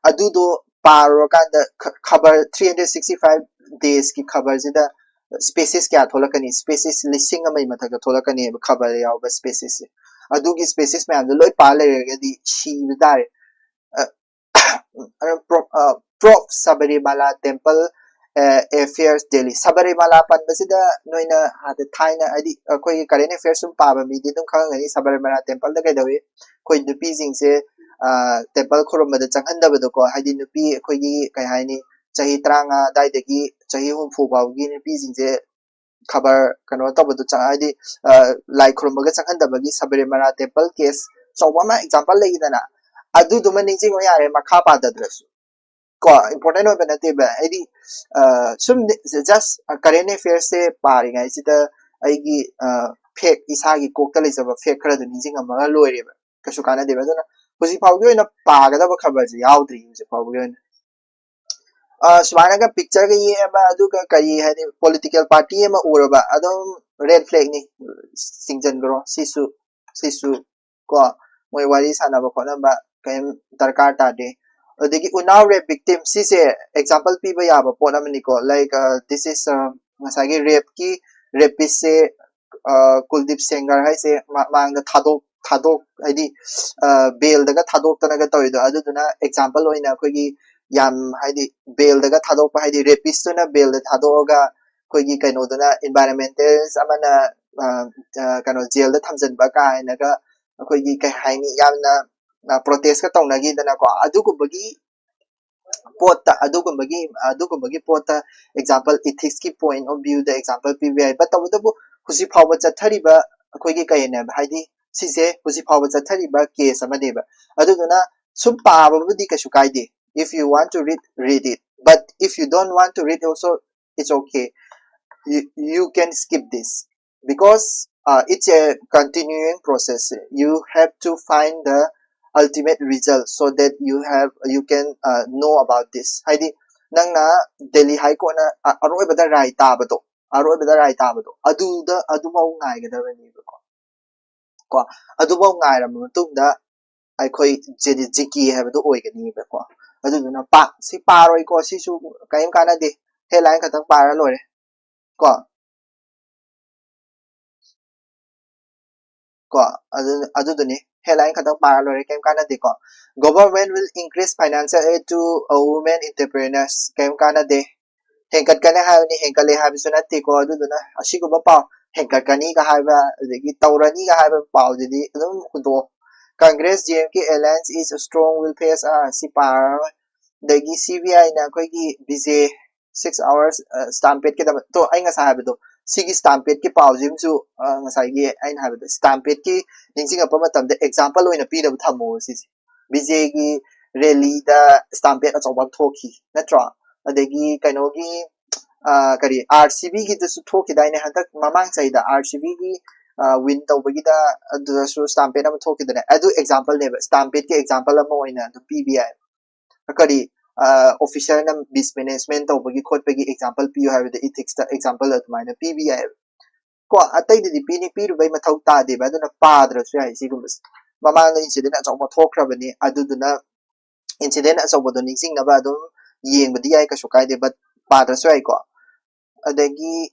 ꯑꯗꯨꯗꯣ ꯄꯥꯔꯨꯔꯀꯥꯟꯗ ꯈꯕꯔ three hundred sixty five daysꯀꯤ ꯈꯕꯔꯁꯤꯗ ꯁ꯭ꯄꯦꯁꯤꯁ ꯀꯌꯥ ꯊꯣꯛꯂꯛꯀꯅꯤ? ꯁ꯭ꯄꯦꯁꯤꯁ ꯂꯤꯁꯤꯡ ꯑꯃꯒꯤ ꯃꯊꯛꯇ ꯊꯣꯛꯂꯛꯀꯅꯦꯕ ꯈꯕꯔ ꯌꯥꯎꯕ ꯁ꯭ꯄꯦꯁꯤꯁꯁꯦ꯫ ꯑꯗꯨꯒꯤ ꯁ꯭ꯄꯦꯁꯤꯁ ꯃꯌꯥꯝꯗꯣ ꯂꯣꯏ ꯄꯥ ꯂꯩꯔꯒꯗꯤ ꯁꯤꯕ ꯇꯥꯔꯦ꯫ ꯄ꯭ꯔꯣꯞ ꯁꯕꯔꯤꯃꯥꯂꯥ ꯇꯦꯝꯄꯜ ꯑꯦꯐꯤꯌꯔꯁ ꯗꯦꯜꯂꯤ꯫ ꯁꯕꯔꯤꯃꯥꯂꯥ ꯄꯟꯕꯁꯤꯗ ꯅꯣꯏꯅ ꯍꯥꯟꯅ ꯊꯥꯏꯅ, ꯍꯥꯏꯗꯤ ꯑꯩꯈꯣꯏꯒꯤ ꯀꯔꯦꯟ ꯑꯦꯐꯤꯌꯔꯁ ꯁꯨꯝ ꯄꯥꯕ ꯃꯤꯗꯤ ꯑꯗꯨꯝ ꯈꯪꯉꯝꯒꯅꯤ, ꯁꯕꯔꯤꯃꯥꯂꯥ ꯇꯦꯝꯄꯜꯗ ꯀꯩꯗꯧꯏ, ꯑꯩꯈꯣꯏ ꯅꯨꯄꯤꯁꯤꯡꯁꯦ ꯇꯦꯝꯄꯜ ꯈꯨꯔꯨꯝꯕꯗ ꯆꯪꯍꯟꯗꯕꯗꯣꯀꯣ, ꯍꯥꯏꯗꯤ ꯅꯨꯄꯤ ꯑꯩꯈꯣꯏꯒꯤ ꯀꯩ ꯍꯥꯏꯅꯤ, ꯆꯍꯤ ꯇꯔꯥꯃꯉꯥ ꯑꯗꯥꯏꯗꯒꯤ ꯆꯍꯤ ꯍꯨꯝꯐꯨ ꯐꯥꯎꯒꯤ ꯅꯨꯄꯤꯁꯤꯡꯁꯦ ꯈꯕꯔ ꯀꯩꯅꯣ ꯇꯧꯕꯗꯣ ꯆꯪ-, ꯍꯥꯏꯗꯤ ꯂꯥꯏ ꯈꯨꯔꯨꯝꯕꯒ ꯆꯪꯍꯟꯗꯕꯒꯤ ꯁꯕꯔꯤꯃꯥꯂꯥ ꯇꯦꯝꯄꯜ ꯀꯦꯁ ꯑꯆꯧꯕ ꯑꯃ ꯑꯦꯛꯖꯥꯝꯄꯜ ꯂꯩꯈꯤꯗꯅ, ꯑꯗꯨꯗꯨꯃ ꯅꯤꯡꯁꯤꯡꯉꯣ ꯌꯥꯔꯦ, ꯃꯈꯥ ꯄꯥꯗꯗ꯭ꯔꯁꯨ ꯀꯣ꯫ ꯏꯝꯄꯣꯔꯇꯦꯟ ꯑꯣꯏꯕ ꯅꯠꯇꯦꯕ, ꯍꯥꯏꯗꯤ ꯁꯨꯝ ꯖꯁ ꯀꯔꯦꯟ ꯑꯦꯐꯤꯌꯔꯁꯁꯦ ꯄꯥꯔꯤꯉꯩꯁꯤꯗ ꯑꯩꯒꯤ ꯐꯦꯛ ꯏꯁꯥꯒꯤ ꯀꯣꯛꯇ ꯂꯩꯖꯕ ꯐꯦꯛ ꯈꯔꯗꯣ ꯅꯤꯡꯁꯤꯡꯉꯝꯃꯒ ꯂꯣꯏꯔꯦꯕ, ꯀꯩꯁꯨ ꯀꯥꯟꯅꯗꯦꯕ꯫ ꯑꯗꯨꯅ ꯍꯧꯖꯤꯛ ꯐꯥꯎꯒꯤ ꯑꯣꯏꯅ ꯄꯥꯒꯗꯕ ꯈꯕꯔꯁꯦ ꯌꯥꯎꯗ꯭ꯔꯤ ꯍꯧꯖꯤꯛ ꯐꯥꯎꯒꯤ ꯑꯣꯏꯅ꯫ ꯁꯨꯃꯥꯏꯅꯒ ꯄꯤꯛꯆꯔꯒ ꯌꯦꯛꯑꯕ, ꯑꯗꯨꯒ ꯀꯔꯤ ꯍꯥꯏꯅꯤ, ꯄꯣꯂꯤꯇꯤꯀꯦꯜ ꯄꯥꯔꯇꯤ ꯑꯃ ꯎꯔꯕ, ꯑꯗꯨꯝ ꯔꯦꯗ ꯐ꯭ꯂꯦꯒꯅꯤ, ꯆꯤꯡꯁꯤꯟꯈ꯭ꯔꯣ꯫ ꯁꯤꯁꯨ ꯁꯤꯁꯨ ꯀꯣ, ꯃꯣꯏ ꯋꯥꯔꯤ ꯁꯥꯟꯅꯕ ꯈꯣꯠꯅꯕ ꯀꯔꯤꯝ ꯗꯔꯀꯥꯔ ꯇꯥꯗꯦ꯫ ꯑꯗꯒꯤ ꯎꯅꯥꯎ ꯔꯦꯞ ꯚꯤꯛꯇꯤꯝ, ꯁꯤꯁꯦ ꯑꯦꯛꯖꯥꯝꯄꯜ ꯄꯤꯕ ꯌꯥꯕ ꯄꯣꯠ ꯑꯃꯅꯤꯀꯣ꯫ ꯂꯥꯏꯛ, ꯗꯤꯁ ꯏꯁ, ꯉꯁꯥꯏꯒꯤ ꯔꯦꯞꯀꯤ ꯔꯦꯄꯤꯁꯁꯦ ꯀꯨꯜꯗꯤꯞ ꯁꯦꯡꯒꯔ ꯍꯥꯏꯁꯦ ꯃꯥꯡꯗ ꯊꯥꯗꯣꯛ ꯊꯥꯗꯣꯛ ꯍꯥꯏꯗꯤ ꯕꯦꯜꯗꯒ ꯊꯥꯗꯣꯛꯇꯅꯒ ꯇꯧꯔꯤꯗꯣ, ꯑꯗꯨꯗꯨꯅ ꯑꯦꯛꯖꯥꯝꯄꯜ ꯑꯣꯏꯅ ꯑꯩꯈꯣꯏꯒꯤ ꯌꯥꯝ ꯍꯥꯏꯗꯤ ꯕꯦꯜꯗꯒ ꯊꯥꯗꯣꯛꯄ, ꯍꯥꯏꯗꯤ ꯔꯦꯄꯤꯁꯇꯨꯅ ꯕꯦꯜꯗ ꯊꯥꯗꯣꯛꯑꯒ ꯑꯩꯈꯣꯏꯒꯤ ꯀꯩꯅꯣꯗꯨꯅ, ꯏꯟꯚꯥꯏꯔꯣꯟꯃꯦꯟꯇꯦꯜꯁ ꯑꯃꯅ ꯀꯩꯅꯣ ꯖꯦꯜꯗ ꯊꯝꯖꯤꯟꯕ ꯀꯥꯏꯅꯒ ꯑꯩꯈꯣꯏꯒꯤ ꯀꯩ ꯍꯥꯏꯅꯤ, ꯌꯥꯝꯅ ꯄ꯭ꯔꯣꯇꯦꯁꯀ ꯇꯧꯅꯈꯤꯗꯅꯀꯣ꯫ ꯑꯗꯨꯒꯨꯝꯕꯒꯤ ꯄꯣꯠꯇ ꯑꯗꯨꯒꯨꯝꯕꯒꯤ ꯑꯗꯨꯒꯨꯝꯕꯒꯤ ꯄꯣꯠꯇ ꯑꯦꯛꯖꯥꯝꯄꯜ, ꯏꯊꯤꯛꯁꯀꯤ ꯄꯣꯏꯟ ꯑꯣꯐ ꯚ꯭ꯌꯨꯗ ꯑꯦꯛꯖꯥꯝꯄꯜ ꯄꯤꯕ ꯌꯥꯏ꯫ ꯕꯠ ꯇꯧꯕꯇꯕꯨ ꯍꯧꯖꯤꯛ ꯐꯥꯎꯕ ꯆꯠꯊꯔꯤꯕ ꯑꯩꯈꯣꯏꯒꯤ ꯀꯩꯅꯦꯕ, ꯍꯥꯏꯗꯤ ꯁꯤꯁꯦ ꯍꯧꯖꯤꯛ ꯐꯥꯎꯕ ꯆꯠꯊꯔꯤꯕ ꯀꯦꯁ ꯑꯃꯅꯦꯕ꯫ ꯑꯗꯨꯗꯨꯅ ꯁꯨꯝ ꯄꯥꯕꯕꯨꯗꯤ ꯀꯩꯁꯨ ꯀꯥꯏꯗꯦ, if you want to read, read it, but if you don't want to read also, it's okay, you, you can skip this, because uh, it's a continuing process. You have to find the ultimate result so that you have, you can uh, know about this. ꯍꯥꯏꯗꯤ ꯅꯪꯅ ꯗꯦꯜꯂꯤ ꯍꯥꯏ ꯀꯣꯔꯠꯅ ꯑ- ꯑꯔꯣꯏꯕꯗ ꯔꯥꯏ ꯇꯥꯕꯗꯣ, ꯑꯔꯣꯏꯕꯗ ꯔꯥꯏ ꯇꯥꯕꯗꯣ, ꯑꯗꯨꯗ ꯑꯗꯨꯐꯥꯎ ꯉꯥꯏꯒꯗꯕꯅꯦꯕꯀꯣ꯫ ꯀꯣ, ꯑꯗꯨꯐꯥꯎ ꯉꯥꯏꯔꯕ ꯃꯇꯨꯡꯗ ꯑꯩꯈꯣꯏ ꯖꯤ ꯀꯦ ꯍꯥꯏꯕꯗꯣ ꯑꯣꯏꯒꯅꯤꯕꯀꯣ꯫ ꯑꯗꯨꯗꯨꯅ ꯄꯥ ꯁꯤ ꯄꯥꯔꯣꯏꯀꯣ, ꯁꯤꯁꯨ ꯀꯔꯤꯝ ꯀꯥꯟꯅꯗꯦ, ꯍꯦꯗꯂꯥꯏꯟ ꯈꯛꯇꯪ ꯄꯥꯔ ꯂꯣꯏꯔꯦ꯫ ꯀꯣ, ꯀꯣ, ꯑꯗꯨ ꯑꯗꯨꯗꯨꯅꯤ, ꯍꯦꯗꯂꯥꯏꯟ ꯈꯛꯇꯪ ꯄꯥꯔ ꯂꯣꯏꯔꯦ, ꯀꯩꯝ ꯀꯥꯟꯅꯗꯦꯀꯣ꯫ Government will increase financial aid to uh, women entrepreneurs, ꯀꯩꯝ ꯀꯥꯟꯅꯗꯦ꯫ ꯍꯦꯟꯒꯠꯀꯅꯤ ꯍꯥꯏꯕꯅꯤ, ꯍꯦꯟꯒꯠꯂꯦ ꯍꯥꯏꯕꯁꯨ ꯅꯠꯇꯦꯀꯣ꯫ ꯑꯗꯨꯗꯨꯅ ꯑꯁꯤꯒꯨꯝꯕ ꯄꯥꯎ, ꯍꯦꯟꯒꯠꯀꯅꯤꯒ ꯍꯥꯏꯕ, ꯑꯗꯒꯤ ꯇꯧꯔꯅꯤꯒ ꯍꯥꯏꯕ ꯄꯥꯎꯗꯨꯗꯤ ꯑꯗꯨꯝ ꯍꯨꯟꯗꯣꯛꯑꯣ꯫ Congress D M K alliance is strong, will face, ꯑꯥ, ꯁꯤ ꯄꯥꯔꯔꯣꯏ꯫ ꯑꯗꯒꯤ C B I ꯅ ꯑꯩꯈꯣꯏꯒꯤ ꯕꯤꯖꯦ six hours stampede ꯀꯤꯗꯃꯛ, ꯇꯣ ꯑꯩ ꯉꯁꯥꯏ ꯍꯥꯏꯕꯗꯣ, ꯁꯤꯒꯤ stampede ꯀꯤ ꯄꯥꯎꯁꯤꯃꯁꯨ, ꯑ, ꯉꯁꯥꯏꯒꯤ ꯑꯩꯅ ꯍꯥꯏꯕꯗꯣ, stampede ꯀꯤ ꯅꯤꯡꯁꯤꯡꯉꯛꯄ ꯃꯇꯝꯗ example ꯑꯣꯏꯅ ꯄꯤꯅꯕ ꯊꯝꯃꯣ ꯁꯤꯁꯦ꯫ ꯕꯤꯖꯦꯒꯤ ꯔꯦꯂꯤꯗ stampede ꯑꯆꯧꯕ ꯑꯃ ꯊꯣꯛꯈꯤ, ꯅꯠꯇ꯭ꯔꯣ? ꯑꯗꯒꯤ ꯀꯩꯅꯣꯒꯤ, ꯑ, ꯀꯔꯤ, R C B ꯒꯤꯗꯁꯨ ꯊꯣꯛꯈꯤꯗꯥꯏꯅꯦ, ꯍꯟꯗꯛ ꯃꯃꯥꯡ ꯆꯍꯤꯗ R C B ꯒꯤ, ꯑ, win ꯇꯧꯕꯒꯤꯗ ꯑꯗꯨꯗꯁꯨ stampede ꯑꯃ ꯊꯣꯛꯈꯤꯗꯅꯦ꯫ ꯑꯗꯨ example ꯅꯦꯕ, stampede ꯀꯤ example ꯑꯃ ꯑꯣꯏꯅ ꯑꯗꯨꯝ ꯄꯤꯕ ꯌꯥꯏ꯫ ꯀꯔꯤ, ꯑ, officer ꯅ mismanagement ꯇꯧꯕꯒꯤ ꯈꯣꯠꯄꯒꯤ example ꯄꯤꯌꯨ ꯍꯥꯏꯕꯗ ethics ꯇ example ꯑꯗꯨꯃꯥꯏꯅ ꯄꯤꯕ ꯌꯥꯏꯑꯕ꯫ ꯀꯣ, ꯑꯇꯩꯗꯗꯤ ꯄꯤꯅꯤ, ꯄꯤꯔꯨꯕꯩ ꯃꯊꯧ ꯇꯥꯗꯦꯕ, ꯑꯗꯨꯅ ꯄꯥꯗ꯭ꯔꯁꯨ ꯌꯥꯏ ꯁꯤꯒꯨꯝꯕꯁꯦ꯫ ꯃꯃꯥꯡꯗ incident ꯑꯆꯧꯕ ꯊꯣꯛꯈ꯭ꯔꯕꯅꯤ, ꯑꯗꯨꯗꯨꯅ incident ꯑꯆꯧꯕꯗꯣ ꯅꯤꯡꯁꯤꯡꯅꯕ ꯑꯗꯨꯝ ꯌꯦꯡꯕꯗꯤ ꯌꯥꯏ, ꯀꯩꯁꯨ ꯀꯥꯏꯗꯦ, but ꯄꯥꯗ꯭ꯔꯁꯨ ꯌꯥꯏꯀꯣ꯫ ꯑꯗꯒꯤ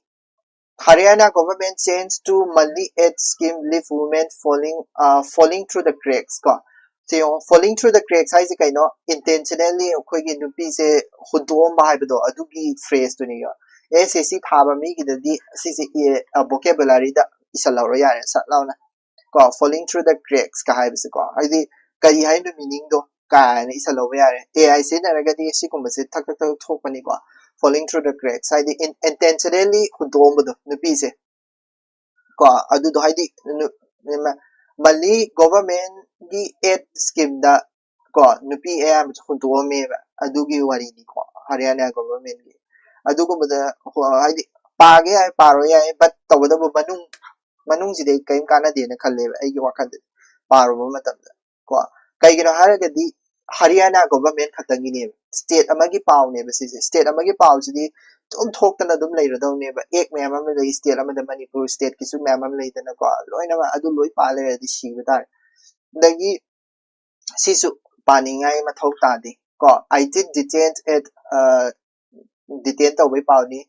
Haryana government change to monthly aid scheme leave women falling, uh, falling through the cracks ꯀꯣ꯫ ꯁꯤ ꯌꯦꯡꯉꯣ, falling through the cracks ꯍꯥꯏꯁꯦ ꯀꯩꯅꯣ? Intentionally ꯑꯩꯈꯣꯏꯒꯤ ꯅꯨꯄꯤꯁꯦ ꯍꯨꯟꯗꯣꯛꯑꯝꯕ ꯍꯥꯏꯕꯗꯣ, ꯑꯗꯨꯒꯤ phrase ꯇꯨꯅꯤ꯫ S S C ꯊꯥꯕ ꯃꯤꯒꯤꯗꯗꯤ ꯁꯤꯁꯦ vocabulary ꯗ ꯏꯁꯜꯍꯧꯔꯣ ꯌꯥꯔꯦ, ꯁꯠ ꯂꯥꯎꯅ꯫ ꯀꯣ, falling through the cracks ꯀ ꯍꯥꯏꯕꯁꯦꯀꯣ, ꯍꯥꯏꯗꯤ ꯀꯔꯤ ꯍꯥꯏꯅꯣ meaning ꯗꯣ ꯀꯥꯏꯅ ꯏꯁꯜꯍꯧꯕ ꯌꯥꯔꯦ꯫ A I ꯁꯤꯖꯤꯟꯅꯔꯒꯗꯤ ꯁꯤꯒꯨꯝꯕꯁꯦ ꯊꯛ ꯊꯛ ꯊꯛ ꯊꯣꯛꯄꯅꯤꯀꯣ꯫ Falling through the cracks ꯍꯥꯏꯗꯤ in- intentionally ꯍꯨꯟꯗꯣꯛꯑꯝꯕꯗꯣ ꯅꯨꯄꯤꯁꯦ꯫ ꯀꯣ꯫ ꯑꯗꯨꯗꯣ ꯍꯥꯏꯗꯤ ꯃꯜꯂꯤ ꯒꯣꯚꯔꯟꯃꯦꯟꯒꯤ ꯑꯦꯗ ꯁ꯭ꯀꯤꯝꯗ ꯀꯣ ꯅꯨꯄꯤ ꯑꯌꯥꯝꯕꯁꯨ ꯍꯨꯟꯗꯣꯛꯑꯝꯃꯦꯕ꯫ ꯑꯗꯨꯒꯤ ꯋꯥꯔꯤꯅꯤꯀꯣ, ꯍꯔꯤꯌꯥꯅꯥ ꯒꯣꯚꯔꯟꯃꯦꯟꯒꯤ꯫ ꯑꯗꯨꯒꯨꯝꯕꯗ ꯍꯥꯏꯗꯤ ꯄꯥꯒꯦ ꯌꯥꯏ, ꯄꯥꯔꯣꯏ ꯌꯥꯏ, ꯕꯠ ꯇꯧꯕꯇꯕꯨ ꯃꯅꯨꯡ ꯃꯅꯨꯡꯁꯤꯗꯤ ꯑꯩ ꯀꯔꯤꯝ ꯀꯥꯟꯅꯗꯦꯅ ꯈꯜꯂꯦꯕ ꯑꯩꯒꯤ ꯋꯥꯈꯜꯗꯗꯤ, ꯄꯥꯔꯨꯕ ꯃꯇꯝꯗ ꯀꯣ꯫ ꯀꯩꯒꯤꯅꯣ ꯍꯥꯏꯔꯒꯗꯤ ꯍꯔꯤꯌꯥꯅꯥ ꯒꯣꯚꯔꯟꯃꯦꯟ ꯈꯛꯇꯪꯒꯤꯅꯦꯕ, ꯁ꯭ꯇꯦꯠ ꯑꯃꯒꯤ ꯄꯥꯎꯅꯦꯕ ꯁꯤꯁꯦ꯫ ꯁ꯭ꯇꯦꯠ ꯑꯃꯒꯤ ꯄꯥꯎꯁꯤꯗꯤ ꯑꯗꯨꯝ ꯊꯣꯛꯇꯅ ꯑꯗꯨꯝ ꯂꯩꯔꯗꯧꯅꯦꯕ꯫ ꯑꯦꯛ ꯃꯌꯥꯝ ꯑꯃ ꯂꯩ ꯁ꯭ꯇꯦꯠ ꯑꯃꯗ, ꯃꯅꯤꯄꯨꯔ ꯁ꯭ꯇꯦꯠꯀꯤꯁꯨ ꯃꯌꯥꯝ ꯑꯃ ꯂꯩꯗꯅꯀꯣ꯫ ꯂꯣꯏꯅꯃꯛ ꯑꯗꯨ ꯂꯣꯏ ꯄꯥ ꯂꯩꯔꯗꯤ ꯁꯤꯕ ꯇꯥꯔꯦ꯫ ꯑꯗꯒꯤ ꯁꯤꯁꯨ ꯄꯥꯅꯤꯡꯉꯥꯏ ꯃꯊꯧ ꯇꯥꯗꯦ ꯀꯣ꯫ I did detained at, ꯑ, detain ꯇꯧꯕꯩ ꯄꯥꯎꯅꯤ꯫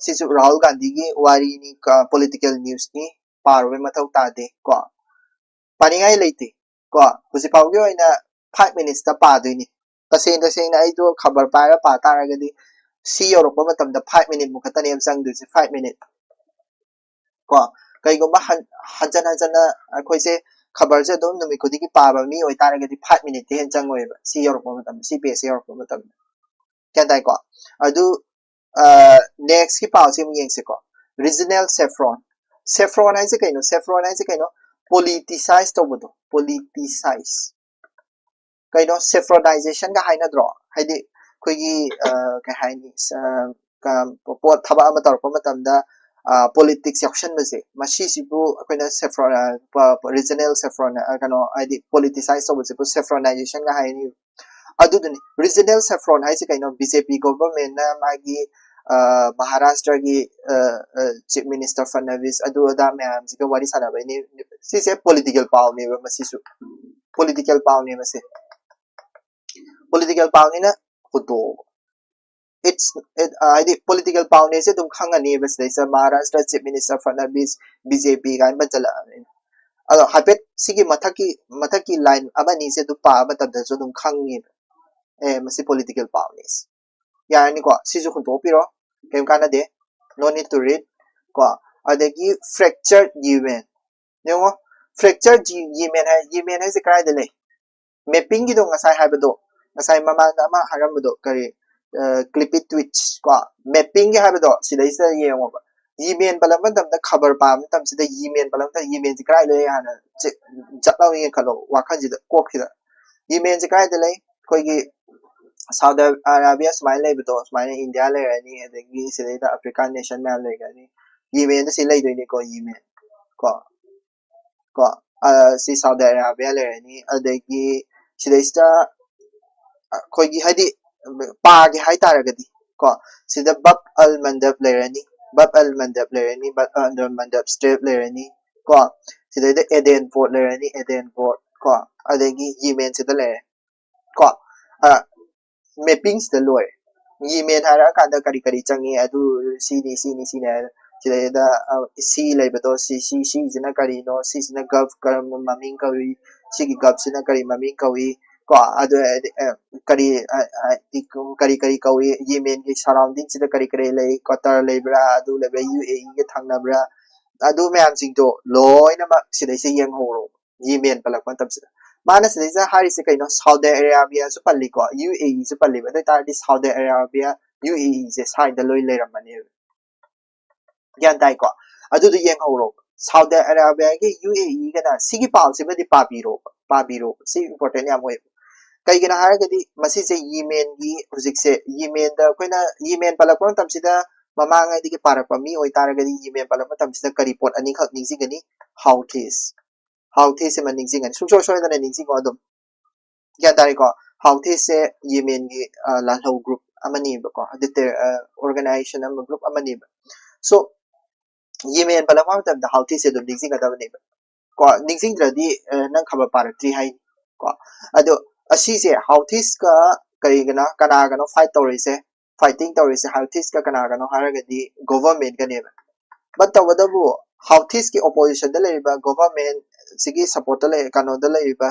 ꯁꯤꯁꯨ ꯔꯥꯍꯨꯜ ꯒꯥꯟꯙꯤꯒꯤ ꯋꯥꯔꯤꯅꯤ, ꯄꯣꯂꯤꯇꯤꯀꯦꯜ ꯅ꯭ꯌꯨꯁꯅꯤ, ꯄꯥꯔꯨꯕꯩ ꯃꯊꯧ ꯇꯥꯗꯦ ꯀꯣ꯫ ꯄꯥꯅꯤꯡꯉꯥꯏ ꯂꯩꯇꯦ ꯀꯣ꯫ ꯍꯧꯖꯤꯛ ꯐꯥꯎꯒꯤ ꯑꯣꯏꯅ ꯐꯥꯏꯚ ꯃꯤꯅꯤꯠꯁꯇ ꯄꯥꯗꯣꯏꯅꯤ꯫ ꯇꯁꯦꯡ ꯇꯁꯦꯡꯅ ꯑꯩꯗꯣ ꯈꯕꯔ ꯄꯥꯏꯔ ꯄꯥ ꯇꯥꯔꯒꯗꯤ ꯁꯤ ꯌꯧꯔꯛꯄ ꯃꯇꯝꯗ ꯐꯥꯏꯚ ꯃꯤꯅꯤꯠ ꯃꯨꯛ ꯈꯛꯇꯅꯦꯕ ꯆꯪꯗꯣꯏꯁꯦ, ꯐꯥꯏꯚ ꯃꯤꯅꯤꯠ ꯀꯣ꯫ ꯀꯩꯒꯨꯝꯕ ꯍꯟ-, ꯍꯟꯖꯟ ꯍꯟꯖꯟꯅ ꯑꯩꯈꯣꯏꯁꯦ ꯈꯕꯔꯁꯦ ꯑꯗꯨꯝ ꯅꯨꯃꯤꯠ ꯈꯨꯗꯤꯡꯒꯤ ꯄꯥꯕ ꯃꯤ ꯑꯣꯏꯇꯥꯔꯒꯗꯤ ꯐꯥꯏꯚ ꯃꯤꯅꯤꯠꯇꯤ ꯍꯦꯟꯅ ꯆꯪꯉꯣꯏꯕ ꯁꯤ ꯌꯧꯔꯛꯄ ꯃꯇꯝꯗ, ꯁꯤ ꯄꯦꯖꯁꯦ ꯌꯧꯔꯛꯄ ꯃꯇꯝꯗ꯫ ꯒ꯭ꯌꯥꯟ ꯇꯥꯏꯀꯣ? ꯑꯗꯨ, ꯑ, ꯅꯦꯛꯁꯀꯤ ꯄꯥꯎꯁꯦ ꯑꯃꯨꯛ ꯌꯦꯡꯁꯤꯀꯣ꯫ Regional saffron. ꯁꯦꯐ꯭ꯔꯣꯟ ꯍꯥꯏꯁꯦ ꯀꯩꯅꯣ? ꯁꯦꯐ꯭ꯔꯣꯟ ꯍꯥꯏꯁꯦ ꯀꯩꯅꯣ? ꯄꯣꯂꯤꯇꯤꯁꯥꯏꯁ ꯇꯧꯕꯗꯣ꯫ ꯄꯣꯂꯤꯇꯤꯁꯥꯏꯁ꯫ ꯀꯩꯅꯣ? ꯁꯦꯐ꯭ꯔꯣꯅꯥꯏꯖꯦꯁꯟꯒ ꯍꯥꯏꯅꯗ꯭ꯔꯣ? ꯍꯥꯏꯗꯤ ꯑꯩꯈꯣꯏꯒꯤ, ꯑ, ꯀꯩ ꯍꯥꯏꯅꯤ? ꯁ-, ꯀ-, ꯄꯣꯠ ꯊꯕꯛ ꯑꯃ ꯇꯧꯔꯛꯄ ꯃꯇꯝꯗ, ꯑ, ꯄꯣꯂꯤꯇꯤꯛꯁ ꯌꯥꯎꯁꯟꯕꯁꯦ, ꯃꯁꯤꯁꯤꯕꯨ ꯑꯩꯈꯣꯏꯅ ꯁꯦꯐ꯭ꯔꯣꯟ, ꯑ, ꯄ-, ꯄ-, ꯔꯤꯖꯅꯦꯜ ꯁꯦꯐ꯭ꯔꯣꯟ, ꯑ, ꯀꯩꯅꯣ, ꯍꯥꯏꯗꯤ ꯄꯣꯂꯤꯇꯤꯁꯥꯏꯁ ꯇꯧꯕꯁꯤꯕꯨ ꯁꯦꯐ꯭ꯔꯣꯅꯥꯏꯖꯦꯁꯟꯒ ꯍꯥꯏꯅꯤ꯫ ꯑꯗꯨꯗꯨꯅꯤ, ꯔꯤꯖꯅꯦꯜ ꯁꯦꯐ꯭ꯔꯣꯟ ꯍꯥꯏꯁꯦ ꯀꯩꯅꯣ? ꯕꯤ ꯖꯦ ꯄꯤ ꯒꯣꯚꯔꯟꯃꯦꯟꯠꯅ ꯃꯥꯒꯤ, ꯑ, ꯃꯍꯥꯔꯥꯁꯇ꯭ꯔꯒꯤ, ꯑ, ꯑ, ꯆꯤꯐ ꯃꯤꯅꯤꯁꯇꯔ ꯐꯠꯅꯕꯤꯁ ꯑꯗꯨ ꯑꯗꯥ ꯃꯌꯥꯝꯁꯤꯒ ꯋꯥꯔꯤ ꯁꯥꯟꯅꯕꯩꯅꯤ꯫ ꯁꯤꯁꯦ ꯄꯣꯂꯤꯇꯤꯀꯦꯜ ꯄꯥꯎꯅꯦꯕ ꯃꯁꯤꯁꯨ꯫ ꯄꯣꯂꯤꯇꯤꯀꯦꯜ ꯄꯥꯎꯅꯦ ꯃꯁꯤ꯫ ꯄꯣꯂꯤꯇꯤꯀꯦꯜ ꯄꯥꯎꯅꯤꯅ ꯍꯨꯟꯗꯣꯛꯑꯣ꯫ It's, it, ꯑ, ꯍꯥꯏꯗꯤ ꯄꯣꯂꯤꯇꯤꯀꯦꯜ ꯄꯥꯎꯅꯦꯁꯦ ꯑꯗꯨꯝ ꯈꯪꯉꯅꯤꯕ ꯁꯤꯗꯩꯁꯤꯗ Maharashtra chief minister Fadnavis, B J P ꯀꯥꯏꯅ ꯄꯟꯁꯤꯜꯂꯛꯑꯕꯅꯤꯅ꯫ ꯑꯗꯣ ꯍꯥꯏꯐꯦꯠ ꯁꯤꯒꯤ ꯃꯊꯛꯀꯤ, ꯃꯊꯛꯀꯤ ꯂꯥꯏꯟ ꯑꯃꯅꯤꯁꯦ ꯑꯗꯨꯝ ꯄꯥꯕ ꯃꯇꯝꯗꯁꯨ ꯑꯗꯨꯝ ꯈꯪꯉꯦꯕ꯫ ꯑꯦ, ꯃꯁꯤ ꯄꯣꯂꯤꯇꯤꯀꯦꯜ ꯄꯥꯎꯅꯦꯁꯦ꯫ ꯌꯥꯔꯅꯤꯀꯣ? ꯁꯤꯁꯨ ꯍꯨꯟꯗꯣꯛꯄꯤꯔꯣ꯫ ꯀꯩꯝ ꯀꯥꯟꯅꯗꯦ꯫ No need to read꯫ ꯀꯣ? ꯑꯗꯒꯤ ꯐ꯭ꯔꯦꯛꯆꯔ ꯌꯤꯃꯦꯟ꯫ ꯌꯦꯡꯉꯣ, ꯐ꯭ꯔꯦꯛꯆꯔ ꯌꯤꯃꯦꯟ ꯍꯥꯏ, ꯌꯤꯃꯦꯟ ꯍꯥꯏꯁꯦ ꯀꯗꯥꯏꯗ ꯂꯩ? ꯃꯦꯞꯄꯤꯡꯒꯤꯗꯣ ꯉꯁꯥꯏ ꯍꯥꯏꯕꯗꯣ, ꯉꯁꯥꯏ ꯃꯃꯥꯡꯗ ꯑꯃ ꯍꯥꯏꯔꯝꯕꯗꯣ, ꯀꯔꯤ, ꯑ, ꯀ꯭ꯂꯤꯄꯤ ꯇ꯭ꯋꯤꯠꯁ ꯀꯣ, ꯃꯦꯞꯄꯤꯡꯒꯤ ꯍꯥꯏꯕꯗꯣ ꯁꯤꯗꯩꯁꯤꯗ ꯌꯦꯡꯉꯣꯕ꯫ ꯌꯤꯃꯦꯟ ꯄꯜꯂꯛꯄ ꯃꯇꯝꯗ, ꯈꯕꯔ ꯄꯥꯕ ꯃꯇꯝꯁꯤꯗ ꯌꯤꯃꯦꯟ ꯄꯜꯂꯛꯄ ꯃꯇꯝꯗ ꯌꯤꯃꯦꯟꯁꯤ ꯀꯗꯥꯏ ꯂꯩ ꯍꯥꯟꯅ ꯆꯦ-, ꯖꯠ ꯂꯥꯎꯅ ꯌꯦꯡꯈꯠꯂꯣ ꯋꯥꯈꯜꯁꯤꯗ, ꯀꯣꯛꯁꯤꯗ꯫ ꯌꯤꯃꯦꯟꯁꯤ ꯀꯗꯥꯏꯗ ꯂꯩ? ꯑꯩꯈꯣꯏꯒꯤ ꯁꯥꯎꯗꯤ ꯑꯔꯥꯕꯤꯌꯥ ꯁꯨꯃꯥꯏꯅ ꯂꯩꯕꯗꯣ, ꯁꯨꯃꯥꯏꯅ ꯏꯟꯗꯤꯌꯥ ꯂꯩꯔꯅꯤ, ꯑꯗꯒꯤ ꯁꯤꯗꯩꯗ ꯑꯐ꯭ꯔꯤꯀꯥꯟ ꯅꯦꯁꯟ ꯃꯌꯥꯝ ꯂꯩꯔꯅꯤ꯫ ꯌꯤꯃꯦꯟꯗ ꯁꯤ ꯂꯩꯗꯣꯏꯅꯤꯀꯣ, ꯌꯤꯃꯦꯟ ꯀꯣ꯫ ꯀꯣ, ꯑ, ꯁꯤ ꯁꯥꯎꯗꯤ ꯑꯔꯥꯕꯤꯌꯥ ꯂꯩꯔꯅꯤ, ꯑꯗꯒꯤ ꯁꯤꯗꯩꯁꯤꯗ ꯑꯩꯈꯣꯏꯒꯤ ꯍꯥꯏꯗꯤ ꯄꯥꯒꯦ ꯍꯥꯏꯇꯥꯔꯒꯗꯤ ꯀꯣ, ꯁꯤꯗ ꯕꯕ ꯑꯜ ꯃꯟꯗꯕ ꯂꯩꯔꯅꯤ, ꯕꯕ ꯑꯜ ꯃꯟꯗꯕ ꯂꯩꯔꯅꯤ, ꯕꯕ ꯑꯜ ꯃꯟꯗꯕ ꯁ꯭ꯇ꯭ꯔꯦꯞ ꯂꯩꯔꯅꯤ ꯀꯣ, ꯁꯤꯗꯩꯗ ꯑꯦꯗꯦꯟ ꯄꯣꯔꯠ ꯂꯩꯔꯅꯤ, ꯑꯦꯗꯦꯟ ꯄꯣꯔꯠ ꯀꯣ, ꯑꯗꯒꯤ ꯌꯤꯃꯦꯟꯁꯤꯗ ꯂꯩꯔꯦ ꯀꯣ꯫ ꯑ, ꯃꯦꯄꯤꯡꯁꯤꯗ ꯂꯣꯏꯔꯦ꯫ ꯌꯤꯃꯦꯟ ꯍꯥꯏꯔꯛꯑꯀꯥꯟꯗ ꯀꯔꯤ ꯀꯔꯤ ꯆꯪꯉꯤ, ꯑꯗꯨ ꯁꯤꯅꯤ, ꯁꯤꯅꯤ, ꯁꯤꯅꯤ ꯍꯥꯏꯔ-, ꯁꯤꯗꯩꯗ, ꯑ, ꯁꯤ ꯂꯩꯕꯗꯣ, ꯁꯤ, ꯁꯤ, ꯁꯤꯁꯤꯅ ꯀꯔꯤꯅꯣ, ꯁꯤꯁꯤꯅ ꯒꯜꯐ ꯀꯔꯝꯕ ꯃꯃꯤꯡ ꯀꯧꯏ, ꯁꯤꯒꯤ ꯒꯜꯐꯁꯤꯅ ꯀꯔꯤ ꯃꯃꯤꯡ ꯀꯧꯏ ꯀꯣ, ꯑꯗꯨ ꯍꯥꯏꯗꯤ, ꯑ, ꯀꯔꯤ, ꯑ, ꯍꯥꯏꯗꯤ ꯀꯔꯤ ꯀꯔꯤ ꯀꯧꯏ, ꯌꯤꯃꯦꯟꯒꯤ ꯁꯔꯥꯎꯟꯗꯤꯡꯁꯤꯗ ꯀꯔꯤ ꯀꯔꯤ ꯂꯩ, ꯀꯇꯔ ꯂꯩꯕ꯭ꯔꯥ, ꯑꯗꯨ ꯂꯩꯕ꯭ꯔꯥ, ꯌꯨ ꯑꯦ ꯏꯒ ꯊꯪꯅꯕ꯭ꯔꯥ, ꯑꯗꯨ ꯃꯌꯥꯝꯁꯤꯡꯗꯣ ꯂꯣꯏꯅꯃꯛ ꯁꯤꯗꯩꯁꯤꯗ ꯌꯦꯡꯍꯧꯔꯣ꯫ ꯌꯤꯃꯦꯟ ꯄꯜꯂꯛꯄ ꯃꯇꯝꯁꯤꯗ ꯃꯥꯅ ꯁꯤꯗꯩꯁꯤꯗ ꯍꯥꯏꯔꯤꯁꯦ ꯀꯩꯅꯣ? ꯁꯥꯎꯗꯤ ꯑꯔꯥꯕꯤꯌꯥꯁꯨ ꯄꯜꯂꯤꯀꯣ, ꯌꯨ ꯑꯦ ꯏꯁꯨ ꯄꯜꯂꯤꯕ꯫ ꯑꯗꯨ ꯑꯣꯏꯇꯥꯔꯗꯤ ꯁꯥꯎꯗꯤ ꯑꯔꯥꯕꯤꯌꯥ, ꯌꯨ ꯑꯦ ꯏꯁꯦ ꯁ꯭ꯋꯥꯏꯗ ꯂꯣꯏ ꯂꯩꯔꯝꯃꯅꯦꯕ꯫ ꯒ꯭ꯌꯥꯟ ꯇꯥꯏꯀꯣ? ꯑꯗꯨꯗꯣ ꯌꯦꯡꯍꯧꯔꯣ꯫ ꯁꯥꯎꯗꯤ ꯑꯔꯥꯕꯤꯌꯥꯒꯤ ꯌꯨ ꯑꯦ ꯏꯒꯅ ꯁꯤꯒꯤ ꯄꯥꯎꯁꯤꯃꯗꯤ ꯄꯥꯕꯤꯔꯣꯕ, ꯄꯥꯕꯤꯔꯣꯕ꯫ ꯁꯤ ꯏꯝꯄꯣꯔꯇꯦꯟ ꯌꯥꯝ ꯑꯣꯏꯌꯦꯕ꯫ ꯀꯩꯒꯤꯅꯣ ꯍꯥꯏꯔꯒꯗꯤ ꯃꯁꯤꯁꯦ ꯌꯤꯃꯦꯟꯒꯤ ꯍꯧꯖꯤꯛꯁꯦ, ꯌꯤꯃꯦꯟꯗ ꯑꯩꯈꯣꯏꯅ ꯌꯤꯃꯦꯟ ꯄꯜꯂꯛꯄ ꯃꯇꯝꯁꯤꯗ ꯃꯃꯥꯡꯉꯩꯗꯒꯤ ꯄꯥꯔꯛꯄ ꯃꯤ ꯑꯣꯏꯇꯥꯔꯒꯗꯤ ꯌꯤꯃꯦꯟ ꯄꯜꯂꯛꯄ ꯃꯇꯝꯁꯤꯗ ꯀꯔꯤ ꯄꯣꯠ ꯑꯅꯤꯈꯛ ꯅꯤꯡꯁꯤꯡꯒꯅꯤ? ꯍꯥꯎꯊꯤꯁ꯫ ꯍꯥꯎꯊꯤꯁꯁꯤꯃ ꯅꯤꯡꯁꯤꯡꯒꯅꯤ, ꯁꯨꯡꯁꯣꯏ ꯁꯣꯏꯗꯅ ꯅꯤꯡꯁꯤꯡꯉꯣ ꯑꯗꯨꯝ꯫ ꯒ꯭ꯌꯥꯟ ꯇꯥꯔꯦꯀꯣ? ꯍꯥꯎꯊꯤꯁꯁꯦ ꯌꯤꯃꯦꯟꯒꯤ, ꯑ, ꯂꯥꯜꯍꯧ ꯒ꯭ꯔꯨꯞ ꯑꯃꯅꯦꯕꯀꯣ, ꯑꯗꯨ ꯇꯦ-, ꯑ, ꯑꯣꯔꯒꯅꯥꯏꯖꯦꯁꯟ ꯑꯃ, ꯒ꯭ꯔꯨꯞ ꯑꯃꯅꯦꯕ꯫ ꯁꯣ, ꯌꯤꯃꯦꯟ ꯄꯜꯂꯛꯄ ꯃꯇꯝꯗ ꯍꯥꯎꯊꯤꯁꯁꯦ ꯑꯗꯨꯝ ꯅꯤꯡꯁꯤꯡꯒꯗꯕꯅꯦꯕ ꯀꯣ꯫ ꯅꯤꯡꯁꯤꯡꯗ꯭ꯔꯗꯤ, ꯑ, ꯅꯪ ꯈꯕꯔ ꯄꯥꯔꯛꯇ꯭ꯔꯤ ꯍꯥꯏꯅꯤ ꯀꯣ꯫ ꯑꯗꯣ ꯑꯁꯤꯁꯦ ꯍꯥꯎꯊꯤꯁꯀ ꯀꯔꯤꯒꯅ, ꯀꯅꯥꯒꯅꯣ ꯐꯥꯏꯠ ꯇꯧꯔꯤꯁꯦ? ꯐꯥꯏꯇꯤꯡ ꯇꯧꯔꯤꯁꯦ ꯍꯥꯎꯊꯤꯁꯀ ꯀꯅꯥꯒꯅꯣ ꯍꯥꯏꯔꯒꯗꯤ ꯒꯣꯚꯔꯟꯃꯦꯟꯠꯀꯅꯦꯕ꯫ ꯕꯠ ꯇꯧꯕꯇꯕꯨ ꯍꯥꯎꯊꯤꯁꯀꯤ ꯑꯣꯄꯣꯖꯤꯁꯟꯗ ꯂꯩꯔꯤꯕ ꯒꯣꯚꯔꯟꯃꯦꯟꯠ ꯁꯤꯒꯤ ꯁꯞꯄꯣꯔꯠꯇ ꯂꯩ, ꯀꯩꯅꯣꯗ ꯂꯩꯔꯤꯕ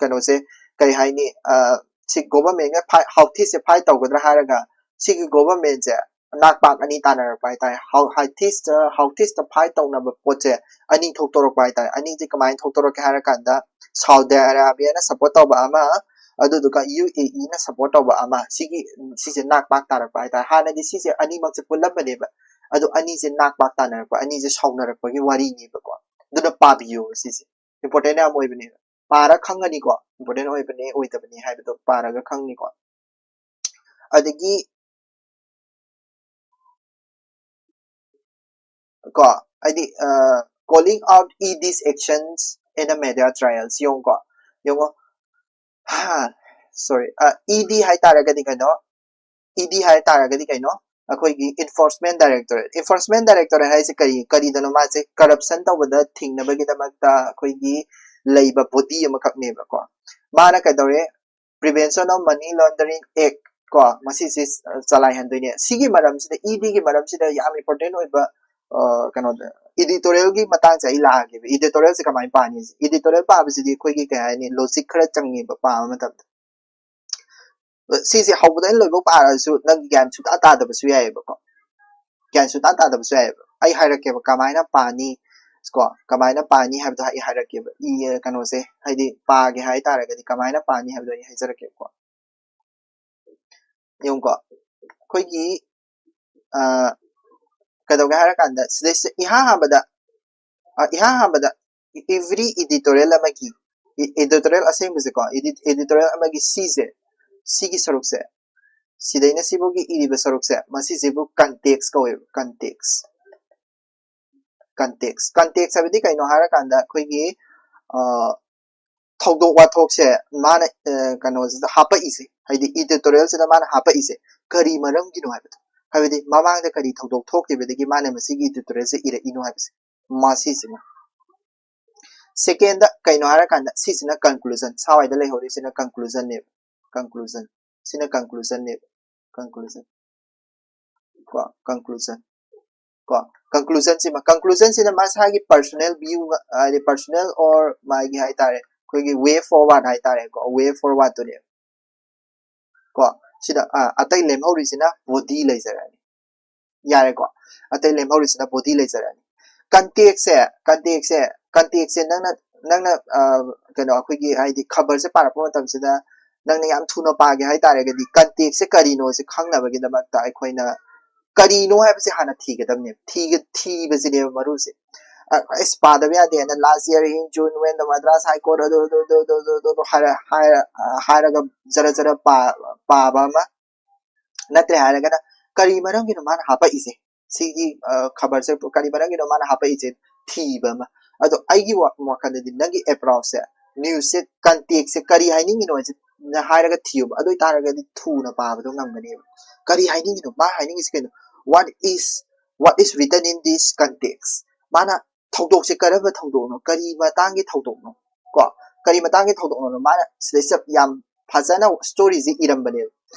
ꯀꯩꯅꯣꯁꯦ ꯀꯩ ꯍꯥꯏꯅꯤ, ꯑ, ꯁꯤ ꯒꯣꯚꯔꯟꯃꯦꯟꯠꯅ ꯐꯥꯏ-, ꯍꯥꯎꯊꯤꯁꯁꯦ ꯐꯥꯏꯠ ꯇꯧꯒꯗ꯭ꯔꯥ ꯍꯥꯏꯔꯒ ꯁꯤꯒꯤ ꯒꯣꯚꯔꯟꯃꯦꯟꯠꯁꯦ ꯅꯥꯛꯄꯥꯛ ꯑꯅꯤ ꯇꯥꯟꯅꯔꯛꯄ ꯍꯥꯏꯇꯥꯔꯦ꯫ ꯍꯥꯎ-, ꯍꯥꯎꯊꯤꯁꯇ, ꯍꯥꯎꯊꯤꯁꯇ ꯐꯥꯏꯠ ꯇꯧꯅꯕ ꯄꯣꯠꯁꯦ ꯑꯅꯤ ꯊꯣꯛꯇꯣꯔꯛꯄ ꯍꯥꯏꯇꯥꯔꯦ꯫ ꯑꯅꯤꯁꯦ ꯀꯃꯥꯏꯅ ꯊꯣꯛꯇꯣꯔꯛꯀꯦ ꯍꯥꯏꯔ ꯀꯥꯟꯗ ꯁꯥꯎꯗꯤ ꯑꯔꯥꯕꯤꯌꯥꯅ ꯁꯞꯄꯣꯔꯠ ꯇꯧꯕ ꯑꯃ, ꯑꯗꯨꯗꯨꯒ ꯌꯨ ꯑꯦ ꯏꯅ ꯁꯞꯄꯣꯔꯠ ꯇꯧꯕ ꯑꯃ, ꯁꯤꯒꯤ, ꯁꯤꯁꯦ ꯅꯥꯛꯄꯥꯛ ꯇꯥꯔꯛꯄ ꯍꯥꯏꯇꯥꯔꯦ꯫ ꯍꯥꯟꯅꯗꯤ ꯁꯤꯁꯦ ꯑꯅꯤꯃꯛꯁꯦ ꯄꯨꯜꯂꯝꯕꯅꯦꯕ, ꯑꯗꯨ ꯑꯅꯤꯁꯦ ꯅꯥꯛ ꯄꯥꯛ ꯇꯥꯅꯔꯛꯄ, ꯑꯅꯤꯁꯦ ꯁꯥꯎꯅꯔꯛꯄꯒꯤ ꯋꯥꯔꯤꯅꯦꯕꯀꯣ꯫ ꯑꯗꯨꯅ ꯄꯥꯕꯤꯌꯣ ꯁꯤꯁꯦ, ꯏꯝꯄꯣꯔꯇꯦꯟ ꯌꯥꯝ ꯑꯣꯏꯕꯅꯦꯕ꯫ ꯄꯥꯔ ꯈꯪꯒꯅꯤꯀꯣ, ꯏꯝꯄꯣꯔꯇꯦꯟ ꯑꯣꯏꯕꯅꯦ ꯑꯣꯏꯗꯕꯅꯦ ꯍꯥꯏꯕꯗꯣ ꯄꯥꯔꯒ ꯈꯪꯅꯤꯀꯣ꯫ ꯑꯗꯒꯤ ꯀꯣ, ꯍꯥꯏꯗꯤ, calling out E D's actions in a media trial ꯁꯤ ꯌꯦꯡꯉꯨꯀꯣ꯫ ꯌꯦꯡꯉꯣ, ꯁꯣꯔꯤ, ꯏ ꯗꯤ ꯍꯥꯏ ꯇꯥꯔꯒꯗꯤ ꯀꯩꯅꯣ? ꯏ ꯗꯤ ꯍꯥꯏ ꯇꯥꯔꯒꯗꯤ ꯀꯩꯅꯣ? ꯑꯩꯈꯣꯏꯒꯤ ꯏꯟꯐꯣꯔꯁꯃꯦꯟ ꯗꯥꯏꯔꯦꯛꯇꯣꯔꯦꯠ꯫ ꯏꯟꯐꯣꯔꯁꯃꯦꯟ ꯗꯥꯏꯔꯦꯛꯇꯣꯔꯦꯠ ꯍꯥꯏꯁꯦ ꯀꯔꯤ, ꯀꯔꯤꯗꯅꯣ? ꯃꯥꯁꯦ ꯀꯔꯞꯁꯟ ꯇꯧꯕꯗ ꯊꯤꯡꯅꯕꯒꯤꯗꯃꯛꯇ ꯑꯩꯈꯣꯏꯒꯤ ꯂꯩꯕ ꯕꯣꯗꯤ ꯑꯃꯈꯛꯅꯦꯕꯀꯣ꯫ ꯃꯥꯅ ꯀꯩꯗꯧꯔꯦ? Prevention of Money Laundering Act ꯀꯣ, ꯃꯁꯤꯁꯦ ꯆꯂꯥꯏꯍꯟꯗꯣꯏꯅꯦ꯫ ꯁꯤꯒꯤ ꯃꯔꯝꯁꯤꯗ, ꯏ ꯗꯤꯒꯤ ꯃꯔꯝꯁꯤꯗ ꯌꯥꯝ ꯏꯝꯄꯣꯔꯇꯦꯟ ꯑꯣꯏꯕ, ꯑ, ꯀꯩꯅꯣꯗ, ꯏꯗꯤꯇꯣꯔꯤꯌꯦꯜꯒꯤ ꯃꯇꯥꯡꯁꯦ ꯑꯩ ꯂꯥꯛꯑꯒꯦꯕ꯫ ꯏꯗꯤꯇꯣꯔꯤꯌꯦꯜꯁꯦ ꯀꯃꯥꯏꯅ ꯄꯥꯅꯤ? ꯏꯗꯤꯇꯣꯔꯤꯌꯦꯜ ꯄꯥꯕꯁꯤꯗꯤ ꯑꯩꯈꯣꯏꯒꯤ ꯀꯩ ꯍꯥꯏꯅꯤ, ꯂꯣꯖꯤꯛ ꯈꯔ ꯆꯪꯉꯦꯕ ꯄꯥꯕ ꯃꯇꯝꯗ꯫ ꯁꯤꯁꯦ ꯍꯧꯕꯗꯩ ꯂꯣꯏꯕꯧ ꯄꯥꯔꯁꯨ ꯅꯪ ꯒ꯭ꯌꯥꯟ ꯁꯨꯡꯇꯥ ꯇꯥꯗꯕꯁꯨ ꯌꯥꯏꯑꯕꯀꯣ꯫ ꯒ꯭ꯌꯥꯟ ꯁꯨꯡꯇꯥ ꯇꯥꯗꯕꯁꯨ ꯌꯥꯏꯑꯕ꯫ ꯑꯩ ꯍꯥꯏꯔꯛꯀꯦꯕ ꯀꯃꯥꯏꯅ ꯄꯥꯅꯤ ꯀꯣ, ꯀꯃꯥꯏꯅ ꯄꯥꯅꯤ ꯍꯥꯏꯕꯗꯣ ꯑꯩ ꯍꯥꯏꯔꯛꯀꯦꯕ꯫ ꯏ, ꯀꯩꯅꯣꯁꯦ, ꯍꯥꯏꯗꯤ ꯄꯥꯒꯦ ꯍꯥꯏ ꯇꯥꯔꯒꯗꯤ ꯀꯃꯥꯏꯅ ꯄꯥꯅꯤ ꯍꯥꯏꯕꯗꯣ ꯑꯩ ꯍꯥꯏꯖꯔꯛꯀꯦꯕꯀꯣ꯫ ꯌꯦꯡꯉꯨꯀꯣ, ꯑꯩꯈꯣꯏꯒꯤ, ꯑ, ꯀꯩꯗꯧꯒꯦ ꯍꯥꯏꯔꯀꯥꯟꯗ ꯁꯤꯗꯩꯁꯤꯗ ꯏꯍꯥꯟ ꯍꯥꯟꯕꯗ, ꯑ, ꯏꯍꯥꯟ ꯍꯥꯟꯕꯗ every editorial ꯑꯃꯒꯤ, ꯏ-, editorial ꯑꯁꯦꯡꯕꯁꯦꯀꯣ, ꯏꯗꯤ-, editorial ꯑꯃꯒꯤ ꯁꯤꯁꯦ, ꯁꯤꯒꯤ ꯁꯔꯨꯛꯁꯦ, ꯁꯤꯗꯩꯅ ꯁꯤꯐꯥꯎꯒꯤ ꯏꯔꯤꯕ ꯁꯔꯨꯛꯁꯦ, ꯃꯁꯤꯁꯤꯕꯨ ꯀꯟꯇꯦꯛꯁ ꯀꯧꯋꯦꯕ, ꯀꯟꯇꯦꯛꯁ꯫ ꯀꯟꯇꯦꯛꯁ꯫ ꯀꯟꯇꯦꯛꯁ ꯍꯥꯏꯕꯗꯤ ꯀꯩꯅꯣ ꯍꯥꯏꯔꯀꯥꯟꯗ ꯑꯩꯈꯣꯏꯒꯤ, ꯑ, ꯊꯧꯗꯣꯛ ꯋꯥꯊꯣꯛꯁꯦ ꯃꯥꯅ, ꯑ, ꯀꯩꯅꯣꯁꯤꯗ ꯍꯥꯄꯛꯏꯁꯦ, ꯍꯥꯏꯗꯤ ꯏꯗꯤꯇꯣꯔꯤꯌꯦꯜꯁꯤꯗ ꯃꯥꯅ ꯍꯥꯄꯛꯏꯁꯦ ꯀꯔꯤ ꯃꯔꯝꯒꯤꯅꯣ ꯍꯥꯏꯕꯗꯣ, ꯍꯥꯏꯕꯗꯤ ꯃꯃꯥꯡꯗ ꯀꯔꯤ ꯊꯧꯗꯣꯛ ꯊꯣꯛꯈꯤꯕꯗꯒꯤ ꯃꯥꯅ ꯃꯁꯤꯒꯤ ꯏꯗꯤꯇꯣꯔꯤꯌꯦꯜꯁꯦ ꯏꯔꯛꯏꯅꯣ ꯍꯥꯏꯕꯁꯦ, ꯃꯁꯤꯁꯤꯅ꯫ ꯁꯦꯀꯦꯟꯗ ꯀꯩꯅꯣ ꯍꯥꯏꯔꯀꯥꯟꯗ ꯁꯤꯁꯤꯅ ꯀꯟꯀ꯭ꯂꯨꯖꯟ, ꯁ꯭ꯋꯥꯏꯗ ꯂꯩꯍꯧꯔꯤꯁꯤꯅ ꯀꯟꯀ꯭ꯂꯨꯖꯟꯅꯦꯕ, ꯀꯟꯀ꯭ꯂꯨꯖꯟ, ꯁꯤꯅ ꯀꯟꯀ꯭ꯂꯨꯖꯟꯅꯦꯕ, ꯀꯟꯀ꯭ꯂꯨꯖꯟ꯫ ꯀꯣ, ꯀꯟꯀ꯭ꯂꯨꯖꯟ꯫ ꯀꯣ, ꯀꯟꯀ꯭ꯂꯨꯖꯟꯁꯤꯃ, ꯀꯟꯀ꯭ꯂꯨꯖꯟꯁꯤꯅ ꯃꯁꯥꯒꯤ ꯄꯔꯁꯣꯅꯦꯜ ꯚ꯭ꯌꯨ, ꯍꯥꯏꯗꯤ ꯄꯔꯁꯣꯅꯦꯜ ꯑꯣꯔ ꯃꯥꯒꯤ ꯍꯥꯏꯇꯥꯔꯦ, ꯑꯩꯈꯣꯏꯒꯤ ꯋꯦ ꯐꯣꯔꯋꯥꯔꯗ ꯍꯥꯏꯇꯥꯔꯦꯀꯣ, ꯋꯦ ꯐꯣꯔꯋꯥꯔꯗꯇꯨꯅꯦꯕ꯫ ꯀꯣ, ꯁꯤꯗ, ꯑ, ꯑꯇꯩ ꯂꯦꯝꯍꯧꯔꯤꯁꯤꯅ ꯕꯣꯗꯤ ꯂꯩꯖꯔꯅꯤ꯫ ꯌꯥꯔꯦꯀꯣ? ꯑꯇꯩ ꯂꯦꯝꯍꯧꯔꯤꯁꯤꯅ ꯕꯣꯗꯤ ꯂꯩꯖꯔꯅꯤ꯫ ꯀꯟꯇꯦꯛꯁꯦ, ꯀꯟꯇꯦꯛꯁꯦ, ꯀꯟꯇꯦꯛꯁꯦ ꯅꯪꯅ, ꯅꯪꯅ, ꯑ, ꯀꯩꯅꯣ, ꯑꯩꯈꯣꯏꯒꯤ ꯍꯥꯏꯗꯤ ꯈꯕꯔꯁꯦ ꯄꯥꯔꯛꯄ ꯃꯇꯝꯁꯤꯗ ꯅꯪꯅ ꯌꯥꯝ ꯊꯨꯅ ꯄꯥꯒꯦ ꯍꯥꯏ ꯇꯥꯔꯒꯗꯤ ꯀꯟꯇꯦꯛꯁꯦ ꯀꯔꯤꯅꯣꯁꯦ ꯈꯪꯅꯕꯒꯤꯗꯃꯛꯇ ꯑꯩꯈꯣꯏꯅ ꯀꯔꯤꯅꯣ ꯍꯥꯏꯕꯁꯦ ꯍꯥꯟꯅ ꯊꯤꯒꯗꯕꯅꯦꯕ꯫ ꯊꯤꯕꯁꯤꯅꯦꯕ ꯃꯔꯨꯁꯦ꯫ ꯑꯁ, ꯄꯥꯗꯕ ꯌꯥꯗꯦꯅ last year in June when the Madras High Court ꯑꯗꯨ ꯑꯗꯨ ꯑꯗꯨ ꯑꯗꯨ ꯑꯗꯨ ꯑꯗꯨ ꯍꯥꯏꯔ ꯍꯥꯏꯔ ꯍꯥꯏꯔꯒ ꯖꯔ ꯖꯔ ꯄꯥꯕ ꯑꯃ ꯅꯠꯇ꯭ꯔꯦ ꯍꯥꯏꯔꯒꯅ, ꯀꯔꯤ ꯃꯔꯝꯒꯤꯅꯣ ꯃꯥꯅ ꯍꯥꯄꯛꯏꯁꯦ? ꯁꯤꯒꯤ ꯈꯕꯔꯁꯦ ꯀꯔꯤ ꯃꯔꯝꯒꯤꯅꯣ ꯃꯥꯅ ꯍꯥꯄꯛꯏꯁꯦ? ꯊꯤꯕ ꯑꯃ꯫ ꯑꯗꯣ ꯑꯩꯒꯤ ꯋꯥꯈꯜꯗꯗꯤ ꯅꯪꯒꯤ approach ꯁꯦ, news ꯁꯦ, context ꯁꯦ ꯀꯔꯤ ꯍꯥꯏꯅꯤꯡꯉꯤꯅꯣ ꯍꯥꯏꯁꯦ ꯍꯥꯏꯔꯒ ꯊꯤꯌꯨꯕ꯫ ꯑꯗꯨ ꯑꯣꯏꯇꯥꯔꯒꯗꯤ ꯊꯨꯅ ꯄꯥꯕꯗꯣ ꯉꯝꯒꯅꯦꯕ꯫ ꯀꯔꯤ ꯍꯥꯏꯅꯤꯡꯉꯤꯅꯣ? ꯃꯥ ꯍꯥꯏꯅꯤꯡꯉꯤꯁꯤ ꯀꯩꯅꯣ? What is what is written in this context? ꯃꯥꯅ ꯊꯧꯗꯣꯛꯁꯦ ꯀꯔꯝꯕ ꯊꯧꯗꯣꯛꯅꯣ? ꯀꯔꯤ ꯃꯇꯥꯡꯒꯤ ꯊꯧꯗꯣꯛꯅꯣ? ꯀꯣ, ꯀꯔꯤ ꯃꯇꯥꯡꯒꯤ ꯊꯧꯗꯣꯛꯅꯣ? ꯃꯥꯅ ꯁꯤꯗꯩꯁꯤꯗ ꯌꯥꯝ ꯐꯖꯅ story ꯁꯦ ꯏꯔꯝꯕꯅꯦꯕ꯫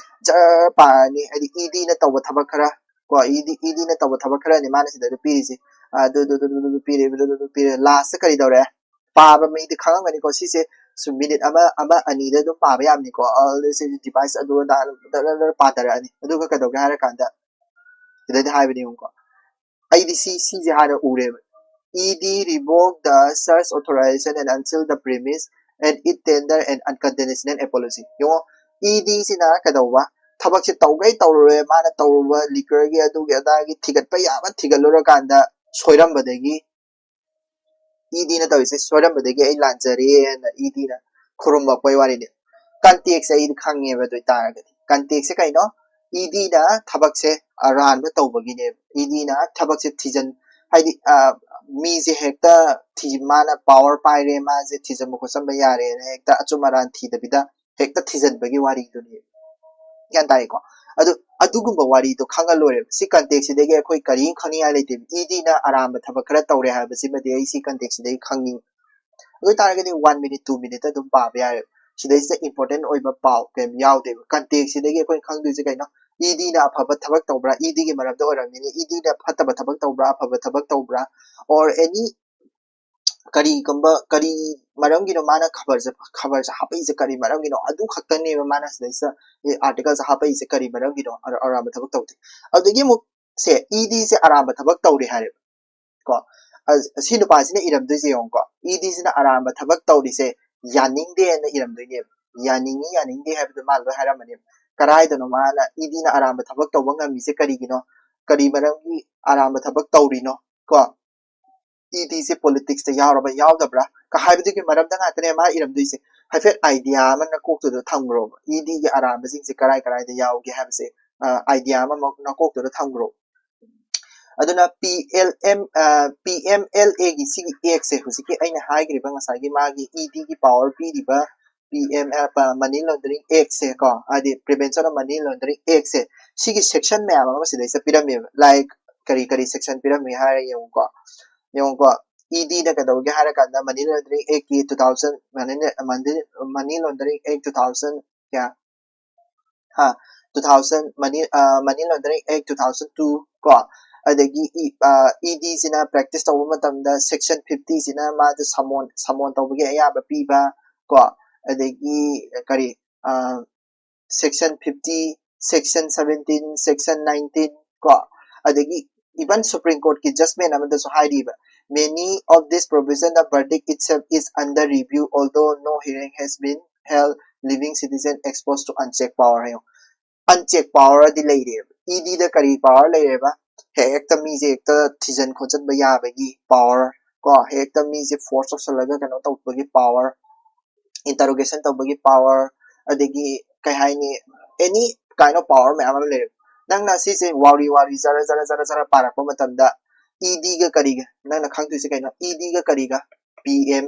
ꯖꯔ ꯄꯥꯔꯅꯤ, ꯍꯥꯏꯗꯤ ED ꯅ ꯇꯧꯕ ꯊꯕꯛ ꯈꯔ, ꯀꯣ, ED ED ꯅ ꯇꯧꯕ ꯊꯕꯛ ꯈꯔꯅꯤ ꯃꯥꯅ ꯁꯤꯗ ꯄꯤꯔꯤꯁꯦ꯫ ꯑꯗꯨ ꯑꯗꯨ ꯑꯗꯨ ꯑꯗꯨ ꯄꯤꯔꯦ, ꯑꯗꯨ ꯑꯗꯨ ꯄꯤꯔꯦ꯫ Last ꯀꯔꯤ ꯇꯧꯔꯦ? ꯄꯥꯕ ꯃꯤꯗꯤ ꯈꯪꯉꯝꯒꯅꯤꯀꯣ ꯁꯤꯁꯦ꯫ ꯁꯨꯝ minute ꯑꯃ ꯑꯃ ꯑꯅꯤꯗ ꯑꯗꯨꯝ ꯄꯥꯕ ꯌꯥꯕꯅꯤꯀꯣ꯫ All this device ꯑꯗꯨ ꯑꯗꯥ ꯗꯔ ꯗꯔ ꯄꯥꯊꯔꯛꯑꯅꯤ꯫ ꯑꯗꯨꯒ ꯀꯩꯗꯧꯒꯦ ꯍꯥꯏꯔ ꯀꯥꯟꯗ ꯁꯤꯗꯗꯤ ꯍꯥꯏꯕꯅꯦꯕꯀꯣ꯫ ꯑꯩꯗꯤ ꯁꯤ ꯁꯤꯁꯦ ꯍꯥꯟꯅ ꯎꯔꯦꯕ꯫ ED revoke the search authorization and unseal the premise and it tender an unconditional apology꯫ ꯌꯦꯡꯉꯣ, ED ꯁꯤꯅ ꯀꯩꯗꯧꯕ? ꯊꯕꯛꯁꯦ ꯇꯧꯒꯩ ꯇꯧꯔꯨꯔꯦ, ꯃꯥꯅ ꯇꯧꯔꯨꯕ liquor ꯒꯤ ꯑꯗꯨꯒꯤ ꯑꯗꯥꯒꯤ ꯊꯤꯒꯠꯄ ꯌꯥꯕ ꯊꯤꯒꯠꯂꯨꯔꯀꯥꯟꯗ ꯁꯣꯏꯔꯝꯕꯗꯒꯤ ED ꯅ ꯇꯧꯔꯤꯁꯦ ꯁꯣꯏꯔꯝꯕꯗꯒꯤ ꯑꯩ ꯂꯥꯟꯖꯔꯦꯅ ED ꯅ ꯈꯨꯔꯨꯝꯃꯛꯄꯩ ꯋꯥꯔꯤꯅꯤ꯫ Context ꯁꯦ ꯑꯩꯗꯤ ꯈꯪꯉꯦꯕ꯫ ꯑꯗꯨ ꯑꯣꯏꯇꯥꯔꯒꯗꯤ context ꯁꯦ ꯀꯩꯅꯣ? ED ꯅ ꯊꯕꯛꯁꯦ ꯑꯔꯥꯟꯕ ꯇꯧꯕꯒꯤꯅꯦꯕ꯫ ED ꯅ ꯊꯕꯛꯁꯦ ꯊꯤꯖꯤꯟ ꯍꯥꯏꯗꯤ ꯃꯤꯁꯦ ꯍꯦꯛꯇ ꯃꯥꯅ power ꯄꯥꯏꯔꯦ, ꯃꯥꯁꯦ ꯊꯤꯖꯤꯟꯕ ꯈꯣꯠꯆꯟꯕ ꯌꯥꯔꯦꯅ ꯍꯦꯛꯇ ꯑꯆꯨꯝ ꯑꯔꯥꯟ ꯊꯤꯗꯕꯤꯗ ꯍꯦꯛꯇ ꯊꯤꯖꯤꯟꯕꯒꯤ ꯋꯥꯔꯤꯗꯨꯅꯦꯕ꯫ ꯒ꯭ꯌꯥꯟ ꯇꯥꯏꯀꯣ? ꯑꯗꯨ ꯑꯗꯨꯒꯨꯝꯕ ꯋꯥꯔꯤꯗꯣ ꯈꯪꯉ ꯂꯣꯏꯔꯦꯕ꯫ ꯁꯤ context ꯁꯤꯗꯒꯤ ꯑꯩꯈꯣꯏ ꯀꯔꯤꯝ ꯈꯪꯅꯤꯡꯉꯥꯏ ꯂꯩꯇꯦꯕ꯫ ED ꯅ ꯑꯔꯥꯟꯕ ꯊꯕꯛ ꯈꯔ ꯇꯧꯔꯦ ꯍꯥꯏꯕꯁꯤꯃꯗꯤ ꯑꯩ ꯁꯤ context ꯁꯤꯗꯒꯤ ꯈꯪꯉꯤ꯫ ꯑꯗꯨ ꯑꯣꯏꯇꯥꯔꯒꯗꯤ one minute two minute ꯇ ꯑꯗꯨꯝ ꯄꯥꯕ ꯌꯥꯔꯦꯕ꯫ ꯁꯤꯗꯩꯁꯤꯗ important ꯑꯣꯏꯕ ꯄꯥꯎ ꯀꯩꯝ ꯌꯥꯎꯗꯦꯕ꯫ Context ꯁꯤꯗꯒꯤ ꯑꯩꯈꯣꯏꯅ ꯈꯪꯗꯣꯏꯁꯦ ꯀꯩꯅꯣ? ED ꯅ ꯑꯐꯕ ꯊꯕꯛ ꯇꯧꯕ꯭ꯔꯥ? ED ꯒꯤ ꯃꯔꯝꯗ ꯑꯣꯏꯔꯝꯒꯅꯤ꯫ ED ꯅ ꯐꯠꯇꯕ ꯊꯕꯛ ꯇꯧꯕ꯭ꯔꯥ, ꯑꯐꯕ ꯊꯕꯛ ꯇꯧꯕ꯭ꯔꯥ, or any ꯀꯔꯤꯒꯨꯝꯕ ꯀꯔꯤ ꯃꯔꯝꯒꯤꯅꯣ ꯃꯥꯅ ꯈꯕꯔꯁꯦ ꯈꯕꯔꯁꯦ ꯍꯥꯞꯄꯛꯏꯁꯦ ꯀꯔꯤ ꯃꯔꯝꯒꯤꯅꯣ? ꯑꯗꯨ ꯈꯛꯇꯅꯦꯕ ꯃꯥꯅ ꯁꯤꯗꯩꯁꯤꯗ article ꯁꯦ ꯍꯥꯞꯄꯛꯏꯁꯦ ꯀꯔꯤ ꯃꯔꯝꯒꯤꯅꯣ? ꯑꯔꯥꯟꯕ ꯊꯕꯛ ꯇꯧꯗꯦ꯫ ꯑꯗꯨꯗꯒꯤ ꯑꯃꯨꯛ ꯁꯦ ED ꯁꯦ ꯑꯔꯥꯟꯕ ꯊꯕꯛ ꯇꯧꯔꯦ ꯍꯥꯏꯔꯦꯕ꯫ ꯀꯣ, ꯁꯤ ꯅꯨꯄꯥꯁꯤꯅ ꯏꯔꯝꯗꯣꯏꯁꯦ ꯌꯦꯡꯉꯨꯀꯣ꯫ ED ꯁꯤꯅ ꯑꯔꯥꯟꯕ ꯊꯕꯛ ꯇꯧꯔꯤꯁꯦ ꯌꯥꯅꯤꯡꯗꯦꯅ ꯏꯔꯝꯗꯣꯏꯅꯦꯕ꯫ ꯌꯥꯅꯤꯡꯉꯤ ꯌꯥꯅꯤꯡꯗꯦ ꯍꯥꯏꯕꯗꯣ ꯃꯥ ꯂꯣꯏ ꯍꯥꯏꯔꯝꯃꯅꯦꯕ꯫ ꯀꯗꯥꯏꯗꯅꯣ ꯃꯥꯅ ED ꯅ ꯑꯔꯥꯟꯕ ꯊꯕꯛ ꯇꯧꯕ ꯉꯝꯃꯤꯁꯦ ꯀꯔꯤꯒꯤꯅꯣ? ꯀꯔꯤ ꯃꯔꯝꯒꯤ ꯑꯔꯥꯟꯕ ꯊꯕꯛ ꯇꯧꯔꯤꯅꯣ ꯀꯣ? ꯏ ꯗꯤꯁꯦ ꯄꯣꯂꯤꯇꯤꯛꯁꯇ ꯌꯥꯎꯔꯕ ꯌꯥꯎꯗꯕ꯭ꯔꯥ ꯀ ꯍꯥꯏꯕꯗꯨꯒꯤ ꯃꯔꯝꯗ ꯉꯥꯛꯇꯅꯦ ꯃꯥ ꯏꯔꯝꯗꯣꯏꯁꯦ꯫ ꯍꯥꯏꯐꯦꯠ ꯑꯥꯏꯗꯤꯌꯥ ꯑꯃ ꯅꯀꯣꯛꯇꯨꯗ ꯊꯝꯈ꯭ꯔꯣꯕ꯫ ꯏ ꯗꯤꯒꯤ ꯑꯔꯥꯟꯕꯁꯤꯡꯁꯦ ꯀꯔꯥꯏ ꯀꯔꯥꯏꯗ ꯌꯥꯎꯒꯦ ꯍꯥꯏꯕꯁꯦ ꯑꯥꯏꯗꯤꯌꯥ ꯑꯃꯃꯛ ꯅꯀꯣꯛꯇꯨꯗ ꯊꯝꯈ꯭ꯔꯣ꯫ ꯑꯗꯨꯅ P L M P M L ꯑꯦꯒꯤ ꯁꯤꯒꯤ ꯑꯦꯛꯁꯦ, ꯍꯧꯖꯤꯛꯀꯤ ꯑꯩꯅ ꯍꯥꯏꯈ꯭ꯔꯤꯕ ꯉꯁꯥꯏꯒꯤ ꯃꯥꯒꯤ ꯏ ꯗꯤꯒꯤ ꯄꯥꯋꯔ ꯄꯤꯔꯤꯕ P M L money laundering ꯑꯦꯛꯁꯦ ꯀꯣ, ꯍꯥꯏꯗꯤ ꯄ꯭ꯔꯤꯚꯦꯟꯁꯟ ꯑꯣꯐ ꯃꯅꯤ ꯂꯣꯟꯗꯔꯤꯡ ꯑꯦꯛꯁꯦ, ꯁꯤꯒꯤ ꯁꯦꯛꯁꯟ ꯃꯌꯥꯝ ꯑꯃ ꯁꯤꯗꯩꯁꯤꯗ ꯄꯤꯔꯝꯃꯦꯕ꯫ ꯂꯥꯏꯛ ꯀꯔꯤ ꯀꯔꯤ ꯁꯦꯛꯁꯟ ꯄꯤꯔꯝꯃꯤ ꯍꯥꯏꯔ ꯌꯦꯡꯉꯨꯀꯣ꯫ ꯌꯦꯡꯉꯨꯀꯣ, ꯏ ꯗꯤꯅ ꯀꯩꯗꯧꯒꯦ ꯍꯥꯏꯔ ꯀꯥꯟꯗ ꯃꯅꯤ ꯂꯣꯟꯗꯔꯤꯡ ꯑꯦꯛꯀꯤ two thousand money laundering act two thousand ꯀꯌꯥ ꯍꯥ two thousand money money laundering act two thousand two ꯀꯣ, ꯑꯗꯒꯤ ꯏ ꯗꯤꯁꯤꯅ ꯄ꯭ꯔꯦꯛꯇꯤꯁ ꯇꯧꯕ ꯃꯇꯝꯗ ꯁꯦꯛꯁꯟ ꯐꯤꯐꯇꯤꯁꯤꯅ ꯃꯥꯗ ꯁꯃꯣꯟ ꯁꯃꯣꯟ ꯇꯧꯕꯒꯤ ꯑꯌꯥꯕ ꯄꯤꯕ ꯀꯣ, ꯑꯗꯒꯤ ꯀꯔꯤ section fifty, section seventeen, section nineteen ꯀꯣ, ꯑꯗꯒꯤ even Supreme Courtꯀꯤ judgment ꯑꯃꯗꯁꯨ ꯍꯥꯏꯔꯤꯕ, many of this provision the verdict itself is under review although no hearing has been held, leaving citizen exposed to unchecked power ꯍꯥꯏꯌꯣ꯫ ꯑꯟꯆꯦꯛ ꯄꯥꯋꯔꯗꯤ ꯂꯩꯔꯦꯕ꯫ ꯏ ꯗꯤꯗ ꯀꯔꯤ ꯄꯥꯋꯔ ꯂꯩꯔꯦꯕ? ꯍꯦꯛꯇ ꯃꯤꯁꯦ ꯍꯦꯛꯇ ꯊꯤꯖꯤꯟ ꯈꯣꯠꯆꯤꯟꯕ ꯌꯥꯕꯒꯤ ꯄꯥꯋꯔ ꯀꯣ, ꯍꯦꯛꯇ ꯃꯤꯁꯦ ꯐꯣꯔꯁ ꯇꯧꯁꯜꯂꯒ ꯀꯩꯅꯣ ꯇꯧꯕꯒꯤ ꯄꯥꯋꯔ, ꯏꯟꯇꯔꯣꯒꯦꯁꯟ ꯇꯧꯕꯒꯤ ꯄꯥꯋꯔ, ꯑꯗꯒꯤ ꯀꯩ ꯍꯥꯏꯅꯤ, ꯑꯦꯅꯤ ꯀꯥꯏꯟ ꯑꯣꯐ ꯄꯥꯋꯔ ꯃꯌꯥꯝ ꯑꯃ ꯂꯩꯔꯦꯕ꯫ ꯅꯪꯅ ꯁꯤꯁꯦ ꯋꯥꯎꯔꯤ ꯋꯥꯎꯔꯤ ꯖꯔ ꯖꯔ ꯖꯔ ꯖꯔ ꯄꯥꯔꯛꯄ ꯃꯇꯝꯗ ꯏ ꯗꯤꯒ ꯀꯔꯤꯒ ꯅꯪꯅ ꯈꯪꯗꯣꯏꯁꯦ ꯀꯩꯅꯣ? ꯏ ꯗꯤꯒ ꯀꯔꯤꯒ? P M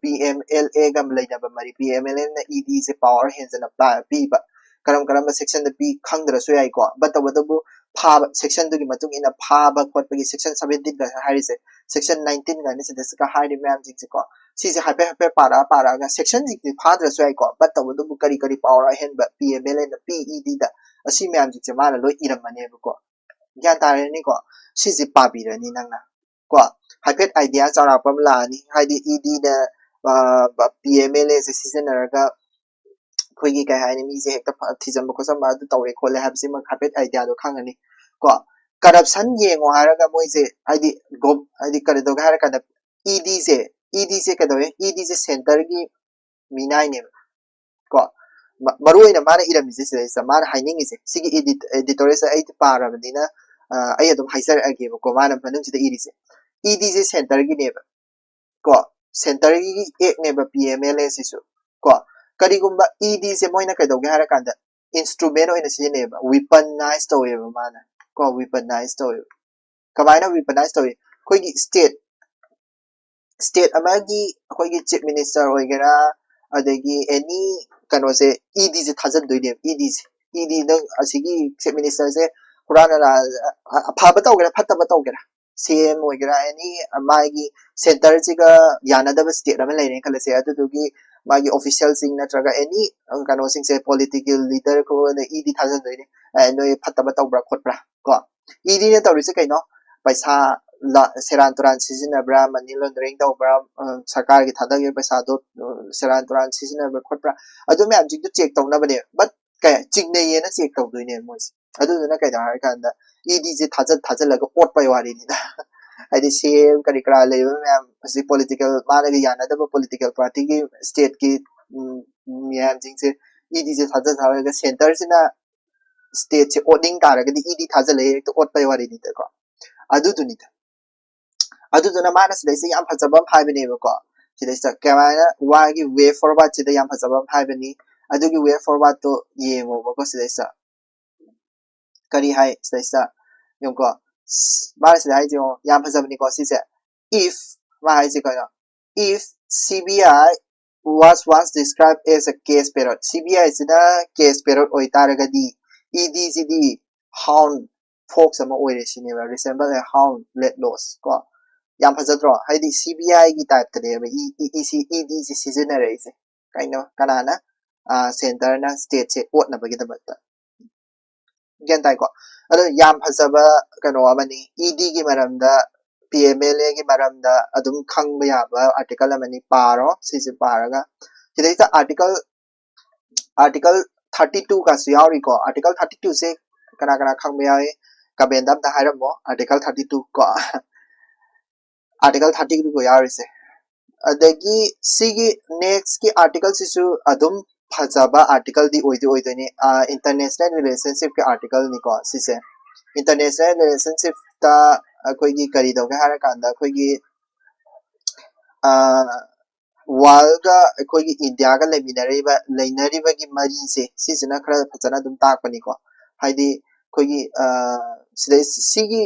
P M L ꯑꯦꯒ ꯂꯩꯅꯕ ꯃꯔꯤ꯫ ꯄꯤ ꯑꯦꯝ ꯑꯦꯜ ꯑꯦꯅ ꯏ ꯗꯤꯁꯦ ꯄꯥꯋꯔ ꯍꯦꯟꯖꯅ ꯄꯤꯕ꯫ ꯀꯔꯝ ꯀꯔꯝꯕ ꯁꯦꯛꯁꯟꯗ ꯄꯤ ꯈꯪꯗ꯭ꯔꯁꯨ ꯌꯥꯏꯀꯣ, ꯕꯠ ꯇꯧꯕꯇꯕꯨ ꯐꯥꯕ ꯁꯦꯛꯁꯟꯗꯨꯒꯤ ꯃꯇꯨꯡ ꯏꯟꯅ ꯐꯥꯕ ꯈꯣꯠꯄꯒꯤ ꯁꯦꯛꯁꯟ ꯁꯚꯦꯟꯇꯤꯟꯒ ꯍꯥꯏꯔꯤꯁꯦ, ꯁꯦꯛꯁꯟ ꯅꯥꯏꯟꯇꯤꯟ ꯀꯥꯏꯅ ꯁꯤꯗꯁꯤꯒ ꯍꯥꯏꯔꯤꯕ ꯃꯌꯥꯝꯁꯤꯡꯁꯦꯀꯣ, ꯁꯤꯁꯦ ꯍꯥꯏꯐꯦꯠ ꯍꯥꯏꯐꯦꯠ ꯄꯥꯔꯛꯑ ꯄꯥꯔꯛꯑꯒ ꯁꯦꯛꯁꯟꯁꯤꯡꯁꯦ ꯐꯥꯗ꯭ꯔꯁꯨ ꯌꯥꯏꯀꯣ, ꯕꯠ ꯇꯧꯕꯇꯕꯨ ꯀꯔꯤ ꯀꯔꯤ ꯄꯥꯋꯔ ꯑꯍꯦꯟꯕ ꯄꯤ ꯑꯦꯝ ꯑꯦꯜ ꯑꯦꯅ ꯄꯤ ꯏ ꯗꯤꯗ, ꯑꯁꯤ ꯃꯌꯥꯝꯁꯤꯡꯁꯦ ꯃꯥꯅ ꯂꯣꯏ ꯏꯔꯝꯃꯅꯦꯕꯀꯣ꯫ ꯒ꯭ꯌꯥꯟ ꯇꯥꯔꯅꯤꯀꯣ? ꯁꯤꯁꯦ ꯄꯥꯕꯤꯔꯅꯤ ꯅꯪꯅ ꯀꯣ, ꯍꯥꯏꯐꯦꯠ ꯑꯥꯏꯗꯤꯌꯥ ꯆꯥꯎꯔꯥꯛꯄ ꯑꯃ ꯂꯥꯛꯑꯅꯤ꯫ ꯍꯥꯏꯗꯤ ꯏ ꯗꯤꯅ ꯄꯤ ꯑꯦꯝ ꯑꯦꯜ ꯑꯦꯁꯦ ꯁꯤꯖꯤꯟꯅꯔꯒ ꯑꯩꯈꯣꯏꯒꯤ ꯀꯩ ꯍꯥꯏꯅꯤ, ꯃꯤꯁꯦ ꯍꯦꯛꯇ ꯊꯤꯖꯤꯟꯕ ꯈꯣꯠꯆꯟꯕ ꯑꯗꯨ ꯇꯧꯔꯦ ꯈꯣꯠꯂꯦ ꯍꯥꯏꯕꯁꯤꯃ ꯍꯥꯏꯐꯦꯠ ꯑꯥꯏꯗꯤꯌꯥꯗꯣ ꯈꯪꯉꯅꯤ ꯀꯣ꯫ ꯀꯔꯞꯁꯟ ꯌꯦꯡꯉꯣ ꯍꯥꯏꯔꯒ ꯃꯣꯏꯁꯦ ꯍꯥꯏꯗꯤ ꯍꯥꯏꯗꯤ ꯀꯔꯤ ꯇꯧꯒꯦ ꯍꯥꯏꯔ ꯀꯥꯟꯗ ꯏ ꯗꯤꯁꯦ ꯏ ꯗꯤꯁꯦ ꯀꯩꯗꯧꯋꯦ? ꯏ ꯗꯤꯁꯦ ꯁꯦꯟꯇꯔꯒꯤ ꯃꯤꯅꯥꯏꯅꯦꯕ ꯀꯣ꯫ ꯃꯔꯨ ꯑꯣꯏꯅ ꯃꯥꯅ ꯏꯔꯝꯃꯤꯁꯦ ꯁꯤꯗꯩꯁꯤꯗ ꯃꯥꯅ ꯍꯥꯏꯅꯤꯡꯉꯤꯁꯦ, ꯁꯤꯒꯤ ꯏꯗꯤꯇꯣꯔꯤꯌꯦꯜꯁꯦ ꯑꯩꯗꯤ ꯄꯥꯔꯕꯅꯤꯅ ꯑ, ꯑꯩ ꯑꯗꯨꯝ ꯍꯥꯏꯖꯔꯛꯑꯒꯦꯕꯀꯣ, ꯃꯥꯅ ꯃꯅꯨꯡꯁꯤꯗ ꯏꯔꯤꯁꯦ꯫ ꯏ ꯗꯤꯁꯦ ꯁꯦꯟꯇꯔꯒꯤꯅꯦꯕ ꯀꯣ, ꯁꯦꯟꯇꯔꯒꯤ ꯑꯦꯛꯅꯦꯕ ꯄꯤ ꯑꯦꯝ ꯑꯦꯜ ꯑꯦ ꯁꯤꯁꯨ ꯀꯣ꯫ ꯀꯔꯤꯒꯨꯝꯕ ꯏ ꯗꯤꯁꯦ ꯃꯣꯏꯅ ꯀꯩꯗꯧꯒꯦ ꯍꯥꯏꯔ ꯀꯥꯟꯗ, ꯏꯟꯁꯇ꯭ꯔꯨꯃꯦꯟ ꯑꯣꯏꯅ ꯁꯤꯖꯤꯟꯅꯩꯌꯦꯕ, ꯋꯤꯄꯟꯅꯥꯏꯁ ꯇꯧꯋꯦꯕ ꯃꯥꯅ ꯀꯣ, ꯋꯤꯄꯟꯅꯥꯏꯁ ꯇꯧꯋꯦꯕ꯫ ꯀꯃꯥꯏꯅ ꯋꯤꯄꯟꯅꯥꯏꯁ ꯇꯧꯋꯤ? ꯑꯩꯈꯣꯏꯒꯤ ꯁ꯭ꯇꯦꯠ ꯁ꯭ꯇꯦꯠ ꯑꯃꯒꯤ ꯑꯩꯈꯣꯏꯒꯤ ꯆꯤꯐ ꯃꯤꯅꯤꯁꯇꯔ ꯑꯣꯏꯒꯦꯔꯥ, ꯑꯗꯒꯤ ꯑꯦꯅꯤ ꯀꯩꯅꯣꯁꯦ, ꯏ ꯗꯤꯁꯦ ꯊꯥꯖꯤꯟꯗꯣꯏꯅꯦꯕ꯫ ꯏ ꯗꯤꯁꯦ, ꯏ ꯗꯤ, ꯅꯪ ꯑꯁꯤꯒꯤ ꯆꯤꯐ ꯃꯤꯅꯤꯁꯇꯔꯁꯦ ꯍꯨꯔꯥꯟꯅ ꯂꯥ-, ꯑ-, ꯑꯐꯕ ꯇꯧꯒꯦꯔꯥ ꯐꯠꯇꯕ ꯇꯧꯒꯦꯔꯥ, ꯁꯤ ꯑꯦꯝ ꯑꯣꯏꯒꯦꯔꯥ, ꯑꯦꯅꯤ ꯃꯥꯒꯤ ꯁꯦꯟꯇꯔꯁꯤꯒ ꯌꯥꯅꯗꯕ ꯁ꯭ꯇꯦꯠ ꯑꯃ ꯂꯩꯔꯦꯅ ꯈꯜꯂꯁꯦ, ꯑꯗꯨꯗꯨꯒꯤ ꯃꯥꯒꯤ ꯑꯣꯐꯤꯁꯤꯌꯦꯜꯁꯤꯡ ꯅꯠꯇ꯭ꯔꯒ ꯑꯦꯅꯤ ꯀꯩꯅꯣꯁꯤꯡꯁꯦ, ꯄꯣꯂꯤꯇꯤꯀꯦꯜ ꯂꯤꯗꯔ ꯈꯣꯏꯗ ꯏ ꯗꯤ ꯊꯥꯖꯤꯟꯗꯣꯏꯅꯦ꯫ ꯑꯦ, ꯅꯣꯏ ꯐꯠꯇꯕ ꯇꯧꯕ꯭ꯔꯥ ꯈꯣꯠꯄ꯭ꯔꯥ ꯀꯣ꯫ ꯏ ꯗꯤꯅ ꯇꯧꯔꯤꯁꯦ ꯀꯩꯅꯣ? ꯄꯩꯁꯥ ꯂ-, ꯁꯦꯔꯥꯟ ꯇꯨꯔꯥꯟ ꯁꯤꯖꯤꯟꯅꯕ꯭ꯔꯥ, ꯃꯅꯤ ꯂꯣꯟꯗꯔꯤꯡ ꯇꯧꯕ꯭ꯔꯥ, ꯑ, ꯁꯔꯀꯥꯔꯒꯤ ꯊꯥꯗꯈꯤꯕ ꯄꯩꯁꯥꯗꯣ, ꯑ, ꯁꯦꯔꯥꯟ ꯇꯨꯔꯥꯟ ꯁꯤꯖꯤꯟꯅꯕ꯭ꯔꯥ ꯈꯣꯠꯄ꯭ꯔꯥ, ꯑꯗꯨ ꯃꯌꯥꯝꯁꯤꯡꯗꯣ ꯆꯦꯛ ꯇꯧꯅꯕꯅꯦ꯫ ꯕꯠ ꯀꯩ, ꯆꯤꯡꯅꯩꯌꯦꯅ ꯆꯦꯛ ꯇꯧꯗꯣꯏꯅꯦ ꯃꯣꯏꯁꯦ꯫ ꯑꯗꯨꯗꯨꯅ ꯀꯩꯗꯧ ꯍꯥꯏꯔꯀꯥꯟꯗ, ꯏ ꯗꯤꯁꯦ ꯊꯥꯖꯤꯜ ꯊꯥꯖꯤꯜꯂꯒ ꯑꯣꯠꯄꯩ ꯋꯥꯔꯤꯅꯤꯗ꯫ ꯍꯥꯏꯗꯤ ꯁꯤ ꯑꯦꯝ ꯀꯔꯤ ꯀꯔꯥ ꯂꯩꯕ ꯃꯌꯥꯝ, ꯍꯧꯖꯤꯛ ꯄꯣꯂꯤꯇꯤꯀꯦꯜ, ꯃꯥꯅꯒ ꯌꯥꯅꯗꯕ ꯄꯣꯂꯤꯇꯤꯀꯦꯜ ꯄꯥꯔꯇꯤꯒꯤ ꯁ꯭ꯇꯦꯠꯀꯤ, ꯎꯝ, ꯃꯌꯥꯝꯁꯤꯡꯁꯦ ꯏ ꯗꯤꯁꯦ ꯊꯥꯖꯤꯜ ꯊꯥꯖꯤꯜꯂꯒ, ꯁꯦꯟꯇꯔꯁꯤꯅ ꯁ꯭ꯇꯦꯠꯁꯦ ꯑꯣꯠꯅꯤꯡ ꯇꯥꯔꯒꯗꯤ ꯏ ꯗꯤ ꯊꯥꯖꯤꯜꯂꯒ ꯍꯦꯛꯇ ꯑꯣꯠꯄꯩ ꯋꯥꯔꯤꯅꯤꯗꯀꯣ꯫ ꯑꯗꯨꯗꯨꯅꯤꯗ꯫ ꯑꯗꯨꯗꯨꯅ ꯃꯥꯅ ꯁꯤꯗꯩꯁꯤꯗ ꯌꯥꯝ ꯐꯖꯕ ꯑꯃ ꯍꯥꯏꯕꯅꯦꯕꯀꯣ꯫ ꯁꯤꯗꯩꯁꯤꯗ ꯀꯃꯥꯏꯅ ꯋꯥꯒꯤ ꯋꯦ ꯐꯣꯔꯋꯥꯔꯗꯁꯤꯗ ꯌꯥꯝ ꯐꯖꯕ ꯑꯃ ꯍꯥꯏꯕꯅꯤ꯫ ꯑꯗꯨꯒꯤ ꯋꯦ ꯐꯣꯔꯋꯥꯔꯗꯇꯣ ꯌꯦꯡꯉꯣꯕꯀꯣ꯫ ꯁꯤꯗꯩꯁꯤꯗ ꯀꯔꯤ ꯍꯥꯏ? ꯁꯤꯗꯩꯁꯤꯗ ꯌꯦꯡꯉꯨꯀꯣ꯫ ꯃꯥꯅ ꯁꯤꯗ ꯍꯥꯏꯁꯦ ꯌꯦꯡꯉꯣ, ꯌꯥꯝ ꯐꯖꯕꯅꯤꯀꯣ ꯁꯤꯁꯦ꯫ If, ꯃꯥ ꯍꯥꯏꯁꯦ ꯀꯩꯅꯣ? If C B I was once described as a cash parrot, C B I ꯁꯤꯅ cash parrot ꯑꯣꯏꯇꯥꯔꯒꯗꯤ, E D ꯁꯤꯗꯤ hound fox ꯑꯃ ꯑꯣꯏꯔꯦ ꯁꯤꯅꯦꯕ, resemble a hound let loose ꯀꯣ꯫ ꯌꯥꯝ ꯐꯖꯗ꯭ꯔꯣ? ꯍꯥꯏꯗꯤ C B I ꯒꯤ ꯇꯥꯏꯞꯇꯅꯦꯕ ꯏ, ꯏ, ꯏ ꯁꯤ, E D ꯁꯤ ꯁꯤꯖꯤꯟꯅꯔꯛꯏꯁꯦ꯫ ꯀꯩꯅꯣ, ꯀꯅꯥꯅ? ꯑꯥ, ꯁꯦꯟꯇꯔꯅ ꯁ꯭ꯇꯦꯠꯁꯦ ꯑꯣꯠꯅꯕꯒꯤꯗꯃꯛꯇ꯫ ꯒ꯭ꯌꯥꯟ ꯇꯥꯏꯀꯣ? ꯑꯗꯣ ꯌꯥꯝ ꯐꯖꯕ ꯀꯩꯅꯣ ꯑꯃꯅꯤ꯫ E D ꯒꯤ ꯃꯔꯝꯗ, P M L A ꯒꯤ ꯃꯔꯝꯗ ꯑꯗꯨꯝ ꯈꯪꯕ ꯌꯥꯕ ꯑꯥꯔꯇꯤꯀꯜ ꯑꯃꯅꯤ꯫ ꯄꯥꯔꯣ, ꯁꯤꯁꯦ ꯄꯥꯔꯒ꯫ ꯁꯤꯗꯩꯁꯤꯗ ꯑꯥꯔꯇꯤꯀꯜ, ꯑꯥꯔꯇꯤꯀꯜ thirty two ꯀꯥꯁꯨ ꯌꯥꯎꯔꯤꯀꯣ꯫ ꯑꯥꯔꯇꯤꯀꯜ thirty two ꯁꯦ ꯀꯅꯥ ꯀꯅꯥ ꯈꯪꯕ ꯌꯥꯎꯏ? ꯀꯃꯦꯟꯗ ꯑꯝꯇ ꯍꯥꯏꯔꯝꯃꯣ, ꯑꯥꯔꯇꯤꯀꯜ thirty two ꯀꯣ꯫ ꯑꯥꯔꯇꯤꯀꯜ thirty two ꯌꯥꯎꯔꯤꯁꯦ꯫ ꯑꯗꯒꯤ ꯁꯤꯒꯤ ꯅꯦꯛꯁꯀꯤ ꯑꯥꯔꯇꯤꯀꯜꯁꯤꯁꯨ ꯑꯗꯨꯝ ꯐꯖꯕ ꯑꯥꯔꯇꯤꯀꯜꯗꯤ ꯑꯣꯏꯗꯤ ꯑꯣꯏꯗꯣꯏꯅꯤ꯫ ꯑꯥ, ꯏꯟꯇꯔꯅꯦꯁꯅꯦꯜ ꯔꯤꯂꯦꯁꯟꯁꯤꯞꯀꯤ ꯑꯥꯔꯇꯤꯀꯜꯅꯤꯀꯣ ꯁꯤꯁꯦ꯫ International relationship ꯇ ꯑꯩꯈꯣꯏꯒꯤ ꯀꯔꯤ ꯇꯧꯒꯦ ꯍꯥꯏꯔꯀꯥꯟꯗ ꯑꯩꯈꯣꯏꯒꯤ ꯋꯥꯔꯜꯒ ꯑꯩꯈꯣꯏꯒꯤ ꯏꯟꯗꯤꯌꯥꯒ ꯂꯩꯃꯤꯟꯅꯔꯤꯕ ꯂꯩꯅꯔꯤꯕꯒꯤ ꯃꯔꯤꯁꯦ ꯁꯤꯁꯤꯅ ꯈꯔ ꯐꯖꯅ ꯑꯗꯨꯝ ꯇꯥꯛꯄꯅꯤꯀꯣ꯫ ꯍꯥꯏꯗꯤ ꯑꯩꯈꯣꯏꯒꯤ ꯁꯤꯗꯩ ꯁꯤꯒꯤ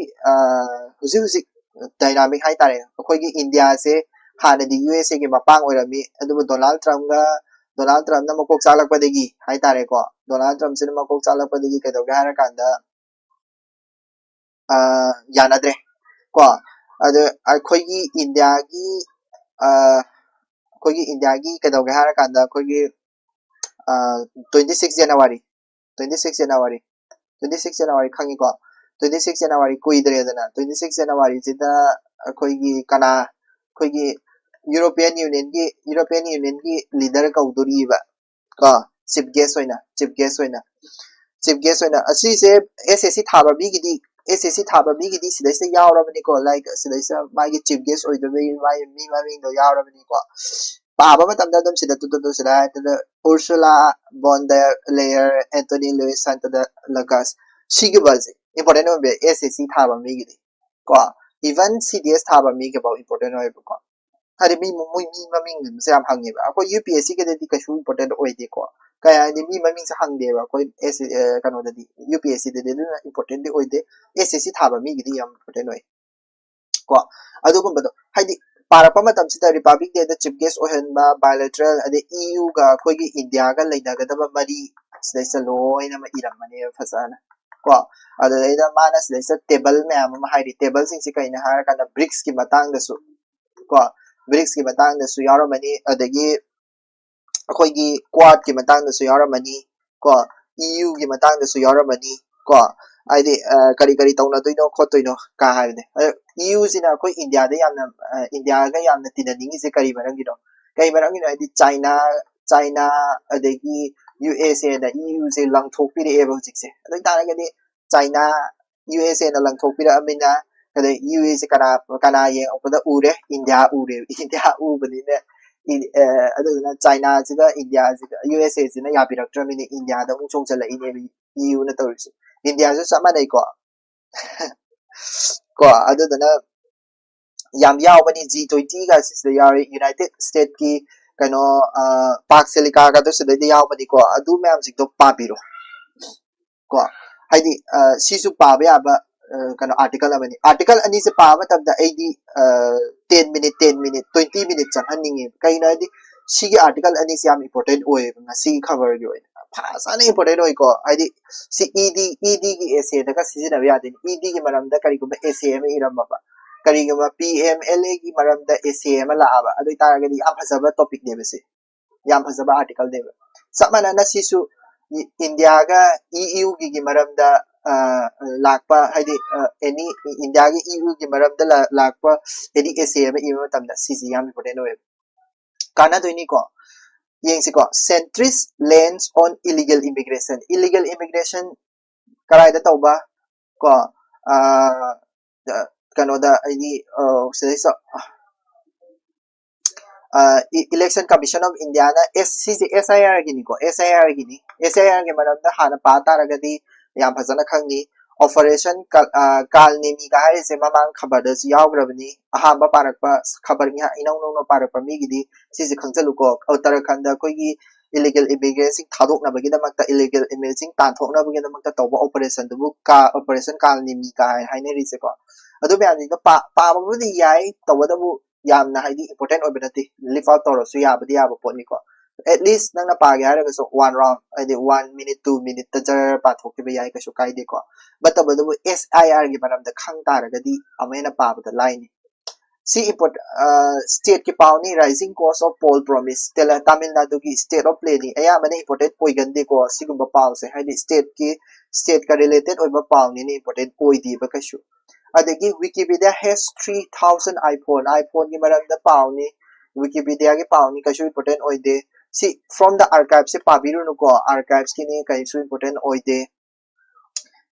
ꯍꯧꯖꯤꯛ ꯍꯧꯖꯤꯛ ꯗꯥꯏꯅꯥꯃꯤꯛ ꯍꯥꯏꯇꯥꯔꯦ꯫ ꯑꯩꯈꯣꯏꯒꯤ ꯏꯟꯗꯤꯌꯥꯁꯦ ꯍꯥꯟꯅꯗꯤ ꯌꯨ ꯑꯦꯁ ꯑꯦꯒꯤ ꯃꯄꯥꯡ ꯑꯣꯏꯔꯝꯃꯤ, ꯑꯗꯨꯕꯨ ꯗꯣꯅꯥꯜꯗ ꯇ꯭ꯔꯝꯞꯒ ꯗꯣꯅꯥꯜꯗ ꯇ꯭ꯔꯝꯞꯅ ꯃꯀꯣꯛ ꯆꯥꯛꯂꯛꯄꯗꯒꯤ ꯍꯥꯏꯇꯥꯔꯦꯀꯣ, ꯗꯣꯅꯥꯜꯗ ꯇ꯭ꯔꯝꯞꯁꯤꯅ ꯃꯀꯣꯛ ꯆꯥꯛꯂꯛꯄꯗꯒꯤ ꯀꯩꯗꯧꯒꯦ ꯍꯥꯏꯔꯀꯥꯟꯗ ꯌꯥꯅꯗ꯭ꯔꯦ ꯀꯣ꯫ ꯑꯗ ꯑꯩꯈꯣꯏꯒꯤ ꯏꯟꯗꯤꯌꯥꯒꯤ ꯑꯩꯈꯣꯏꯒꯤ ꯏꯟꯗꯤꯌꯥꯒꯤ ꯀꯩꯗꯧꯒꯦ ꯍꯥꯏꯔꯀꯥꯟꯗ ꯑꯩꯈꯣꯏꯒꯤ twenty six January, twenty six January, twenty six January ꯈꯪꯉꯤꯀꯣ? Twenty six January ꯀꯨꯏꯗ꯭ꯔꯦꯗꯅ, twenty six Januaryꯁꯤꯗ ꯑꯩꯈꯣꯏꯒꯤ ꯀꯅꯥ ꯑꯩꯈꯣꯏꯒꯤ European Unionꯒꯤ European Unionꯒꯤ leader ꯀꯧꯗꯣꯔꯤꯕ ꯀꯣ, chief guest ꯑꯣꯏꯅ chief guest ꯑꯣꯏꯅ chief guest ꯑꯣꯏꯅ ꯑꯁꯤꯁꯦ ꯑꯦꯁ ꯑꯦꯁ ꯁꯤ ꯊꯥꯕ ꯃꯤꯒꯤꯗꯤ ꯑꯦꯁ ꯑꯦꯁ ꯁꯤ ꯊꯥꯕ ꯃꯤꯒꯤꯗꯤ ꯁꯤꯗꯩꯁꯤꯗ ꯌꯥꯎꯔꯕꯅꯤꯀꯣ꯫ Like ꯁꯤꯗꯩꯁꯤꯗ ꯃꯥꯒꯤ chief guest ꯑꯣꯏꯗꯣꯏꯕꯒꯤ ꯃꯥꯒꯤ ꯃꯤ ꯃꯃꯤꯡꯗꯣ ꯌꯥꯎꯔꯕꯅꯤꯀꯣ꯫ ꯄꯥꯕ ꯃꯇꯝꯗ ꯑꯗꯨꯝ ꯁꯤꯗ ꯇꯨ ꯇꯨ ꯇꯨ ꯁꯤꯗ ꯍꯥꯏꯗꯅ Ursula von der Leyen, Anthony Louis Santos de Lagas, ꯁꯤꯒꯨꯝꯕꯁꯦ important ꯑꯣꯏꯕ ꯑꯦꯁ ꯑꯦꯁ ꯁꯤ ꯊꯥꯕ ꯃꯤꯒꯤꯗꯤ ꯀꯣ꯫ Even C D S ꯊꯥꯕ ꯃꯤꯒꯤꯐꯥꯎ important ꯑꯣꯏꯕꯀꯣ꯫ ꯍꯥꯏꯗꯤ ꯃꯤ ꯃꯣꯏ ꯃꯤ ꯃꯃꯤꯡꯁꯦ ꯌꯥꯝ ꯍꯪꯉꯦꯕ꯫ ꯑꯩꯈꯣꯏ ꯌꯨ ꯄꯤ ꯑꯦꯁ ꯁꯤꯒꯤꯗꯗꯤ ꯀꯩꯁꯨ important ꯑꯣꯏꯗꯦꯀꯣ꯫ ꯀꯩ ꯍꯥꯏꯗꯤ ꯃꯤ ꯃꯃꯤꯡꯁꯦ ꯍꯪꯗꯦꯕ ꯑꯩꯈꯣꯏ ꯑꯦꯁ ꯀꯩꯅꯣꯗꯗꯤ, ꯌꯨ ꯄꯤ ꯑꯦꯁ ꯁꯤꯗꯗꯤ ꯑꯗꯨꯅ important ꯑꯣꯏꯗꯦ꯫ ꯑꯦꯁ ꯑꯦꯁ ꯁꯤ ꯊꯥꯕ ꯃꯤꯒꯤꯗꯤ ꯌꯥꯝ important ꯑꯣꯏ ꯀꯣ꯫ ꯑꯗꯨꯒꯨꯝꯕꯗꯣ ꯍꯥꯏꯗꯤ ꯄꯥꯔꯛꯄ ꯃꯇꯝꯁꯤꯗ Republic Dayꯗ chief guest ꯑꯣꯏꯍꯟꯕ, bilateral ꯑꯗꯩ E Uꯒ ꯑꯩꯈꯣꯏꯒꯤ ꯏꯟꯗꯤꯌꯥꯒ ꯂꯩꯅꯒꯗꯕ ꯃꯔꯤ ꯁꯤꯗꯩꯁꯤꯗ ꯂꯣꯏꯅꯃꯛ ꯏꯔꯝꯃꯅꯦꯕ ꯐꯖꯅ ꯀꯣ꯫ ꯑꯗꯨꯗꯩꯗ ꯃꯥꯅ ꯁꯤꯗꯩꯁꯤꯗ table ꯃꯌꯥꯝ ꯑꯃ ꯍꯥꯏꯔꯤ꯫ Tableꯁꯤꯡꯁꯤ ꯀꯩꯅꯣ ꯍꯥꯏꯔꯀꯥꯟꯗ BRICSꯀꯤ ꯃꯇꯥꯡꯗꯁꯨ ꯀꯣ, BRICSꯀꯤ ꯃꯇꯥꯡꯗꯁꯨ ꯌꯥꯎꯔꯝꯃꯅꯤ, ꯑꯗꯒꯤ ꯑꯩꯈꯣꯏꯒꯤ Quadꯀꯤ ꯃꯇꯥꯡꯗꯁꯨ ꯌꯥꯎꯔꯝꯃꯅꯤ ꯀꯣ, E Uꯒꯤ ꯃꯇꯥꯡꯗꯁꯨ ꯌꯥꯎꯔꯝꯃꯅꯤ ꯀꯣ꯫ ꯍꯥꯏꯗꯤ ꯀꯔꯤ ꯀꯔꯤ ꯇꯧꯅꯗꯣꯏꯅꯣ ꯈꯣꯠꯇꯣꯏꯅꯣ ꯀ ꯍꯥꯏꯕꯅꯦ꯫ ꯑꯗꯣ E Uꯁꯤꯅ ꯑꯩꯈꯣꯏ ꯏꯟꯗꯤꯌꯥꯗ ꯌꯥꯝꯅ ꯏꯟꯗꯤꯌꯥꯒ ꯌꯥꯝꯅ ꯇꯤꯟꯅꯅꯤꯡꯉꯤꯁꯦ ꯀꯔꯤ ꯃꯔꯝꯒꯤꯅꯣ? ꯀꯔꯤ ꯃꯔꯝꯒꯤꯅꯣ ꯍꯥꯏꯗꯤ ꯆꯥꯏꯅꯥ ꯆꯥꯏꯅꯥ ꯑꯗꯒꯤ ꯌꯨ ꯑꯦꯁ ꯑꯦꯅ E Uꯁꯦ ꯂꯪꯊꯣꯛꯄꯤꯔꯛꯑꯦꯕ ꯍꯧꯖꯤꯛꯁꯦ꯫ ꯑꯗꯨ ꯑꯣꯏꯇꯥꯔꯒꯗꯤ ꯆꯥꯏꯅꯥ ꯌꯨ ꯑꯦꯁ ꯑꯦꯅ ꯂꯪꯊꯣꯛꯄꯤꯔꯛꯑꯃꯤꯅ ꯑꯗꯩ ꯌꯨ ꯑꯦꯁ ꯑꯦ ꯀꯅꯥ ꯀꯅꯥ ꯌꯦꯡꯉꯛꯄꯗ ꯎꯔꯦ? ꯏꯟꯗꯤꯌꯥ ꯎꯔꯦ꯫ ꯏꯟꯗꯤꯌꯥ ꯎꯕꯅꯤꯅ ꯑꯗꯨꯗꯨꯅ ꯆꯥꯏꯅꯥꯁꯤꯒ ꯏꯟꯗꯤꯌꯥꯁꯤꯒ ꯌꯨ ꯑꯦꯁ ꯑꯦꯁꯤꯅ ꯌꯥꯕꯤꯔꯛꯇ꯭ꯔꯕꯅꯤꯅ ꯏꯟꯗꯤꯌꯥꯗ ꯑꯃꯨꯛ ꯆꯣꯡꯁꯤꯜꯂꯛꯏꯅꯦꯕ ꯏ ꯌꯨꯅ ꯇꯧꯔꯤꯁꯦ꯫ ꯏꯟꯗꯤꯌꯥꯁꯨ ꯆꯞ ꯃꯥꯟꯅꯩꯀꯣ꯫ ꯀꯣ ꯑꯗꯨꯗꯨꯅ ꯌꯥꯝ ꯌꯥꯎꯕꯅꯤ꯫ ꯖꯤ ꯇ꯭ꯋꯦꯟꯇꯤꯒ ꯁꯤꯁꯤꯗ ꯌꯥꯎꯔꯤ꯫ ꯌꯨꯅꯥꯏꯇꯦꯠ ꯁ꯭ꯇꯦꯠꯀꯤ ꯀꯩꯅꯣ ꯄꯥꯛ ꯁꯦꯂꯤꯀꯥꯒꯗꯣ ꯁꯤꯗꯩꯗ ꯌꯥꯎꯕꯅꯤꯀꯣ꯫ ꯑꯗꯨ ꯃꯌꯥꯝꯁꯤꯡꯗꯣ ꯄꯥꯕꯤꯔꯣ ꯀꯣ꯫ ꯍꯥꯏꯗꯤ ꯁꯤꯁꯨ ꯄꯥꯕ ꯌꯥꯕ ꯀꯩꯅꯣ ꯑꯥꯔꯇꯤꯀꯜ ꯑꯃꯅꯤ꯫ ꯑꯥꯔꯇꯤꯀꯜ ꯑꯅꯤꯁꯦ ꯄꯥꯕ ꯃꯇꯝꯗ ꯑꯩꯗꯤ ten minute ten minute twenty minute ꯆꯪꯍꯟꯅꯤꯡꯉꯦꯕ꯫ ꯀꯩꯅꯣ ꯍꯥꯏꯗꯤ ꯁꯤꯒꯤ ꯑꯥꯔꯇꯤꯀꯜ ꯑꯅꯤꯁꯦ ꯌꯥꯝ ꯏꯝꯄꯣꯔꯇꯦꯟ ꯑꯣꯏꯌꯦꯕ ꯉꯁꯤꯒꯤ ꯈꯕꯔꯒꯤ ꯑꯣꯏꯅ꯫ ꯐꯖꯅ ꯏꯝꯄꯣꯔꯇꯦꯟ ꯑꯣꯏꯀꯣ꯫ ꯍꯥꯏꯗꯤ ꯁꯤ ꯏ ꯗꯤ ꯏ ꯗꯤꯒꯤ ꯑꯦꯁꯦꯗꯒ ꯁꯤꯖꯤꯟꯅꯕ ꯌꯥꯗꯣꯏꯅꯤ꯫ ꯏ ꯗꯤꯒꯤ ꯃꯔꯝꯗ ꯀꯔꯤꯒꯨꯝꯕ ꯑꯦꯁꯦ ꯑꯃ ꯏꯔꯝꯃꯕ, ꯀꯔꯤꯒꯨꯝꯕ ꯄꯤ ꯑꯦꯝ ꯑꯦꯜ ꯑꯦꯒꯤ ꯃꯔꯝꯗ ꯑꯦꯁꯦ ꯑꯃ ꯂꯥꯛꯑꯕ, ꯑꯗꯨ ꯑꯣꯏꯇꯥꯔꯒꯗꯤ ꯌꯥꯝ ꯐꯖꯕ ꯇꯣꯄꯤꯛꯅꯦꯕ ꯁꯤ꯫ ꯌꯥꯝ ꯐꯖꯕ ꯑꯥꯔꯇꯤꯀꯜꯅꯦꯕ꯫ ꯆꯞ ꯃꯥꯟꯅꯅ ꯁꯤꯁꯨ ꯏꯟꯗꯤꯌꯥꯒ ꯏ ꯌꯨꯒꯤ ꯃꯔꯝꯗ ꯂꯥꯛꯄ, ꯍꯥꯏꯗꯤ ꯑꯦꯅꯤ ꯏꯟꯗꯤꯌꯥꯒꯤ ꯏ ꯌꯨꯒꯤ ꯃꯔꯝꯗ ꯂꯥꯛꯄ ꯑꯦꯅꯤ ꯑꯦꯁꯦ ꯑꯃ ꯏꯕ ꯃꯇꯝꯗ ꯁꯤꯁꯤ ꯌꯥꯝ ꯏꯝꯄꯣꯔꯇꯦꯟ ꯑꯣꯏꯌꯦꯕ꯫ ꯀꯥꯟꯅꯗꯣꯏꯅꯤꯀꯣ꯫ ꯌꯦꯡꯁꯤꯀꯣ, centrist lens on illegal immigration꯫ Illegal immigration ꯀꯗꯥꯏꯗ ꯇꯧꯕ ꯀꯣ? ꯀꯩꯅꯣꯗ ꯑꯩꯒꯤ ꯁꯤꯗꯩꯁꯤꯗ election commission of Indiaꯅ ꯑꯦꯁ ꯁꯤꯁꯦ ꯑꯦꯁ ꯑꯥꯏ ꯑꯥꯔꯒꯤꯅꯤꯀꯣ꯫ ꯑꯦꯁ ꯑꯥꯏ ꯑꯥꯔꯒꯤꯅꯤ꯫ ꯑꯦꯁ ꯑꯥꯏ ꯑꯥꯔꯒꯤ ꯃꯔꯝꯗ ꯍꯥꯟꯅ ꯄꯥ ꯇꯥꯔꯒꯗꯤ ꯌꯥꯝ ꯐꯖꯅ ꯈꯪꯅꯤ꯫ ꯑꯣꯄꯔꯦꯁꯟ ꯀꯥꯜꯅꯤꯃꯤꯒ ꯍꯥꯏꯔꯤꯁꯦ ꯃꯃꯥꯡ ꯈꯕꯔꯗꯁꯨ ꯌꯥꯎꯈ꯭ꯔꯕꯅꯤ꯫ ꯑꯍꯥꯟꯕ ꯄꯥꯔꯛꯄ ꯈꯕꯔ ꯏꯍꯥ- ꯏꯅꯧ ꯅꯧꯅ ꯄꯥꯔꯛꯄ ꯃꯤꯒꯤꯗꯤ ꯁꯤꯁꯦ ꯈꯪꯖꯜꯂꯨꯀꯣ꯫ ꯎꯠꯇꯔꯥꯈꯟꯗ ꯑꯩꯈꯣꯏꯒꯤ ꯏꯂꯤꯒꯦꯜ ꯏꯃꯤꯒ꯭ꯔꯦꯟꯁꯤꯡ ꯊꯥꯗꯣꯛꯅꯕꯒꯤꯗꯃꯛꯇ, ꯏꯂꯤꯒꯦꯜ ꯏꯃꯤꯒ꯭ꯔꯦꯟꯁꯤꯡ ꯇꯥꯟꯊꯣꯛꯅꯕꯒꯤꯗꯃꯛꯇ ꯇꯧꯕ ꯑꯣꯄꯔꯦꯁꯟꯗꯨꯕꯨ ꯀꯥ ꯑꯣꯄꯔꯦꯁꯟ ꯀꯥꯜꯅꯤꯃꯤ ꯀꯥꯏꯅ ꯍꯥꯏꯅꯔꯤꯁꯦꯀꯣ꯫ ꯑꯗꯨ ꯃꯌꯥꯝꯁꯤꯡꯗꯣ ꯄꯥꯕꯕꯨꯗꯤ ꯌꯥꯏ, ꯇꯧꯕꯇꯕꯨ ꯌꯥꯝꯅ ꯍꯥꯏꯗꯤ ꯏꯝꯄꯣꯔꯇꯦꯟ ꯑꯣꯏꯕ ꯅꯠꯇꯦ꯫ ꯂꯤꯐ ꯑꯥꯎꯠ ꯇꯧꯔꯁꯨ ꯌꯥꯕꯗꯤ ꯌꯥꯕ ꯄꯣꯠꯅꯤꯀꯣ꯫ ꯑꯦꯠꯂꯤꯁ ꯅꯪꯅ ꯄꯥꯒꯦ ꯍꯥꯏꯔꯒꯁꯨ ꯋꯥꯟ ꯔꯥꯎꯟ, ꯍꯥꯏꯗꯤ ꯋꯥꯟ ꯃꯤꯅꯤꯠ ꯇꯨ ꯃꯤꯅꯤꯠꯇ ꯖꯔ ꯄꯥꯊꯣꯛꯈꯤꯕ ꯌꯥꯏ, ꯀꯩꯁꯨ ꯀꯥꯏꯗꯦꯀꯣ꯫ ꯕꯠ ꯇꯧꯕꯇꯕꯨ ꯑꯦꯁ ꯑꯥꯏ ꯑꯥꯔꯒꯤ ꯃꯔꯝꯗ ꯈꯪ ꯇꯥꯔꯒꯗꯤ ꯑꯃꯨꯛ ꯍꯦꯟꯅ ꯄꯥꯕꯗ ꯂꯥꯏꯅꯤ꯫ ꯁꯤ ꯏꯝꯄꯣꯔꯠ ꯁ꯭ꯇꯦꯠꯀꯤ ꯄꯥꯎꯅꯤ꯫ Rising cost of poll promise꯫ Tamil ꯅꯥꯗꯨꯒꯤ ꯁ꯭ꯇꯦꯠ ꯑꯣꯐ ꯄ꯭ꯂꯦꯅꯤ꯫ ꯑꯌꯥꯝꯕꯅ ꯏꯝꯄꯣꯔꯇꯦꯟ ꯑꯣꯏꯒꯟꯗꯦꯀꯣ ꯁꯤꯒꯨꯝꯕ ꯄꯥꯎꯁꯦ, ꯍꯥꯏꯗꯤ ꯁ꯭ꯇꯦꯠꯀꯤ ꯁ꯭ꯇꯦꯠꯀ ꯔꯤꯂꯦꯇꯦꯠ ꯑꯣꯏꯕ ꯄꯥꯎꯅꯤꯅ ꯏꯝꯄꯣꯔꯇꯦꯟ ꯑꯣꯏꯗꯦꯕ ꯀꯩꯁꯨ꯫ ꯑꯗꯒꯤ Wikipedia has three thousand iPhone, iPhoneꯒꯤ ꯃꯔꯝꯗ ꯄꯥꯎꯅꯤ꯫ Wikipediaꯒꯤ ꯄꯥꯎꯅꯤ, ꯀꯩꯁꯨ ꯏꯝꯄꯣꯔꯇꯦꯟ ꯑꯣꯏꯗꯦ꯫ ꯁꯤ from the archiveꯁꯦ ꯄꯥꯕꯤꯔꯨꯅꯨꯀꯣ, archivesꯀꯤꯅꯤ, ꯀꯩꯁꯨ ꯏꯝꯄꯣꯔꯇꯦꯟ ꯑꯣꯏꯗꯦ꯫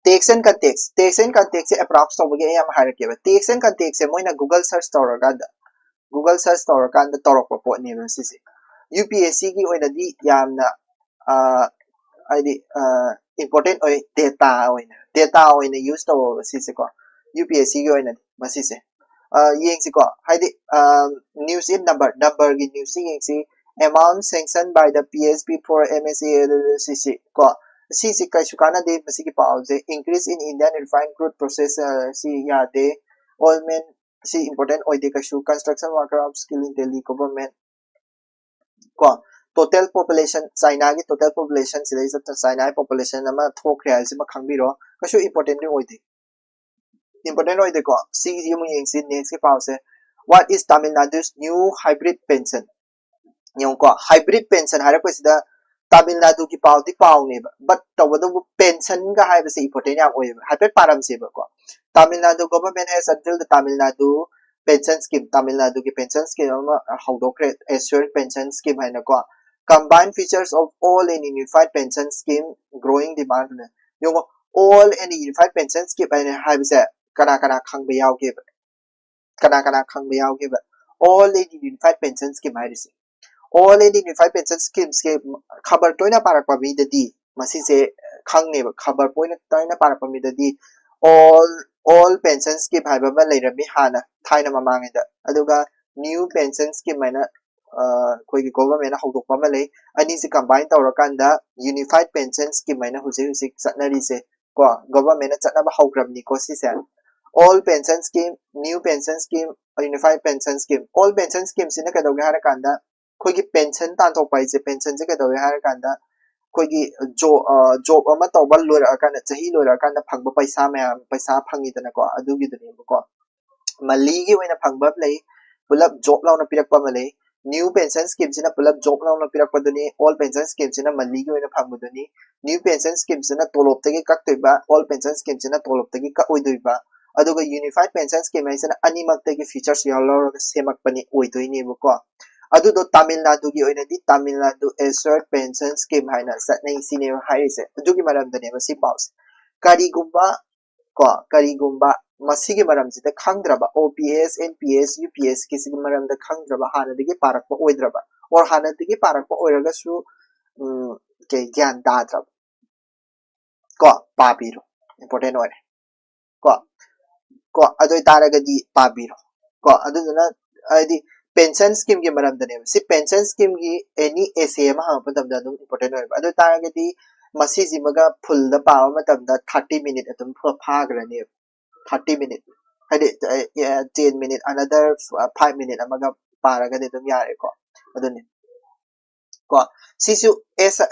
Tax and context, tax and context say approx ꯇꯧꯕꯒꯤ ꯑꯩ ꯌꯥꯝ ꯍꯥꯏꯔꯛꯀꯦꯕ꯫ Tax and context ꯁꯦ ꯃꯣꯏꯅ Google search ꯇꯧꯔꯀꯥꯟꯗ, Google search ꯇꯧꯔꯀꯥꯟꯗ ꯇꯧꯔꯛꯄ ꯄꯣꯠꯅꯦꯕ ꯁꯤꯁꯦ꯫ ꯌꯨ ꯄꯤ ꯑꯦꯁ ꯁꯤꯒꯤ ꯑꯣꯏꯅꯗꯤ ꯌꯥꯝꯅ ꯍꯥꯏꯗꯤ ꯏꯝꯄꯣꯔꯇꯦꯟ ꯑꯣꯏ, ꯗꯦꯇꯥ ꯑꯣꯏꯅ꯫ data ꯑꯣꯏꯅ use ꯇꯧꯕ ꯁꯤꯁꯦꯀꯣ, UPSCꯒꯤ ꯑꯣꯏꯅꯗꯤ ꯃꯁꯤꯁꯦ꯫ ꯑ, ꯌꯦꯡꯁꯤꯀꯣ, ꯍꯥꯏꯗꯤ, ꯑ, news in number, numberꯒꯤ newsꯁꯤ ꯌꯦꯡꯁꯤ꯫ Amount sanctioned by the PSB for MSA, ꯁꯤꯁꯤ ꯀꯣ, ꯁꯤꯁꯤ ꯀꯩꯁꯨ ꯀꯥꯟꯅꯗꯦ꯫ ꯃꯁꯤꯒꯤ ꯄꯥꯎꯁꯦ, increase in Indian refined crude process, ꯑ, ꯁꯤ ꯌꯥꯗꯦ꯫ All men, ꯁꯤ important ꯑꯣꯏꯗꯦ ꯀꯩꯁꯨ꯫ Construction worker upskilling Delhi government ꯀꯣ, total population, Chinaꯒꯤ total population ꯁꯤꯗꯩꯁꯤꯗ Chinaꯒꯤ population ꯑꯃ ꯊꯣꯛꯈ꯭ꯔꯦ ꯍꯥꯏꯁꯤꯃ ꯈꯪꯕꯤꯔꯣ, ꯀꯩꯁꯨ importantꯗꯤ ꯑꯣꯏꯗꯦ꯫ Important ꯑꯣꯏꯗꯦꯀꯣ꯫ ꯁꯤꯒꯤꯁꯤ ꯑꯃꯨꯛ ꯌꯦꯡꯁꯤ, nextꯀꯤ ꯄꯥꯎꯁꯦ꯫ What is Tamil Nadu's new hybrid pension? ꯌꯦꯡꯉꯨꯀꯣ, hybrid pension ꯍꯥꯏꯔꯛꯄꯁꯤꯗ Tamil ꯅꯥꯗꯨꯒꯤ ꯄꯥꯎꯗꯤ ꯄꯥꯎꯅꯦꯕ, but ꯇꯧꯕꯇꯕꯨ pensionꯒ ꯍꯥꯏꯕꯁꯦ important ꯌꯥꯝ ꯑꯣꯏꯌꯦꯕ꯫ ꯍꯥꯏꯐꯦꯠ ꯄꯥꯔꯝꯁꯦꯕꯀꯣ꯫ Tamil Nadu government has unveiled the Tamil Nadu pension scheme, Tamil ꯅꯥꯗꯨꯒꯤ pension scheme ꯑꯃ ꯍꯧꯗꯣꯛꯈ꯭ꯔꯦ, assured pension scheme ꯍꯥꯏꯅꯀꯣ꯫ Combined features of all and unified pension scheme, growing demand. ꯌꯦꯡꯉꯣ, all and unified pension scheme ꯍꯥꯏꯅ ꯍꯥꯏꯕꯁꯦ ꯀꯅꯥ ꯀꯅꯥ ꯈꯪꯕ ꯌꯥꯎꯒꯦꯕ? ꯀꯅꯥ ꯀꯅꯥ ꯈꯪꯕ ꯌꯥꯎꯒꯦꯕ? All and unified pension scheme ꯍꯥꯏꯔꯤꯁꯦ, all and unified pension schemeꯁꯦ ꯈꯕꯔ ꯇꯣꯏꯅ ꯄꯥꯔꯛꯄ ꯃꯤꯗꯗꯤ ꯃꯁꯤꯁꯦ ꯈꯪꯅꯦꯕ꯫ ꯈꯕꯔ ꯇꯣꯏꯅ ꯇꯣꯏꯅ ꯄꯥꯔꯛꯄ ꯃꯤꯗꯗꯤ all, all pension scheme ꯍꯥꯏꯕ ꯑꯃ ꯂꯩꯔꯝꯃꯤ ꯍꯥꯟꯅ, ꯊꯥꯏꯅ ꯃꯃꯥꯡꯉꯩꯗ꯫ ꯑꯗꯨꯒ new pension scheme ꯍꯥꯏꯅ, ꯑ, ꯑꯩꯈꯣꯏꯒꯤ governmentꯅ ꯍꯧꯗꯣꯛꯄ ꯑꯃ ꯂꯩ꯫ ꯑꯅꯤꯁꯤ combine ꯇꯧꯔꯀꯥꯟꯗ unified pension scheme ꯍꯥꯏꯅ ꯍꯧꯖꯤꯛ ꯍꯧꯖꯤꯛ ꯆꯠꯅꯔꯤꯁꯦ ꯀꯣ, governmentꯅ ꯆꯠꯅꯕ ꯍꯧꯈ꯭ꯔꯕꯅꯤꯀꯣ ꯁꯤꯁꯦ꯫ All pension scheme, new pension scheme, unified pension scheme꯫ All pension schemeꯁꯤꯅ ꯀꯩꯗꯧꯒꯦ ꯍꯥꯏꯔꯀꯥꯟꯗ, ꯑꯩꯈꯣꯏꯒꯤ pension ꯇꯥꯟꯊꯣꯛꯄ ꯍꯥꯏꯁꯦ, pensionꯁꯦ ꯀꯩꯗꯧꯒꯦ ꯍꯥꯏꯔꯀꯥꯟꯗ, ꯑꯩꯈꯣꯏꯒꯤ jo-, ꯑ, job ꯑꯃ ꯇꯧꯕ ꯂꯣꯏꯔꯛꯑꯀꯥꯟꯗ, ꯆꯍꯤ ꯂꯣꯏꯔꯛꯑꯀꯥꯟꯗ ꯐꯪꯕ ꯄꯩꯁꯥ ꯃꯌꯥꯝ, ꯄꯩꯁꯥ ꯐꯪꯉꯤꯗꯅꯀꯣ, ꯑꯗꯨꯒꯤꯗꯨꯅꯦꯕꯀꯣ꯫ Monthlyꯒꯤ ꯑꯣꯏꯅ ꯐꯪꯕ ꯑꯃ ꯂꯩ, ꯄꯨꯂꯞ job ꯂꯥꯎꯅ ꯄꯤꯔꯛꯄ ꯑꯃ ꯂꯩ꯫ New pension schemeꯁꯤꯅ ꯄꯨꯂꯞ job ꯂꯥꯎꯅ ꯄꯤꯔꯛꯄꯗꯨꯅꯤ, all pension schemeꯁꯤꯅ monthlyꯒꯤ ꯑꯣꯏꯅ ꯐꯪꯕꯗꯨꯅꯤ꯫ New pension schemeꯁꯤꯅ ꯇꯣꯂꯣꯞꯇꯒꯤ ꯀꯛꯇꯣꯏꯕ, all pension schemeꯁꯤꯅ ꯇꯣꯂꯣꯞꯇꯒꯤ ꯀꯛꯑꯣꯏꯗꯣꯏꯕ꯫ ꯑꯗꯨꯒ unified pension scheme ꯍꯥꯏꯁꯤꯅ ꯑꯅꯤꯃꯛꯇꯒꯤ features ꯌꯥꯎꯔꯒ ꯁꯦꯝꯃꯛꯄꯅꯤ, ꯑꯣꯏꯗꯣꯏꯅꯦꯕꯀꯣ꯫ ꯑꯗꯨꯗꯣ ꯇꯥꯃꯤꯜ ꯅꯥꯗꯨꯒꯤ ꯑꯣꯏꯅꯗꯤ Tamil Nadu Assured Pension Scheme ꯍꯥꯏꯅ ꯆꯠꯅꯩ ꯁꯤꯅꯦꯕ ꯍꯥꯏꯔꯤꯁꯦ꯫ ꯑꯗꯨꯒꯤ ꯃꯔꯝꯗꯅꯦꯕ ꯁꯤ ꯄꯥꯎꯁꯦ꯫ ꯀꯔꯤꯒꯨꯝꯕ ꯀꯣ, ꯀꯔꯤꯒꯨꯝꯕ ꯃꯁꯤꯒꯤ ꯃꯔꯝꯁꯤꯗ ꯈꯪꯗ꯭ꯔꯕ, OPS, NPS, UPSꯀꯤꯁꯤꯒꯤ ꯃꯔꯝꯗ ꯈꯪꯗ꯭ꯔꯕ, ꯍꯥꯟꯅꯗꯒꯤ ꯄꯥꯔꯛꯄ ꯑꯣꯏꯗ꯭ꯔꯕ, or ꯍꯥꯟꯅꯗꯒꯤ ꯄꯥꯔꯛꯄ ꯑꯣꯏꯔꯒꯁꯨ, ꯎꯝ, ꯀꯩ, ꯒ꯭ꯌꯥꯟ ꯇꯥꯗ꯭ꯔꯕ ꯀꯣ, ꯄꯥꯕꯤꯔꯣ꯫ important ꯑꯣꯏꯔꯦ꯫ ꯀꯣ ꯀꯣ ꯑꯗꯨ ꯑꯣꯏꯇꯥꯔꯒꯗꯤ ꯄꯥꯕꯤꯔꯣ꯫ ꯀꯣ ꯑꯗꯨꯗꯨꯅ ꯍꯥꯏꯗꯤ pension scheme ꯒꯤ ꯃꯔꯝꯗꯅꯦꯕ꯫ ꯁꯤ pension scheme ꯒꯤ any essay ꯑꯃ ꯍꯪꯉꯛꯄ ꯃꯇꯝꯗ ꯑꯗꯨꯝ important ꯑꯣꯏꯕ꯫ ꯑꯗꯨ ꯑꯣꯏꯇꯥꯔꯒꯗꯤ ꯃꯁꯤꯁꯤꯃꯒ full ꯗ ꯄꯥꯕ ꯃꯇꯝꯗ thirty minute ꯑꯗꯨꯝ ꯐꯥꯈ꯭ꯔꯅꯦꯕ꯫ Thirty minute ꯍꯥꯏꯗꯤ ten minute, another five minute ꯑꯃꯒ ꯄꯥꯔꯒꯗꯤ ꯑꯗꯨꯝ ꯌꯥꯔꯦꯀꯣ꯫ ꯑꯗꯨꯅꯤ꯫ ꯀꯣ ꯁꯤꯁꯨ ꯑꯦꯁ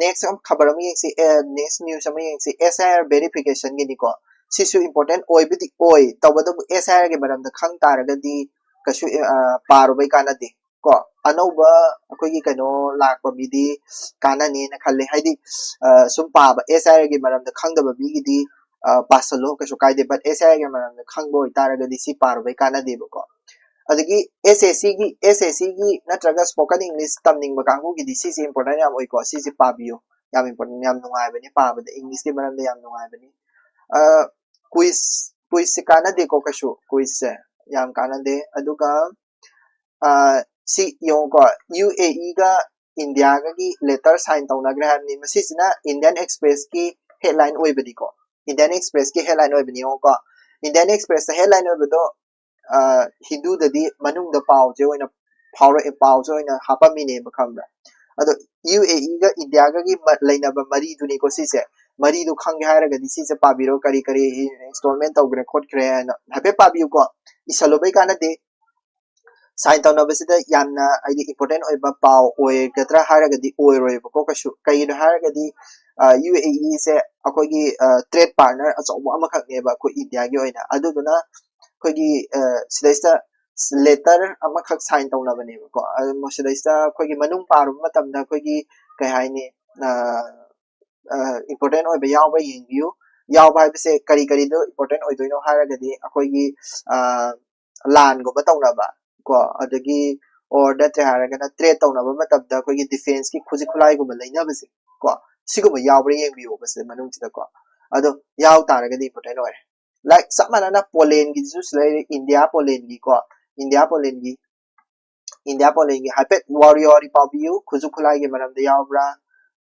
next ꯈꯕꯔ ꯑꯃ ꯌꯦꯡꯁꯤ꯫ Next news ꯑꯃ ꯌꯦꯡꯁꯤ꯫ S I R verification ꯒꯤꯅꯤꯀꯣ꯫ ꯁꯤꯁꯨ important ꯑꯣꯏꯕꯗꯤ ꯑꯣꯏ, ꯇꯧꯕꯇꯕꯨ S I R ꯒꯤ ꯃꯔꯝꯗ ꯈꯪ ꯇꯥꯔꯒꯗꯤ ꯀꯩꯁꯨ ꯄꯥꯔꯨꯕꯩ ꯀꯥꯟꯅꯗꯦ꯫ ꯀꯣ ꯑꯅꯧꯕ ꯑꯩꯈꯣꯏꯒꯤ ꯀꯩꯅꯣ ꯂꯥꯛꯄ ꯃꯤꯗꯤ ꯀꯥꯟꯅꯅꯦꯅ ꯈꯜꯂꯦ꯫ ꯍꯥꯏꯗꯤ ꯁꯨꯝ ꯄꯥꯕ, S I R ꯒꯤ ꯃꯔꯝꯗ ꯈꯪꯗꯕ ꯃꯤꯒꯤꯗꯤ ꯄꯥꯁꯜꯂꯣ, ꯀꯩꯁꯨ ꯀꯥꯏꯗꯦ꯫ But S I R ꯒꯤ ꯃꯔꯝꯗ ꯈꯪꯕ ꯑꯣꯏꯇꯥꯔꯒꯗꯤ ꯁꯤ ꯄꯥꯔꯨꯕꯩ ꯀꯥꯟꯅꯗꯦꯕꯀꯣ꯫ ꯑꯗꯒꯤ S S C ꯒꯤ, S S C ꯒꯤ ꯅꯠꯇ꯭ꯔꯒ spoken English ꯇꯝꯅꯤꯡꯕ ꯀꯥꯡꯕꯨꯒꯤꯗꯤ ꯁꯤꯁꯦ important ꯌꯥꯝ ꯑꯣꯏꯀꯣ꯫ ꯁꯤꯁꯦ ꯄꯥꯕꯤꯌꯨ, ꯌꯥꯝ important, ꯌꯥꯝ ꯅꯨꯡꯉꯥꯏꯕꯅꯤ ꯄꯥꯕꯗ, English ꯀꯤ ꯃꯔꯝꯗ ꯌꯥꯝ ꯅꯨꯡꯉꯥꯏꯕꯅꯤ꯫ Quiz, quiz ꯁꯦ ꯀꯥꯟꯅꯗꯦꯀꯣ ꯀꯩꯁꯨ, quiz ꯁꯦ ꯌꯥꯝ ꯀꯥꯟꯅꯗꯦ꯫ ꯑꯗꯨꯒ ꯁꯤ ꯌꯦꯡꯉꯨꯀꯣ, U A E ꯒ India ꯒꯒꯤ letter sign ꯇꯧꯅꯈ꯭ꯔꯦ ꯍꯥꯏꯕꯅꯤ꯫ ꯃꯁꯤꯁꯤꯅ Indian Express ꯀꯤ headline ꯑꯣꯏꯕꯅꯤꯀꯣ꯫ Indian Express ꯀꯤ headline ꯑꯣꯏꯕꯅꯤ꯫ ꯌꯦꯡꯉꯨꯀꯣ, Indian Express ꯇ headline ꯑꯣꯏꯕꯗꯣ ꯍꯤꯟꯗꯨꯗꯗꯤ ꯃꯅꯨꯡꯗ ꯄꯥꯎꯁꯦ ꯑꯣꯏꯅ ꯐꯥꯎꯔꯛꯑꯦ, ꯄꯥꯎꯁꯦ ꯑꯣꯏꯅ ꯍꯥꯞꯄꯝꯃꯤꯅꯦꯕ, ꯈꯪꯕ꯭ꯔꯥ? ꯑꯗꯣ U A E ꯒ India ꯒꯒꯤ ꯂꯩꯅꯕ ꯃꯔꯤꯗꯨꯅꯤꯀꯣ ꯁꯤꯁꯦ꯫ ꯃꯔꯤꯗꯨ ꯈꯪꯒꯦ ꯍꯥꯏꯔꯒꯗꯤ ꯁꯤꯁꯦ ꯄꯥꯕꯤꯔꯣ, ꯀꯔꯤ ꯀꯔꯤ installment ꯇꯧꯈ꯭ꯔꯦ ꯈꯣꯠꯈ꯭ꯔꯦ ꯍꯥꯏꯅ ꯍꯥꯏꯐꯦꯠ ꯄꯥꯕꯤꯌꯨꯀꯣ꯫ ꯏꯁꯜꯂꯨꯕꯩ ꯀꯥꯟꯅꯗꯦ꯫ Sign ꯇꯧꯅꯕꯁꯤꯗ ꯌꯥꯝꯅ ꯍꯥꯏꯗꯤ important ꯑꯣꯏꯕ ꯄꯥꯎ ꯑꯣꯏꯒꯗ꯭ꯔꯥ ꯍꯥꯏꯔꯒꯗꯤ ꯑꯣꯏꯔꯣꯏꯕꯀꯣ ꯀꯩꯁꯨ꯫ ꯀꯩꯒꯤꯅꯣ ꯍꯥꯏꯔꯒꯗꯤ U A E ꯁꯦ ꯑꯩꯈꯣꯏꯒꯤ trade partner ꯑꯆꯧꯕ ꯑꯃꯈꯛꯅꯦꯕ ꯑꯩꯈꯣꯏ India ꯒꯤ ꯑꯣꯏꯅ꯫ ꯑꯗꯨꯗꯨꯅ ꯑꯩꯈꯣꯏꯒꯤ ꯁꯤꯗꯩꯁꯤꯗ letter ꯑꯃꯈꯛ sign ꯇꯧꯅꯕꯅꯦꯕꯀꯣ꯫ ꯁꯤꯗꯩꯁꯤꯗ ꯑꯩꯈꯣꯏꯒꯤ ꯃꯅꯨꯡ ꯄꯥꯔꯨꯕ ꯃꯇꯝꯗ ꯑꯩꯈꯣꯏꯒꯤ ꯀꯩ ꯍꯥꯏꯅꯤ, important ꯑꯣꯏꯕ ꯌꯥꯎꯕ꯭ꯔꯥ ꯌꯦꯡꯕꯤꯌꯨ꯫ ꯌꯥꯎꯕ ꯍꯥꯏꯕꯁꯦ ꯀꯔꯤ ꯀꯔꯤꯗꯣ important ꯑꯣꯏꯗꯣꯏꯅꯣ ꯍꯥꯏꯔꯒꯗꯤ ꯑꯩꯈꯣꯏꯒꯤ ꯂꯥꯟꯒꯨꯝꯕ ꯇꯧꯅꯕ ꯀꯣ, ꯑꯗꯒꯤ or ꯅꯠꯇ꯭ꯔꯦ ꯍꯥꯏꯔꯒꯅ trade ꯇꯧꯅꯕ ꯃꯇꯝꯗ ꯑꯩꯈꯣꯏꯒꯤ defence ꯀꯤ ꯈꯨꯠꯁꯨ ꯈꯨꯠꯂꯥꯏꯒꯨꯝꯕ ꯂꯩꯅꯕꯁꯦ ꯀꯣ, ꯁꯤꯒꯨꯝꯕ ꯌꯥꯎꯕ꯭ꯔꯥ ꯌꯦꯡꯕꯤꯌꯣꯕ ꯁꯤꯗ ꯃꯅꯨꯡꯁꯤꯗꯀꯣ꯫ ꯑꯗꯣ ꯌꯥꯎ ꯇꯥꯔꯒꯗꯤ important ꯑꯣꯏꯔꯦ꯫ Like ꯆꯞ ꯃꯥꯟꯅꯅ Poland ꯒꯤꯁꯨ ꯂꯩꯔꯦ, India Poland ꯒꯤ ꯀꯣ, India Poland ꯒꯤ, India Poland ꯒꯤ ꯍꯥꯏꯐꯦꯠ ꯋꯥꯔꯤ ꯋꯥꯔꯤ ꯄꯥꯕꯤꯌꯨ꯫ ꯈꯨꯠꯁꯨ ꯈꯨꯠꯂꯥꯏꯒꯤ ꯃꯔꯝꯗ ꯌꯥꯎꯕ꯭ꯔꯥ?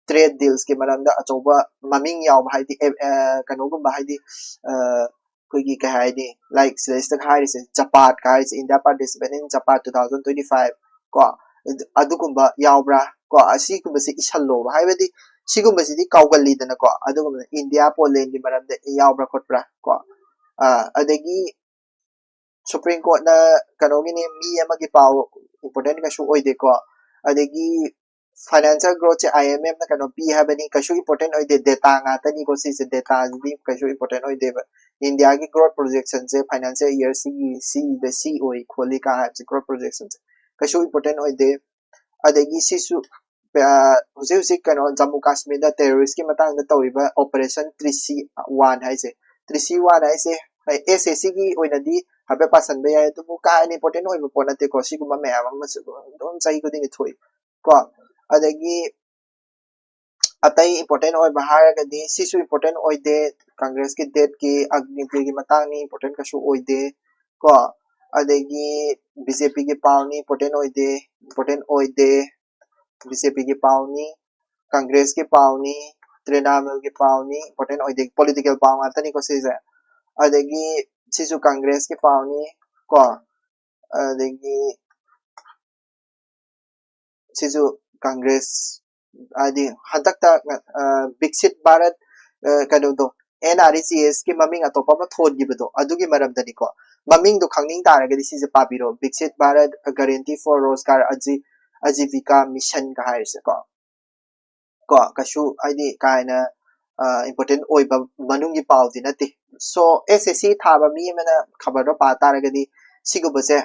trade deals ꯀꯤ ꯃꯔꯝꯗ ꯑꯆꯧꯕ ꯃꯃꯤꯡ ꯌꯥꯎꯕ, ꯍꯥꯏꯗꯤ ꯑꯦ, ꯑ, ꯀꯩꯅꯣꯒꯨꯝꯕ, ꯍꯥꯏꯗꯤ ꯑ, ꯑꯩꯈꯣꯏꯒꯤ ꯀꯩ ꯍꯥꯏꯅꯤ, ꯂꯥꯏꯛ ꯁꯤꯗꯩꯁꯤꯗ ꯍꯥꯏꯔꯤꯁꯦ, ꯖꯄꯥꯠꯀ ꯍꯥꯏꯔꯤꯁꯦ, India participant in Japan two thousand twenty five ꯀꯣ, ꯑꯗꯨ- ꯑꯗꯨꯒꯨꯝꯕ ꯌꯥꯎꯕ꯭ꯔꯥ ꯀꯣ, ꯑꯁꯤꯒꯨꯝꯕꯁꯦ ꯏꯁꯜꯂꯣꯕ, ꯍꯥꯏꯕꯗꯤ ꯁꯤꯒꯨꯝꯕꯁꯤꯗꯤ ꯀꯥꯎꯒꯜꯂꯤꯗꯅꯀꯣ꯫ ꯑꯗꯨꯒꯨꯝꯕ ꯏꯟꯗꯤꯌꯥ ꯄꯣꯂꯦꯟꯒꯤ ꯃꯔꯝꯗ ꯌꯥꯎꯕ꯭ꯔꯥ ꯈꯣꯠꯄ꯭ꯔꯥ ꯀꯣ꯫ ꯑ, ꯑꯗꯒꯤ ꯁꯨꯄ꯭ꯔꯤꯝ ꯀꯣꯔꯠꯅ ꯀꯩꯅꯣꯒꯤꯅꯤ, ꯃꯤ ꯑꯃꯒꯤ ꯄꯥꯎ ꯏꯝꯄꯣꯔꯇꯦꯟ ꯀꯩꯁꯨ ꯑꯣꯏꯗꯦꯀꯣ꯫ ꯑꯗꯒꯤ ꯐꯥꯏꯅꯥꯟꯁꯤꯌꯦꯜ ꯒ꯭ꯔꯣꯠꯁꯦ ꯑꯥꯏ ꯑꯦꯝ ꯑꯦꯐꯅ ꯀꯩꯅꯣ ꯄꯤ ꯍꯥꯏꯕꯅꯤ, ꯀꯩꯁꯨ ꯏꯝꯄꯣꯔꯇꯦꯟ ꯑꯣꯏꯗꯦ, ꯗꯦꯇꯥ ꯉꯥꯛꯇꯅꯤꯀꯣ ꯁꯤꯁꯦ, ꯗꯦꯇꯥꯁꯤꯗꯤ ꯀꯩꯁꯨ ꯏꯝꯄꯣꯔꯇꯦꯟ ꯑꯣꯏꯗꯦꯕ꯫ ꯏꯟꯗꯤꯌꯥꯒꯤ ꯒ꯭ꯔꯣꯠ ꯄ꯭ꯔꯣꯖꯦꯛꯁꯟꯁꯦ ꯐꯥꯏꯅꯥꯟꯁꯤꯌꯦꯜ ꯏꯌꯔ ꯁꯤꯒꯤ ꯁꯤꯗ ꯁꯤ ꯑꯣꯏ ꯈꯣꯠꯂꯤ ꯀꯥ ꯍꯥꯏꯕꯁꯦ ꯒ꯭ꯔꯣꯠ ꯄ꯭ꯔꯣꯖꯦꯛꯁꯟꯁꯦ ꯀꯩꯁꯨ ꯏꯝꯄꯣꯔꯇꯦꯟ ꯑꯣꯏꯗꯦ꯫ ꯑꯗꯒꯤ ꯁꯤꯁꯨ ꯑ, ꯍꯧꯖꯤꯛ ꯍꯧꯖꯤꯛ ꯀꯩꯅꯣ ꯖꯝꯃꯨ ꯀꯥꯁꯃꯤꯔꯗ ꯇꯦꯔꯣꯔꯤꯁꯀꯤ ꯃꯇꯥꯡꯗ ꯇꯧꯔꯤꯕ ꯑꯣꯄꯔꯦꯁꯟ ꯇ꯭ꯔꯤꯁꯤ ꯋꯥꯟ ꯍꯥꯏꯁꯦ, ꯇ꯭ꯔꯤꯁꯤ ꯋꯥꯟ ꯍꯥꯏꯁꯦ ꯑꯦꯁ ꯑꯦꯁ ꯁꯤꯒꯤ ꯑꯣꯏꯅꯗꯤ ꯍꯥꯏꯐꯦꯠ ꯄꯥꯁꯟꯕ ꯌꯥꯏ, ꯑꯗꯨꯕꯨ ꯀꯥ ꯍꯦꯟꯅ ꯏꯝꯄꯣꯔꯇꯦꯟ ꯑꯣꯏꯕ ꯄꯣꯠ ꯅꯠꯇꯦꯀꯣ꯫ ꯁꯤꯒꯨꯝꯕ ꯃꯌꯥꯝ ꯑꯃꯁꯨ ꯑꯗꯨꯝ ꯆꯍꯤ ꯈꯨꯗꯤꯡꯒꯤ ꯊꯣꯛꯏ ꯀꯣ꯫ ꯑꯗꯒꯤ ꯑꯇꯩ ꯏꯝꯄꯣꯔꯇꯦꯟ ꯑꯣꯏꯕ ꯍꯥꯏꯔꯒꯗꯤ ꯁꯤꯁꯨ ꯏꯝꯄꯣꯔꯇꯦꯟ ꯑꯣꯏꯗꯦ, ꯀꯪꯒ꯭ꯔꯦꯁꯀꯤ ꯗꯦꯠꯀꯤ ꯑꯒꯅꯤꯄꯤꯔꯒꯤ ꯃꯇꯥꯡꯅꯤ, ꯏꯝꯄꯣꯔꯇꯦꯟ ꯀꯩꯁꯨ ꯑꯣꯏꯗꯦ ꯀꯣ꯫ ꯑꯗꯒꯤ ꯕꯤ ꯖꯦ ꯄꯤꯒꯤ ꯄꯥꯎꯅꯤ, ꯏꯝꯄꯣꯔꯇꯦꯟ ꯑꯣꯏꯗꯦ, ꯏꯝꯄꯣꯔꯇꯦꯟ ꯑꯣꯏꯗꯦ꯫ ꯕꯤ ꯖꯦ ꯄꯤꯒꯤ ꯄꯥꯎꯅꯤ, ꯀꯪꯒ꯭ꯔꯦꯁꯀꯤ ꯄꯥꯎꯅꯤ, ꯇ꯭ꯔꯤꯅꯥꯃꯨꯜꯒꯤ ꯄꯥꯎꯅꯤ, ꯏꯝꯄꯣꯔꯇꯦꯟ ꯑꯣꯏꯗꯦ, ꯄꯣꯂꯤꯇꯤꯀꯦꯜ ꯄꯥꯎ ꯉꯥꯛꯇꯅꯤꯀꯣ ꯁꯤꯁꯦ꯫ ꯑꯗꯒꯤ ꯁꯤꯁꯨ ꯀꯪꯒ꯭ꯔꯦꯁꯀꯤ ꯄꯥꯎꯅꯤ ꯀꯣ꯫ ꯑꯗꯒꯤ ꯁꯤꯁꯨ ꯀꯪꯒ꯭ꯔꯦꯁ, ꯍꯥꯏꯗꯤ ꯍꯟꯗꯛꯇ ꯕꯤꯛꯁꯤꯠ ꯚꯥꯔꯠ, ꯑ, ꯀꯩꯅꯣꯗꯣ, ꯑꯦꯟ ꯑꯥꯔ ꯏ ꯖꯤ ꯑꯦꯁꯀꯤ ꯃꯃꯤꯡ ꯑꯇꯣꯞꯄ ꯑꯃ ꯊꯣꯟꯈꯤꯕꯗꯣ, ꯑꯗꯨꯒꯤ ꯃꯔꯝꯗꯅꯤꯀꯣ꯫ ꯃꯃꯤꯡꯗꯣ ꯈꯪꯅꯤꯡ ꯇꯥꯔꯒꯗꯤ ꯁꯤꯁꯦ ꯄꯥꯕꯤꯔꯣ, ꯕꯤꯛꯁꯤꯠ ꯚꯥꯔꯠ ꯒꯥꯔꯦꯟꯇꯤ ꯐꯣꯔ ꯔꯣꯖꯒꯥꯔ ꯑꯖꯤ ꯑꯖꯤꯕꯤꯀꯥ ꯃꯤꯁꯟꯒ ꯍꯥꯏꯔꯤꯁꯦꯀꯣ꯫ ꯀꯣ, ꯀꯩꯁꯨ ꯍꯥꯏꯗꯤ ꯀꯥ ꯍꯦꯟꯅ ꯏꯝꯄꯣꯔꯇꯦꯟ ꯑꯣꯏꯕ ꯃꯅꯨꯡꯒꯤ ꯄꯥꯎꯗꯤ ꯅꯠꯇꯦ꯫ ꯁꯣ ꯑꯦꯁ ꯑꯦꯁ ꯁꯤ ꯊꯥꯕ ꯃꯤ ꯑꯃꯅ ꯈꯕꯔꯗꯣ ꯄꯥ ꯇꯥꯔꯒꯗꯤ ꯁꯤꯒꯨꯝꯕꯁꯦ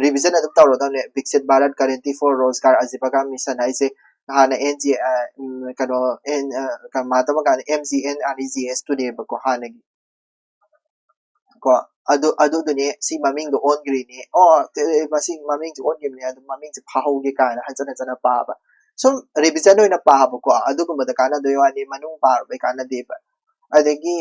ꯔꯤꯚꯤꯖꯟ ꯑꯗꯨꯝ ꯇꯧꯔꯗꯕꯅꯦ꯫ ꯕꯤꯛꯁꯤꯠ ꯚꯥꯔꯠ ꯒꯥꯔꯦꯟꯇꯤ ꯐꯣꯔ ꯔꯣꯖꯒꯥꯔ ꯑꯖꯤꯕꯤꯀꯥ ꯃꯤꯁꯟ ꯍꯥꯏꯁꯦ ꯍꯥꯟꯅ ꯑꯦꯟ ꯖꯤ, ꯑ, ꯎꯝ, ꯀꯩꯅꯣ, ꯑꯦꯟ, ꯑ, ꯀ-, Mahatma Gandhi M G N R E G S ꯇꯨꯅꯦꯕꯀꯣ ꯍꯥꯟꯅꯒꯤ꯫ ꯀꯣ, ꯑꯗꯨ, ꯑꯗꯨꯗꯨꯅꯦ ꯁꯤ ꯃꯃꯤꯡꯗꯣ ꯑꯣꯟꯈ꯭ꯔꯤꯅꯦ꯫ ꯑꯣ, ꯇꯦ-, ꯃꯁꯤ ꯃꯃꯤꯡꯁꯦ ꯑꯣꯟꯈꯤꯕꯅꯦ, ꯑꯗꯨ ꯃꯃꯤꯡꯁꯦ ꯐꯥꯍꯧꯒꯦ ꯀꯥꯏꯅ ꯍꯟꯖꯟ ꯍꯟꯖꯟꯅ ꯄꯥꯕ꯫ ꯁꯨꯝ ꯔꯤꯚꯤꯖꯟ ꯑꯣꯏꯅ ꯄꯥꯕꯀꯣ, ꯑꯗꯨꯒꯨꯝꯕꯗ ꯀꯥꯟꯅꯗꯣꯏ ꯋꯥꯅꯤ, ꯃꯅꯨꯡ ꯄꯥꯔꯨꯕꯩ ꯀꯥꯟꯅꯗꯦꯕ꯫ ꯑꯗꯒꯤ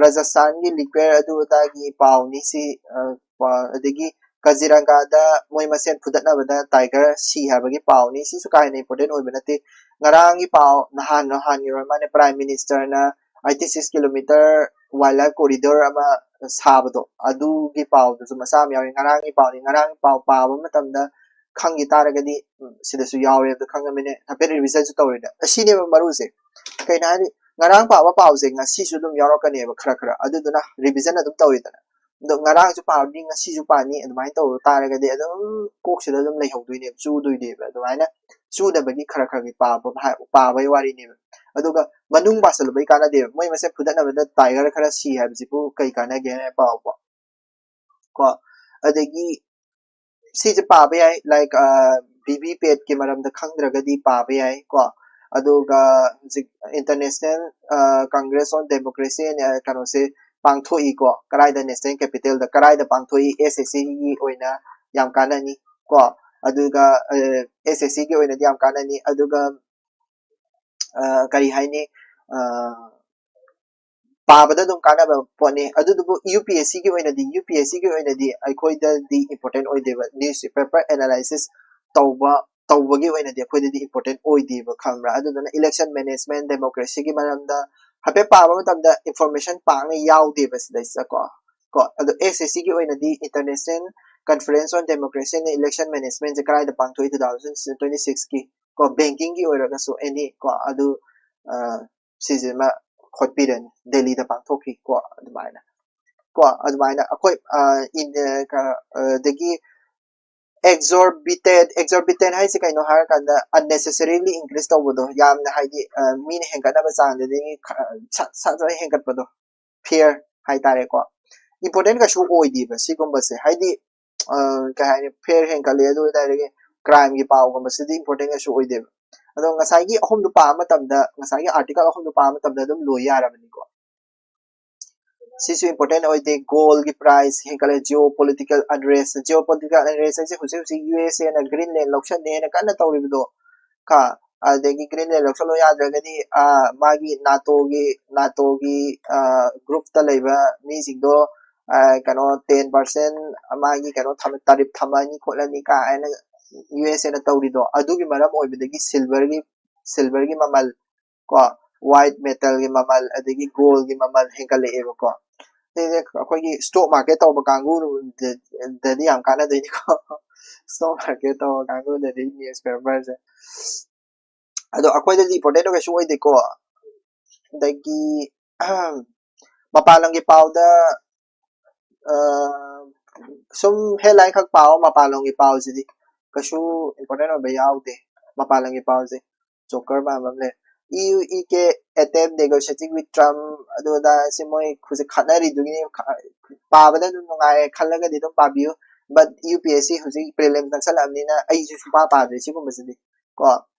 ꯔꯥꯖꯁꯊꯥꯟꯒꯤ ꯂꯤꯀ꯭ꯋꯔ ꯑꯗꯨ ꯑꯗꯥꯒꯤ ꯄꯥꯎꯅꯤ ꯁꯤ, ꯑ, ꯄ-, ꯑꯗꯒꯤ ꯀꯖꯤꯔꯪꯒꯥꯗ ꯃꯣꯏ ꯃꯁꯦꯟ ꯐꯨꯗꯠꯅꯕꯗ ꯇꯥꯏꯒꯔ ꯁꯤ ꯍꯥꯏꯕꯒꯤ ꯄꯥꯎꯅꯤ꯫ ꯁꯤꯁꯨ ꯀꯥ ꯍꯦꯟꯅ ꯏꯝꯄꯣꯔꯇꯦꯟ ꯑꯣꯏꯕ ꯅꯠꯇꯦ꯫ ꯉꯔꯥꯡꯒꯤ ꯄꯥꯎ, ꯅꯍꯥꯟ ꯅꯍꯥꯟꯒꯤ ꯑꯣꯏꯔ ꯃꯥꯜꯂꯦ, ꯄ꯭ꯔꯥꯏꯝ ꯃꯤꯅꯤꯁꯇꯔꯅ eighty six kilometre wildlife corridor ꯑꯃ ꯁꯥꯕꯗꯣ, ꯑꯗꯨꯒꯤ ꯄꯥꯎꯗꯨꯁꯨ ꯃꯆꯥ ꯑꯃ ꯌꯥꯎꯔꯤ꯫ ꯉꯔꯥꯡꯒꯤ ꯄꯥꯎꯅꯤ꯫ ꯉꯔꯥꯡꯒꯤ ꯄꯥꯎ ꯄꯥꯕ ꯃꯇꯝꯗ ꯈꯪꯈꯤ ꯇꯥꯔꯒꯗꯤ, ꯎꯝ, ꯁꯤꯗꯁꯨ ꯌꯥꯎꯔꯦ ꯍꯥꯏꯕꯗꯣ ꯈꯪꯉꯕꯅꯤꯅ ꯍꯥꯏꯐꯦꯠ ꯔꯤꯚꯤꯖꯟꯁꯨ ꯇꯧꯔꯦꯗ꯫ ꯑꯁꯤꯅꯦꯕ ꯃꯔꯨꯁꯦ꯫ ꯀꯩꯅꯣ ꯍꯥꯏꯗꯤ, ꯉꯔꯥꯡ ꯄꯥꯕ ꯄꯥꯎꯁꯦ ꯉꯁꯤꯁꯨ ꯑꯗꯨꯝ ꯌꯥꯎꯔꯛꯀꯅꯦꯕ ꯈꯔ ꯈꯔ, ꯑꯗꯨꯗꯨꯅ ꯔꯤꯚꯤꯖꯟ ꯑꯗꯨꯝ ꯇꯧꯔꯤꯗꯅ꯫ ꯑꯗꯣ ꯉꯔꯥꯡꯁꯨ ꯄꯥꯔꯅꯤ, ꯉꯁꯤꯁꯨ ꯄꯥꯅꯤ, ꯑꯗꯨꯃꯥꯏꯅ ꯇꯧꯕ ꯇꯥꯔꯒꯗꯤ ꯑꯗꯨꯝ ꯀꯣꯛꯁꯤꯗ ꯑꯗꯨꯝ ꯂꯩꯍꯧꯗꯣꯏꯅꯦꯕ, ꯆꯨꯗꯣꯏꯅꯦꯕ꯫ ꯑꯗꯨꯃꯥꯏꯅ ꯆꯨꯗꯕꯒꯤ ꯈꯔ ꯈꯔꯒꯤ ꯄꯥꯕ ꯍꯥꯏ-, ꯄꯥꯕꯒꯤ ꯋꯥꯔꯤꯅꯦꯕ꯫ ꯑꯗꯨꯒ ꯃꯅꯨꯡ ꯄꯥꯁꯜꯂꯨꯕꯩ ꯀꯥꯟꯅꯗꯦꯕ꯫ ꯃꯣꯏ ꯃꯁꯦꯟ ꯐꯨꯗꯠꯅꯕꯗ ꯇꯥꯏꯒꯔ ꯈꯔ ꯁꯤ ꯍꯥꯏꯕꯁꯤꯕꯨ ꯀꯩ ꯀꯥꯟꯅꯒꯦ ꯍꯥꯏꯅ ꯄꯥꯎꯀꯣ꯫ ꯀꯣ, ꯑꯗꯒꯤ ꯁꯤꯁꯦ ꯄꯥꯕ ꯌꯥꯏ, ꯂꯥꯏꯛ, ꯚꯤ ꯚꯤ ꯄꯦꯠꯀꯤ ꯃꯔꯝꯗ ꯈꯪꯗ꯭ꯔꯒꯗꯤ ꯄꯥꯕ ꯌꯥꯏ ꯀꯣ꯫ ꯑꯗꯨꯒ ꯍꯧꯖꯤꯛ International Congress on Democracy ꯍꯥꯏꯅ ꯀꯩꯅꯣꯁꯦ ꯄꯥꯡꯊꯣꯛꯏꯀꯣ꯫ ꯀꯗꯥꯏꯗ? ꯅꯦꯁꯅꯦꯜ ꯀꯦꯄꯤꯇꯦꯜꯗ꯫ ꯀꯗꯥꯏꯗ ꯄꯥꯡꯊꯣꯛꯏ? ꯑꯦꯁ ꯑꯦꯁ ꯁꯤꯒꯤ ꯑꯣꯏꯅ ꯌꯥꯝ ꯀꯥꯟꯅꯅꯤ ꯀꯣ꯫ ꯑꯗꯨꯒ ꯑꯦꯁ ꯑꯦꯁ ꯁꯤꯒꯤ ꯑꯣꯏꯅꯗꯤ ꯌꯥꯝ ꯀꯥꯟꯅꯅꯤ꯫ ꯑꯗꯨꯒ ꯑ, ꯀꯔꯤ ꯍꯥꯏꯅꯤ, ꯑ, ꯄꯥꯕꯗ ꯑꯗꯨꯝ ꯀꯥꯟꯅꯕ ꯄꯣꯠꯅꯤ꯫ ꯑꯗꯨꯗꯨꯕꯨ ꯌꯨ ꯄꯤ ꯑꯦꯁ ꯁꯤꯒꯤ ꯑꯣꯏꯅꯗꯤ, ꯌꯨ ꯄꯤ ꯑꯦꯁ ꯁꯤꯒꯤ ꯑꯣꯏꯅꯗꯤ ꯑꯩꯈꯣꯏꯗꯗꯤ ꯏꯝꯄꯣꯔꯇꯦꯟ ꯑꯣꯏꯗꯦꯕ꯫ ꯅ꯭ꯌꯨꯁ ꯄꯦꯄꯔ ꯑꯦꯅꯥꯂꯥꯏꯁꯤꯁ ꯇꯧꯕ, ꯇꯧꯕꯒꯤ ꯑꯣꯏꯅꯗꯤ ꯑꯩꯈꯣꯏꯗꯗꯤ ꯏꯝꯄꯣꯔꯇꯦꯟ ꯑꯣꯏꯗꯦꯕ, ꯈꯪꯕ꯭ꯔꯥ? ꯑꯗꯨꯗꯨꯅ ꯏꯂꯦꯛꯁꯟ ꯃꯦꯅꯦꯖꯃꯦꯟ, ꯗꯦꯃꯣꯀ꯭ꯔꯦꯁꯤꯒꯤ ꯃꯔꯝꯗ ꯍꯥꯏꯐꯦꯠ ꯄꯥꯕ ꯃꯇꯝꯗ ꯏꯟꯐꯣꯔꯃꯦꯁꯟ ꯄꯥꯛꯅ ꯌꯥꯎꯗꯦꯕ ꯁꯤꯗꯩꯁꯤꯗꯀꯣ꯫ ꯀꯣ, ꯑꯗꯣ ꯑꯦꯁ ꯑꯦꯁ ꯁꯤꯒꯤ ꯑꯣꯏꯅꯗꯤ International Conference on Democracy and Election Managementꯁꯦ ꯀꯗꯥꯏꯗ ꯄꯥꯡꯊꯣꯛꯏ? Two thousand twenty sixꯀꯤ ꯀꯣ, ꯕꯦꯡꯀꯤꯡꯒꯤ ꯑꯣꯏꯔꯒꯁꯨ ꯑꯦꯅꯤ ꯀꯣ, ꯑꯗꯨ, ꯑ, ꯁꯤꯁꯤꯃ ꯍꯣꯠꯄꯤꯔꯅꯤ, ꯗꯦꯜꯂꯤꯗ ꯄꯥꯡꯊꯣꯛꯈꯤ ꯀꯣ, ꯑꯗꯨꯃꯥꯏꯅ ꯀꯣ꯫ ꯑꯗꯨꯃꯥꯏꯅ ꯑꯩꯈꯣꯏ, ꯑ, ꯏꯟ-, ꯑ, ꯀ-, ꯑ, ꯑꯗꯒꯤ exorbitant, exorbitant ꯍꯥꯏꯁꯦ ꯀꯩꯅꯣ ꯍꯥꯏꯔꯀꯥꯟꯗ unnecessarily increase ꯇꯧꯕꯗꯣ, ꯌꯥꯝꯅ ꯍꯥꯏꯗꯤ, ꯑ, ꯃꯤꯅ ꯍꯦꯟꯒꯠꯅꯕ ꯆꯥꯡꯗꯗꯤ ꯈ-, ꯁꯠ ꯁꯠ ꯁꯠ ꯍꯦꯟꯒꯠꯄꯗꯣ, ꯐꯤꯌꯔ ꯍꯥꯏꯇꯥꯔꯦꯀꯣ꯫ ꯏꯝꯄꯣꯔꯇꯦꯟ ꯀꯩꯁꯨ ꯑꯣꯏꯗꯦꯕ ꯁꯤꯒꯨꯝꯕꯁꯦ, ꯍꯥꯏꯗꯤ, ꯑ, ꯀꯩ ꯍꯥꯏꯅꯤ, ꯐꯤꯌꯔ ꯍꯦꯟꯒꯠꯂꯦ, ꯑꯗꯨ ꯑꯣꯏꯇꯥꯔꯗꯤ ꯀ꯭ꯔꯥꯏꯝꯒꯤ ꯄꯥꯎꯒꯨꯝꯕꯁꯤꯗꯤ ꯏꯝꯄꯣꯔꯇꯦꯟ ꯀꯩꯁꯨ ꯑꯣꯏꯗꯦꯕ꯫ ꯑꯗꯣ ꯉꯁꯥꯏꯒꯤ ꯑꯍꯨꯝꯗꯣ ꯄꯥꯕ ꯃꯇꯝꯗ, ꯉꯁꯥꯏꯒꯤ ꯑꯥꯔꯇꯤꯀꯜ ꯑꯍꯨꯝꯗꯣ ꯄꯥꯕ ꯃꯇꯝꯗ ꯑꯗꯨꯝ ꯂꯣꯏ ꯌꯥꯔꯕꯅꯤꯀꯣ꯫ ꯁꯤꯁꯨ ꯏꯝꯄꯣꯔꯇꯦꯟ ꯑꯣꯏꯗꯦ꯫ ꯒꯣꯜꯒꯤ ꯄ꯭ꯔꯥꯏꯁ ꯍꯦꯟꯒꯠꯂꯦ꯫ Geopolitical unrest, geopolitical unrest ꯍꯥꯏꯁꯦ ꯍꯧꯖꯤꯛ ꯍꯧꯖꯤꯛ ꯌꯨ ꯑꯦꯁ ꯑꯦꯅ ꯒ꯭ꯔꯤꯟꯂꯦꯟ ꯂꯧꯁꯟꯅꯦꯅ ꯀꯟꯅ ꯇꯧꯔꯤꯕꯗꯣ ꯀ, ꯑꯗꯒꯤ ꯒ꯭ꯔꯤꯟꯂꯦꯟ ꯂꯧꯁꯜꯂꯣ ꯌꯥꯗ꯭ꯔꯒꯗꯤ, ꯑ, ꯃꯥꯒꯤ ꯅꯥꯇꯣꯒꯤ, ꯅꯥꯇꯣꯒꯤ, ꯑ, ꯒ꯭ꯔꯨꯞꯇ ꯂꯩꯕ ꯃꯤꯁꯤꯡꯗꯣ, ꯑ, ꯀꯩꯅꯣ, ten percent ꯃꯥꯒꯤ ꯀꯩꯅꯣ ꯊꯝ-, tariff ꯊꯝꯃꯅꯤ ꯈꯣꯠꯂꯅꯤ ꯀꯥꯏꯅ ꯌꯨ ꯑꯦꯁ ꯑꯦꯅ ꯇꯧꯔꯤꯗꯣ, ꯑꯗꯨꯒꯤ ꯃꯔꯝ ꯑꯣꯏꯕꯗꯒꯤ silverꯒꯤ, silverꯒꯤ ꯃꯃꯜ ꯀꯣ, white metalꯒꯤ ꯃꯃꯜ, ꯑꯗꯒꯤ goldꯒꯤ ꯃꯃꯜ ꯍꯦꯟꯒꯠꯂꯛꯑꯦꯕꯀꯣ꯫ ꯁꯤꯁꯦ ꯑꯩꯈꯣꯏꯒꯤ stock market ꯇꯧꯕ ꯀꯥꯡꯕꯨꯗꯗꯤ ꯌꯥꯝ ꯀꯥꯟꯅꯗꯣꯏꯅꯤꯀꯣ꯫ Stock market ꯇꯧꯕ ꯀꯥꯡꯕꯨꯗꯗꯤ newspaperꯁꯦ꯫ ꯑꯗꯣ ꯑꯩꯈꯣꯏꯗꯗꯤ important ꯀꯩꯁꯨ ꯑꯣꯏꯗꯦꯀꯣ꯫ ꯑꯗꯒꯤ ꯃꯄꯥꯟ ꯂꯝꯒꯤ ꯄꯥꯎꯗ, ꯑ, ꯁꯨꯝ headline ꯈꯛ ꯄꯥꯎ, ꯃꯄꯥꯟ ꯂꯝꯒꯤ ꯄꯥꯎꯁꯤꯗꯤ ꯀꯩꯁꯨ important ꯑꯣꯏꯕ ꯌꯥꯎꯗꯦ꯫ ꯃꯄꯥꯟ ꯂꯝꯒꯤ ꯄꯥꯎꯁꯦ ꯖꯣꯀꯔ ꯃꯥꯟꯕ ꯑꯃ ꯂꯩ꯫ ꯏꯌꯨ E K attempt negotiating with Trump, ꯑꯗꯨ ꯑꯗꯥ, ꯁꯤ ꯃꯣꯏ ꯍꯧꯖꯤꯛ ꯈꯠꯅꯔꯤꯗꯨꯒꯤꯅꯤ꯫ ꯈ-, ꯄꯥꯕꯗ ꯑꯗꯨꯝ ꯅꯨꯡꯉꯥꯏꯔꯦ ꯈꯜꯂꯒꯗꯤ ꯑꯗꯨꯝ ꯄꯥꯕꯤꯌꯨ, but ꯌꯨ ꯄꯤ ꯑꯦꯁ ꯁꯤ ꯍꯧꯖꯤꯛ prelim ꯅꯛꯁꯜꯂꯛꯑꯕꯅꯤꯅ ꯑꯩꯁꯨ ꯁꯨꯡꯄꯥ ꯄꯥꯗ꯭ꯔꯦ ꯁꯤꯒꯨꯝꯕꯁꯤꯗꯤ ꯀꯣ꯫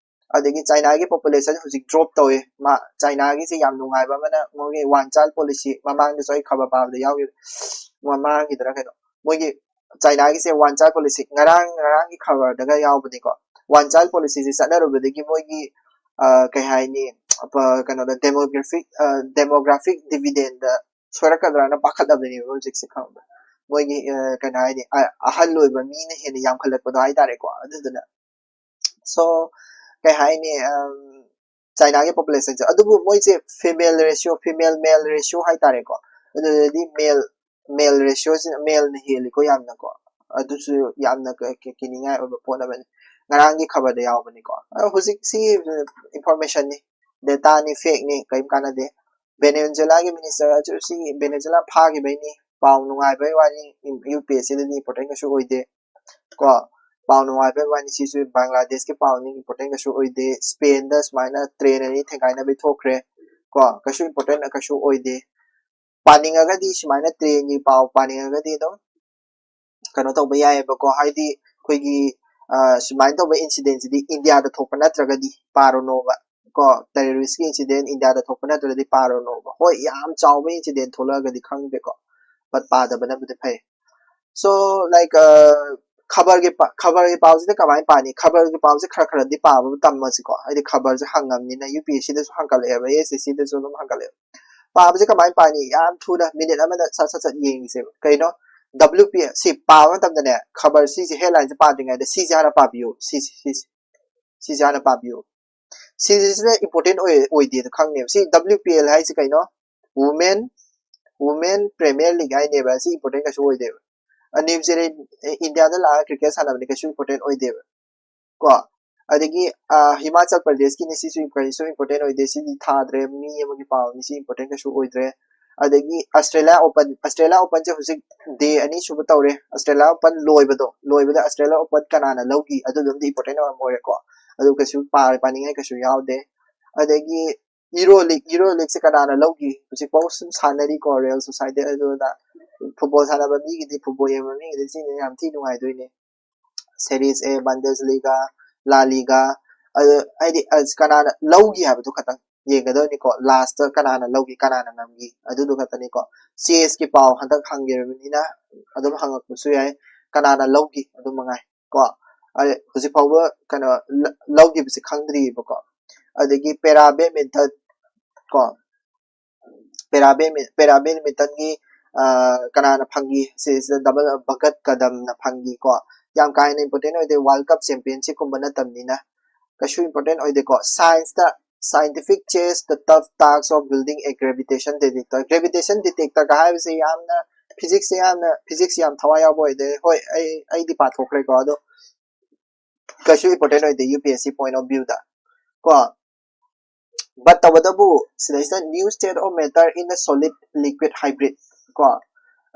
ꯑꯗꯒꯤ ꯆꯥꯏꯅꯥꯒꯤ population ꯍꯧꯖꯤꯛ drop ꯇꯧꯏ꯫ ꯃꯥ, ꯆꯥꯏꯅꯥꯒꯤꯁꯦ ꯌꯥꯝ ꯅꯨꯡꯉꯥꯏꯕ ꯑꯃꯅ ꯃꯣꯏꯒꯤ one child policy, ꯃꯃꯥꯡꯗꯁꯨ ꯑꯩ ꯈꯕꯔ ꯄꯥꯕꯗ ꯌꯥꯎꯈꯤꯕ, ꯃꯃꯥꯡꯒꯤꯗꯔ ꯀꯩꯅꯣ, ꯃꯣꯏꯒꯤ ꯆꯥꯏꯅꯥꯒꯤꯁꯦ one child policy, ꯉꯔꯥꯡ, ꯉꯔꯥꯡꯒꯤ ꯈꯕꯔꯗꯒ ꯌꯥꯎꯕꯅꯤꯀꯣ꯫ One child policyꯁꯦ ꯆꯠꯅꯔꯨꯕꯗꯒꯤ ꯃꯣꯏꯒꯤ, ꯑ, ꯀꯩ ꯍꯥꯏꯅꯤ, ꯑ, ꯀꯩꯅꯣꯗ demographic, ꯑ, demographic dividendꯗ ꯁꯣꯏꯔꯛꯀꯗ꯭ꯔꯥꯅ ꯄꯥꯈꯠꯂꯕꯅꯦꯕ ꯍꯧꯖꯤꯛꯁꯦ, ꯈꯪꯕ꯭ꯔꯥ? ꯃꯣꯏꯒꯤ, ꯑ, ꯀꯩꯅꯣ ꯍꯥꯏꯅꯤ, ꯑ-, ꯑꯍꯜ ꯑꯣꯏꯕ ꯃꯤꯅ ꯍꯦꯟꯅ ꯌꯥꯝꯈꯠꯂꯛꯄꯗꯣ ꯍꯥꯏꯇꯥꯔꯦꯀꯣ꯫ ꯑꯗꯨꯗꯨꯅ, so, ꯀꯩ ꯍꯥꯏꯅꯤ, ꯑꯝ, ꯆꯥꯏꯅꯥꯒꯤ populationꯁꯦ, ꯑꯗꯨꯕꯨ ꯃꯣꯏꯁꯦ female ratio, female male ratio ꯍꯥꯏꯇꯥꯔꯦꯀꯣ꯫ ꯑꯗꯨꯗꯗꯤ male, male ratioꯁꯤꯅ, maleꯅ ꯍꯦꯜꯂꯤꯀꯣ ꯌꯥꯝꯅꯀꯣ꯫ ꯑꯗꯨꯁꯨ ꯌꯥꯝꯅ ꯀ-, ꯀ-, ꯀꯤꯅꯤꯡꯉꯥꯏ ꯑꯣꯏꯕ ꯄꯣꯠ ꯑꯃꯅꯤ꯫ ꯉꯔꯥꯡꯒꯤ ꯈꯕꯔꯗ ꯌꯥꯎꯕꯅꯤꯀꯣ꯫ ꯑꯗꯣ ꯍꯧꯖꯤꯛꯁꯤ informationꯅꯤ, dataꯅꯤ, fakeꯅꯤ, ꯀꯔꯤꯝ ꯀꯥꯟꯅꯗꯦ꯫ ꯚꯦꯅꯦꯖꯨꯂꯥꯒꯤ minister ꯑꯗꯨ ꯁꯤ ꯚꯦꯅꯦꯖꯨꯂꯥ ꯐꯥꯈꯤꯕꯩꯅꯤ꯫ ꯄꯥꯎ ꯅꯨꯡꯉꯥꯏꯕꯩ ꯋꯥꯅꯤ, ꯌꯨ ꯄꯤ ꯑꯦꯁ ꯁꯤꯗꯗꯤ important ꯀꯩꯁꯨ ꯑꯣꯏꯗꯦ ꯀꯣ꯫ ꯄꯥꯎ ꯅꯨꯡꯉꯥꯏꯕꯩ ꯋꯥꯅꯤ, ꯁꯤꯁꯨ ꯕꯪꯒ꯭ꯂꯥꯗꯦꯁꯀꯤ ꯄꯥꯎꯅꯤ, important ꯀꯩꯁꯨ ꯑꯣꯏꯗꯦ꯫ ꯁ꯭ꯄꯦꯟꯗ ꯁꯨꯃꯥꯏꯅ train ꯑꯅꯤ ꯊꯦꯡꯒꯥꯏꯅꯕꯩ ꯊꯣꯛꯈ꯭ꯔꯦ ꯀꯣ, ꯀꯩꯁꯨ important ꯀꯩꯁꯨ ꯑꯣꯏꯗꯦ꯫ ꯄꯥꯅꯤꯡꯉꯒꯗꯤ ꯁꯨꯃꯥꯏꯅ trainꯒꯤ ꯄꯥꯎ ꯄꯥꯅꯤꯡꯉꯒꯗꯤ ꯑꯗꯨꯝ ꯀꯩꯅꯣ ꯇꯧꯕ ꯌꯥꯏꯑꯕꯀꯣ, ꯍꯥꯏꯗꯤ ꯑꯩꯈꯣꯏꯒꯤ, ꯑ, ꯁꯨꯃꯥꯏꯅ ꯇꯧꯕ incidentꯁꯤꯗꯤ ꯏꯟꯗꯤꯌꯥꯗ ꯊꯣꯛꯄ ꯅꯠꯇ꯭ꯔꯒꯗꯤ ꯄꯥꯔꯨꯅꯣꯕ ꯀꯣ꯫ Terroristꯀꯤ incident ꯏꯟꯗꯤꯌꯥꯗ ꯊꯣꯛꯄ ꯅꯠꯇ꯭ꯔꯒꯗꯤ ꯄꯥꯔꯨꯅꯣꯕ꯫ ꯍꯣꯏ, ꯌꯥꯝ ꯆꯥꯎꯕ incident ꯊꯣꯛꯂꯛꯑꯒꯗꯤ ꯈꯪꯗꯦꯀꯣ, but ꯄꯥꯗꯕꯅꯕꯨꯗꯤ ꯐꯩ꯫ So, like, ꯑ, ꯈꯕꯔꯒꯤ ꯄ-, ꯈꯕꯔꯒꯤ ꯄꯥꯎꯁꯤꯗ ꯀꯃꯥꯏꯅ ꯄꯥꯅꯤ? ꯈꯕꯔꯒꯤ ꯄꯥꯎꯁꯦ ꯈꯔ ꯈꯔꯗꯤ ꯄꯥꯕ ꯇꯝꯃꯁꯤꯀꯣ, ꯍꯥꯏꯗꯤ ꯈꯕꯔꯁꯦ ꯍꯪꯉꯕꯅꯤꯅ, ꯌꯨ ꯄꯤ ꯑꯦꯁ ꯁꯤꯗꯁꯨ ꯍꯪꯒꯠꯂꯛꯑꯦꯕ, ꯑꯦꯁ ꯑꯦꯁ ꯁꯤꯗꯁꯨ ꯑꯗꯨꯝ ꯍꯪꯒꯠꯂꯛꯑꯦꯕ꯫ ꯄꯥꯕꯁꯦ ꯀꯃꯥꯏꯅ ꯄꯥꯅꯤ? ꯌꯥꯝ ꯊꯨꯅ ꯃꯤꯅꯤꯠ ꯑꯃꯗ ꯁꯠ ꯁꯠ ꯁꯠ ꯌꯦꯡꯉꯤꯁꯦꯕ꯫ ꯀꯩꯅꯣ? W P L ꯁꯤ ꯄꯥꯕ ꯃꯇꯝꯗꯅꯦ, ꯈꯕꯔ ꯁꯤꯁꯦ, headline ꯁꯦ ꯄꯥꯗ꯭ꯔꯤꯉꯩꯗ ꯁꯤꯁꯦ ꯍꯥꯟꯅ ꯄꯥꯕꯤꯌꯨ꯫ ꯁꯤꯁꯦ, ꯁꯤꯁꯦ, ꯁꯤꯁꯦ ꯍꯥꯟꯅ ꯄꯥꯕꯤꯌꯨ꯫ ꯁꯤꯁꯤꯅ important ꯑꯣꯏ, ꯑꯣꯏꯗꯦꯗꯣ ꯈꯪꯅꯦꯕ꯫ ꯁꯤ W P L ꯍꯥꯏꯁꯤ ꯀꯩꯅꯣ? Women, Women Premier League ꯍꯥꯏꯅꯦꯕ꯫ ꯁꯤ important ꯀꯩꯁꯨ ꯑꯣꯏꯗꯦꯕ꯫ ꯑꯅꯤꯞ ꯖꯔꯤꯟ, ꯑꯦ, ꯏꯟꯗꯤꯌꯥꯗ ꯂꯥꯛꯑꯒ cricket ꯁꯥꯟꯅꯕꯅꯤ, ꯀꯩꯁꯨ important ꯑꯣꯏꯗꯦꯕ꯫ ꯀꯣ, ꯑꯗꯒꯤ, ꯑ, ꯍꯤꯃꯥꯆꯜ ꯄ꯭ꯔꯗꯦꯁꯀꯤꯅꯤ, ꯁꯤꯁꯨ ꯀꯩꯁꯨ important ꯑꯣꯏꯗꯦ꯫ ꯁꯤꯗꯤ ꯊꯥꯗ꯭ꯔꯦ, ꯃꯤ ꯑꯃꯒꯤ ꯄꯥꯎꯅꯤ, ꯁꯤ important ꯀꯩꯁꯨ ꯑꯣꯏꯗ꯭ꯔꯦ꯫ ꯑꯗꯒꯤ Australia Open, Australia Open ꯁꯦ ꯍꯧꯖꯤꯛ day ꯑꯅꯤ ꯁꯨꯕ ꯇꯧꯔꯦ꯫ Australia Open ꯂꯣꯏꯕꯗꯣ, ꯂꯣꯏꯕꯗ Australia Open ꯀꯅꯥꯅ ꯂꯧꯈꯤ, ꯑꯗꯨꯗꯨꯝꯗꯤ important ꯑꯣꯏꯔꯝꯃꯣꯏꯔꯦꯀꯣ꯫ ꯑꯗꯨ ꯀꯩꯁꯨ ꯄꯥ-, ꯄꯥꯅꯤꯡꯉꯥꯏ ꯀꯩꯁꯨ ꯌꯥꯎꯗꯦ꯫ ꯑꯗꯒꯤ Euro League, Euro League ꯁꯦ ꯀꯅꯥꯅ ꯂꯧꯈꯤ? ꯍꯧꯖꯤꯛꯐꯥꯎ ꯁꯨꯝ ꯁꯥꯟꯅꯔꯤꯀꯣ, Real Society ꯑꯗꯨꯗ꯫ Football ꯁꯥꯟꯅꯕ ꯃꯤꯒꯤꯗꯤ, football ꯌꯦꯡꯕ ꯃꯤꯒꯤꯗꯤ ꯁꯤꯅ ꯌꯥꯝ ꯊꯤ ꯅꯨꯡꯉꯥꯏꯗꯣꯏꯅꯦ꯫ Serie A, Bundesliga, La Liga, ꯑꯗꯨ ꯍꯥꯏꯗꯤ, ꯑꯁ, ꯀꯅꯥꯅ ꯂꯧꯈꯤ ꯍꯥꯏꯕꯗꯨ ꯈꯛꯇꯪ ꯌꯦꯡꯒꯗꯕꯅꯤꯀꯣ꯫ Last ꯀꯅꯥꯅ ꯂꯧꯈꯤ, ꯀꯅꯥꯅ ꯉꯝꯈꯤ, ꯑꯗꯨꯗꯨ ꯈꯛꯇꯅꯤꯀꯣ꯫ Chess ꯀꯤ ꯄꯥꯎ ꯍꯟꯗꯛ ꯍꯪꯈꯤꯕꯅꯤꯅ ꯑꯗꯨꯝ ꯍꯪꯉꯛꯄꯁꯨ ꯌꯥꯏ, ꯀꯅꯥꯅ ꯂꯧꯈꯤ, ꯑꯗꯨ ꯃꯉꯥꯏ ꯀꯣ꯫ ꯑꯗꯩ ꯍꯧꯖꯤꯛ ꯐꯥꯎꯕ ꯀꯩꯅꯣ ꯂ-, ꯂꯧꯈꯤꯕꯁꯦ ꯈꯪꯗ꯭ꯔꯤꯑꯕꯀꯣ꯫ ꯑꯗꯒꯤ para badminton ꯀꯣ, para badmi-, para badminton ꯒꯤ, ꯑ, ꯀꯅꯥꯅ ꯐꯪꯈꯤ? ꯁꯤꯁꯤꯗ double ꯚꯒꯠ ꯀꯗꯝꯅ ꯐꯪꯈꯤ ꯀꯣ꯫ ꯌꯥꯝ ꯀꯥ ꯍꯦꯟꯅ important ꯑꯣꯏꯗꯦ, World Cup Championship ꯀꯨꯝꯕ ꯅꯠꯇꯕꯅꯤꯅ ꯀꯩꯁꯨ important ꯑꯣꯏꯗꯦꯀꯣ꯫ Science ꯇ, scientific chess, the tough task of building a gravitation detector꯫ Gravitation detector ꯀ ꯍꯥꯏꯕꯁꯦ ꯌꯥꯝꯅ, physics ꯁꯦ ꯌꯥꯝꯅ, physics ꯌꯥꯝ ꯊꯋꯥꯏ ꯌꯥꯎꯕ ꯑꯣꯏꯗꯦ꯫ ꯍꯣꯏ, ꯑꯩ, ꯑꯩꯗꯤ ꯄꯥꯊꯣꯛꯈ꯭ꯔꯦꯀꯣ, ꯑꯗꯣ ꯀꯩꯁꯨ important ꯑꯣꯏꯗꯦ U P S C point of view ꯗ ꯀꯣ꯫ But ꯇꯧꯕꯇꯕꯨ ꯁꯤꯗꯩꯁꯤꯗ new state of matter in a solid liquid hybrid ꯀꯣ꯫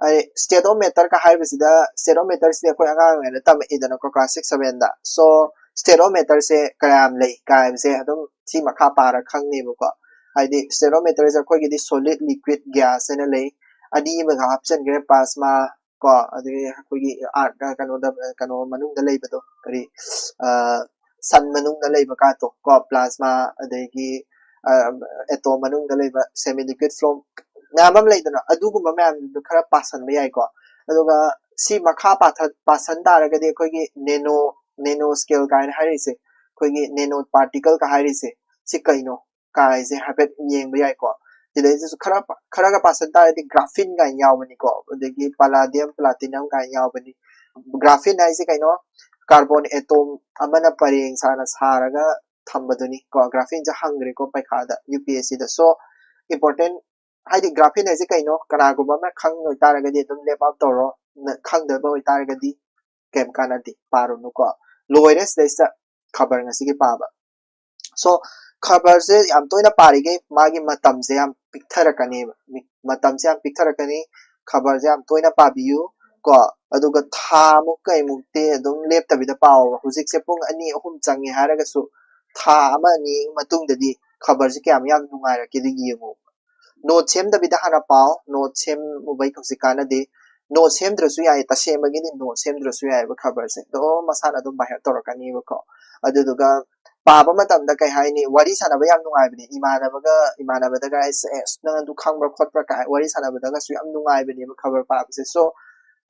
ꯑꯩ state of matter ꯀ ꯍꯥꯏꯕꯁꯤꯗ, state of matter ꯁꯤꯗꯤ ꯑꯩꯈꯣꯏ ꯑꯉꯥꯡ ꯑꯣꯏꯔꯤꯉꯩꯗ ꯇꯝꯃꯛꯏꯗꯅꯀꯣ, class six seven the. So, state of matter ꯁꯦ ꯀꯌꯥꯝ ꯂꯩ ꯀꯥꯏꯕꯁꯦ ꯑꯗꯨꯝ ꯁꯤ ꯃꯈꯥ ꯄꯥꯔ ꯈꯪꯅꯦꯕꯀꯣ꯫ ꯍꯥꯏꯗꯤ, state of matter ꯁꯦ ꯑꯩꯈꯣꯏꯒꯤꯗꯤ solid, liquid, gas ꯍꯥꯏꯅ ꯂꯩ꯫ ꯑꯅꯤ ꯑꯃꯒ ꯍꯥꯞꯆꯤꯟꯈ꯭ꯔꯦ, plasma ꯀꯣ, ꯑꯗꯒꯤ ꯑꯩꯈꯣꯏꯒꯤ earth, ꯀꯩꯅꯣꯗ, ꯀꯩꯅꯣ ꯃꯅꯨꯡꯗ ꯂꯩꯕꯗꯣ, ꯀꯔꯤ, ꯑ, sun ꯃꯅꯨꯡꯗ ꯂꯩꯕ ꯀꯥꯇꯣ ꯀꯣ, plasma, ꯑꯗꯒꯤ, ꯑ, atom ꯃꯅꯨꯡꯗ ꯂꯩꯕ semi liquid form ꯃꯌꯥꯝ ꯑꯃ ꯂꯩꯗꯅ, ꯑꯗꯨꯒꯨꯝꯕ ꯃꯌꯥꯝꯗꯨ ꯈꯔ ꯄꯥꯁꯟꯕ ꯌꯥꯏꯀꯣ꯫ ꯑꯗꯨꯒ ꯁꯤ ꯃꯈꯥ ꯄꯥꯊ-, ꯄꯥꯁꯟ ꯇꯥꯔꯒꯗꯤ ꯑꯩꯈꯣꯏꯒꯤ nano, nano scale ꯀꯥꯏꯅ ꯍꯥꯏꯔꯤꯁꯦ, ꯑꯩꯈꯣꯏꯒꯤ nano particle ꯀ ꯍꯥꯏꯔꯤꯁꯦ, ꯁꯤ ꯀꯩꯅꯣ ꯀꯥꯏꯁꯦ ꯍꯥꯏꯐꯦꯠ ꯌꯦꯡꯕ ꯌꯥꯏꯀꯣ꯫ ꯁꯤꯗꯩꯁꯤꯁꯨ ꯈꯔ ꯈꯔꯒ ꯄꯥꯁꯟ ꯇꯥꯔꯗꯤ graphene ꯀꯥꯏꯅ ꯌꯥꯎꯕꯅꯤꯀꯣ, ꯑꯗꯒꯤ palladium, platinum ꯀꯥꯏꯅ ꯌꯥꯎꯕꯅꯤ꯫ Graphene ꯍꯥꯏꯁꯦ ꯀꯩꯅꯣ? Carbon atom ꯑꯃꯅ ꯄꯔꯦꯡ ꯁꯥꯅ ꯁꯥꯔꯒ ꯊꯝꯕꯗꯨꯅꯤ ꯀꯣ꯫ Graphene ꯁꯦ ꯍꯪꯈ꯭ꯔꯦꯀꯣ ꯄꯩꯈꯥꯗ, UPSC ꯗ꯫ So important, ꯍꯥꯏꯗꯤ graphene ꯍꯥꯏꯁꯦ ꯀꯩꯅꯣ, ꯀꯅꯥꯒꯨꯝꯕ ꯑꯃꯅ ꯈꯪ ꯑꯣꯏꯇꯥꯔꯒꯗꯤ ꯑꯗꯨꯝ left out ꯇꯧꯔꯣ, ꯈꯪꯗꯕ ꯑꯣꯏꯇꯥꯔꯒꯗꯤ ꯀꯩꯝ ꯀꯥꯟꯅꯗꯦ, ꯄꯥꯔꯨꯅꯨꯀꯣ꯫ ꯂꯣꯏꯔꯦ ꯁꯤꯗꯩꯁꯤꯗ ꯈꯕꯔ ꯉꯁꯤꯒꯤ ꯄꯥꯕ꯫ So ꯈꯕꯔꯁꯦ ꯌꯥꯝ ꯇꯣꯏꯅ ꯄꯥꯔꯤꯈꯩ ꯃꯥꯒꯤ ꯃꯇꯝꯁꯦ ꯌꯥꯝ ꯄꯤꯛꯊꯔꯛꯀꯅꯦꯕ꯫ ꯃꯇꯝꯁꯦ ꯌꯥꯝ ꯄꯤꯛꯊꯔꯛꯀꯅꯤ꯫ ꯈꯕꯔꯁꯦ ꯌꯥꯝ ꯇꯣꯏꯅ ꯄꯥꯕꯤꯌꯨ ꯀꯣ꯫ ꯑꯗꯨꯒ ꯊꯥꯃꯨꯛ ꯀꯩꯃꯨꯛꯇꯤ ꯑꯗꯨꯝ ꯂꯦꯞꯇꯕꯤꯗ ꯄꯥꯎꯕ꯫ ꯍꯧꯖꯤꯛꯁꯦ ꯄꯨꯡ ꯑꯅꯤ ꯑꯍꯨꯝ ꯆꯪꯉꯦ ꯍꯥꯏꯔꯒꯁꯨ ꯊꯥ ꯑꯃ ꯑꯅꯤ ꯃꯇꯨꯡꯗꯗꯤ ꯈꯕꯔꯁꯦ ꯀꯌꯥꯝ ꯌꯥꯝ ꯅꯨꯡꯉꯥꯏꯔꯛꯀꯦꯗꯣ ꯌꯦꯡꯉꯨ꯫ Note ꯁꯦꯝꯗꯕꯤꯗ ꯍꯥꯟꯅ ꯄꯥꯎ꯫ Note ꯁꯦꯝꯃꯨꯕꯩ ꯍꯧꯖꯤꯛ ꯀꯥꯟꯅꯗꯦ꯫ Note ꯁꯦꯝꯗ꯭ꯔꯁꯨ ꯌꯥꯏ, ꯇꯁꯦꯡꯕꯒꯤꯗꯤ note ꯁꯦꯝꯗ꯭ꯔꯁꯨ ꯌꯥꯏꯑꯕ, ꯈꯕꯔꯁꯦ ꯑꯗꯨꯝ ꯃꯁꯥꯅ ꯑꯗꯨꯝ by heart ꯇꯧꯔꯛꯀꯅꯤꯕꯀꯣ꯫ ꯑꯗꯨꯗꯨꯒ ꯄꯥꯕ ꯃꯇꯝꯗ ꯀꯩ ꯍꯥꯏꯅꯤ, ꯋꯥꯔꯤ ꯁꯥꯟꯅꯕ ꯌꯥꯝ ꯅꯨꯡꯉꯥꯏꯕꯅꯦ꯫ ꯏꯃꯥꯟꯅꯕꯒ ꯏꯃꯥꯟꯅꯕꯗꯒ ꯑꯩꯁꯦ, "ꯑꯦ, ꯑꯁ, ꯅꯪ ꯑꯗꯨ ꯈꯪꯕ꯭ꯔꯥ ꯈꯣꯠꯄ꯭ꯔꯥ?" ꯀꯥꯏ ꯋꯥꯔꯤ ꯁꯥꯟꯅꯕꯗꯒꯁꯨ ꯌꯥꯝ ꯅꯨꯡꯉꯥꯏꯕꯅꯦꯕ ꯈꯕꯔ ꯄꯥꯕꯁꯦ꯫ So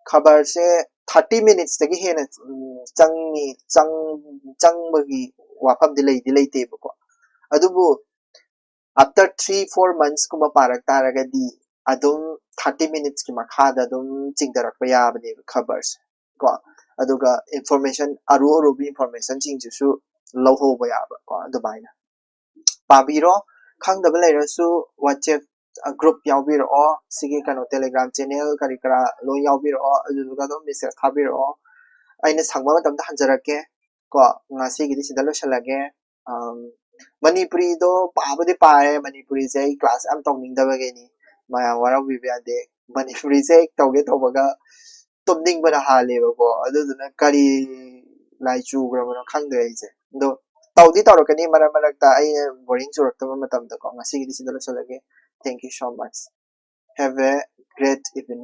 ꯈꯕꯔꯁꯦ thirty minutes ꯇꯒꯤ ꯍꯦꯟꯅ, ꯎꯝ, ꯆꯪꯉꯤ ꯆꯪ ꯆꯪꯕꯒꯤ ꯋꯥꯐꯝꯗꯤ ꯂꯩꯗꯤ ꯂꯩꯇꯦꯕꯀꯣ꯫ ꯑꯗꯨꯕꯨ after three four months ꯀꯨꯝꯕ ꯄꯥꯔꯛ ꯇꯥꯔꯒꯗꯤ ꯑꯗꯨꯝ thirty minutes ꯀꯤ ꯃꯈꯥꯗ ꯑꯗꯨꯝ ꯆꯤꯡꯊꯔꯛꯄ ꯌꯥꯕꯅꯦꯕ ꯈꯕꯔꯁꯦ ꯀꯣ꯫ ꯑꯗꯨꯒ information, ꯑꯔꯨ ꯑꯔꯨꯕ information ꯁꯤꯡꯁꯤꯁꯨ ꯂꯧꯍꯧꯕ ꯌꯥꯕ ꯀꯣ꯫ ꯑꯗꯨꯃꯥꯏꯅ ꯄꯥꯕꯤꯔꯣ꯫ ꯈꯪꯗꯕ ꯂꯩꯔꯁꯨ WhatsApp group ꯌꯥꯎꯕꯤꯔꯛꯑꯣ, ꯁꯤꯒꯤ ꯀꯩꯅꯣ Telegram channel ꯀꯔꯤ ꯀꯔꯥ ꯂꯣꯏ ꯌꯥꯎꯕꯤꯔꯛꯑꯣ, ꯑꯗꯨꯗꯨꯒ ꯑꯗꯨꯝ message ꯊꯥꯕꯤꯔꯛꯑꯣ꯫ ꯑꯩꯅ ꯁꯪꯕ ꯃꯇꯝꯗ ꯍꯟꯖꯔꯛꯀꯦ ꯀꯣ꯫ ꯉꯁꯤꯒꯤꯗꯤ ꯁꯤꯗ ꯂꯣꯏꯁꯤꯜꯂꯒꯦ꯫ ꯑꯝ, ꯃꯅꯤꯄꯨꯔꯤꯗꯣ ꯄꯥꯕꯨꯗꯤ ꯄꯥꯔꯦ, ꯃꯅꯤꯄꯨꯔꯤꯁꯦ ꯑꯩ class ꯌꯥꯝ ꯇꯧꯅꯤꯡꯗꯕꯒꯤꯅꯤ, ꯃꯌꯥꯝ ꯋꯥꯔꯧꯕꯤꯕ ꯌꯥꯗꯦ꯫ ꯃꯅꯤꯄꯨꯔꯤꯁꯦ ꯑꯩ ꯇꯧꯒꯦ ꯇꯧꯕꯒ ꯇꯨꯝꯅꯤꯡꯕꯅ ꯍꯥꯜꯂꯦꯕꯀꯣ, ꯑꯗꯨꯗꯨꯅ ꯀꯔꯤ ꯂꯥꯏ ꯆꯨꯈ꯭ꯔꯕꯅꯣ ꯈꯪꯗ꯭ꯔꯦ ꯑꯩꯁꯦ꯫ ꯑꯗꯣ ꯇꯧꯗꯤ ꯇꯧꯔꯛꯀꯅꯤ ꯃꯔꯛ ꯃꯔꯛꯇ ꯑꯩꯅ boring ꯆꯨꯔꯛꯇꯕ ꯃꯇꯝꯗꯀꯣ꯫ ꯉꯁꯤꯒꯤꯗꯤ ꯁꯤꯗ ꯂꯣꯏꯁꯤꯜꯂꯒꯦ꯫ Thank you so much. Have a great evening.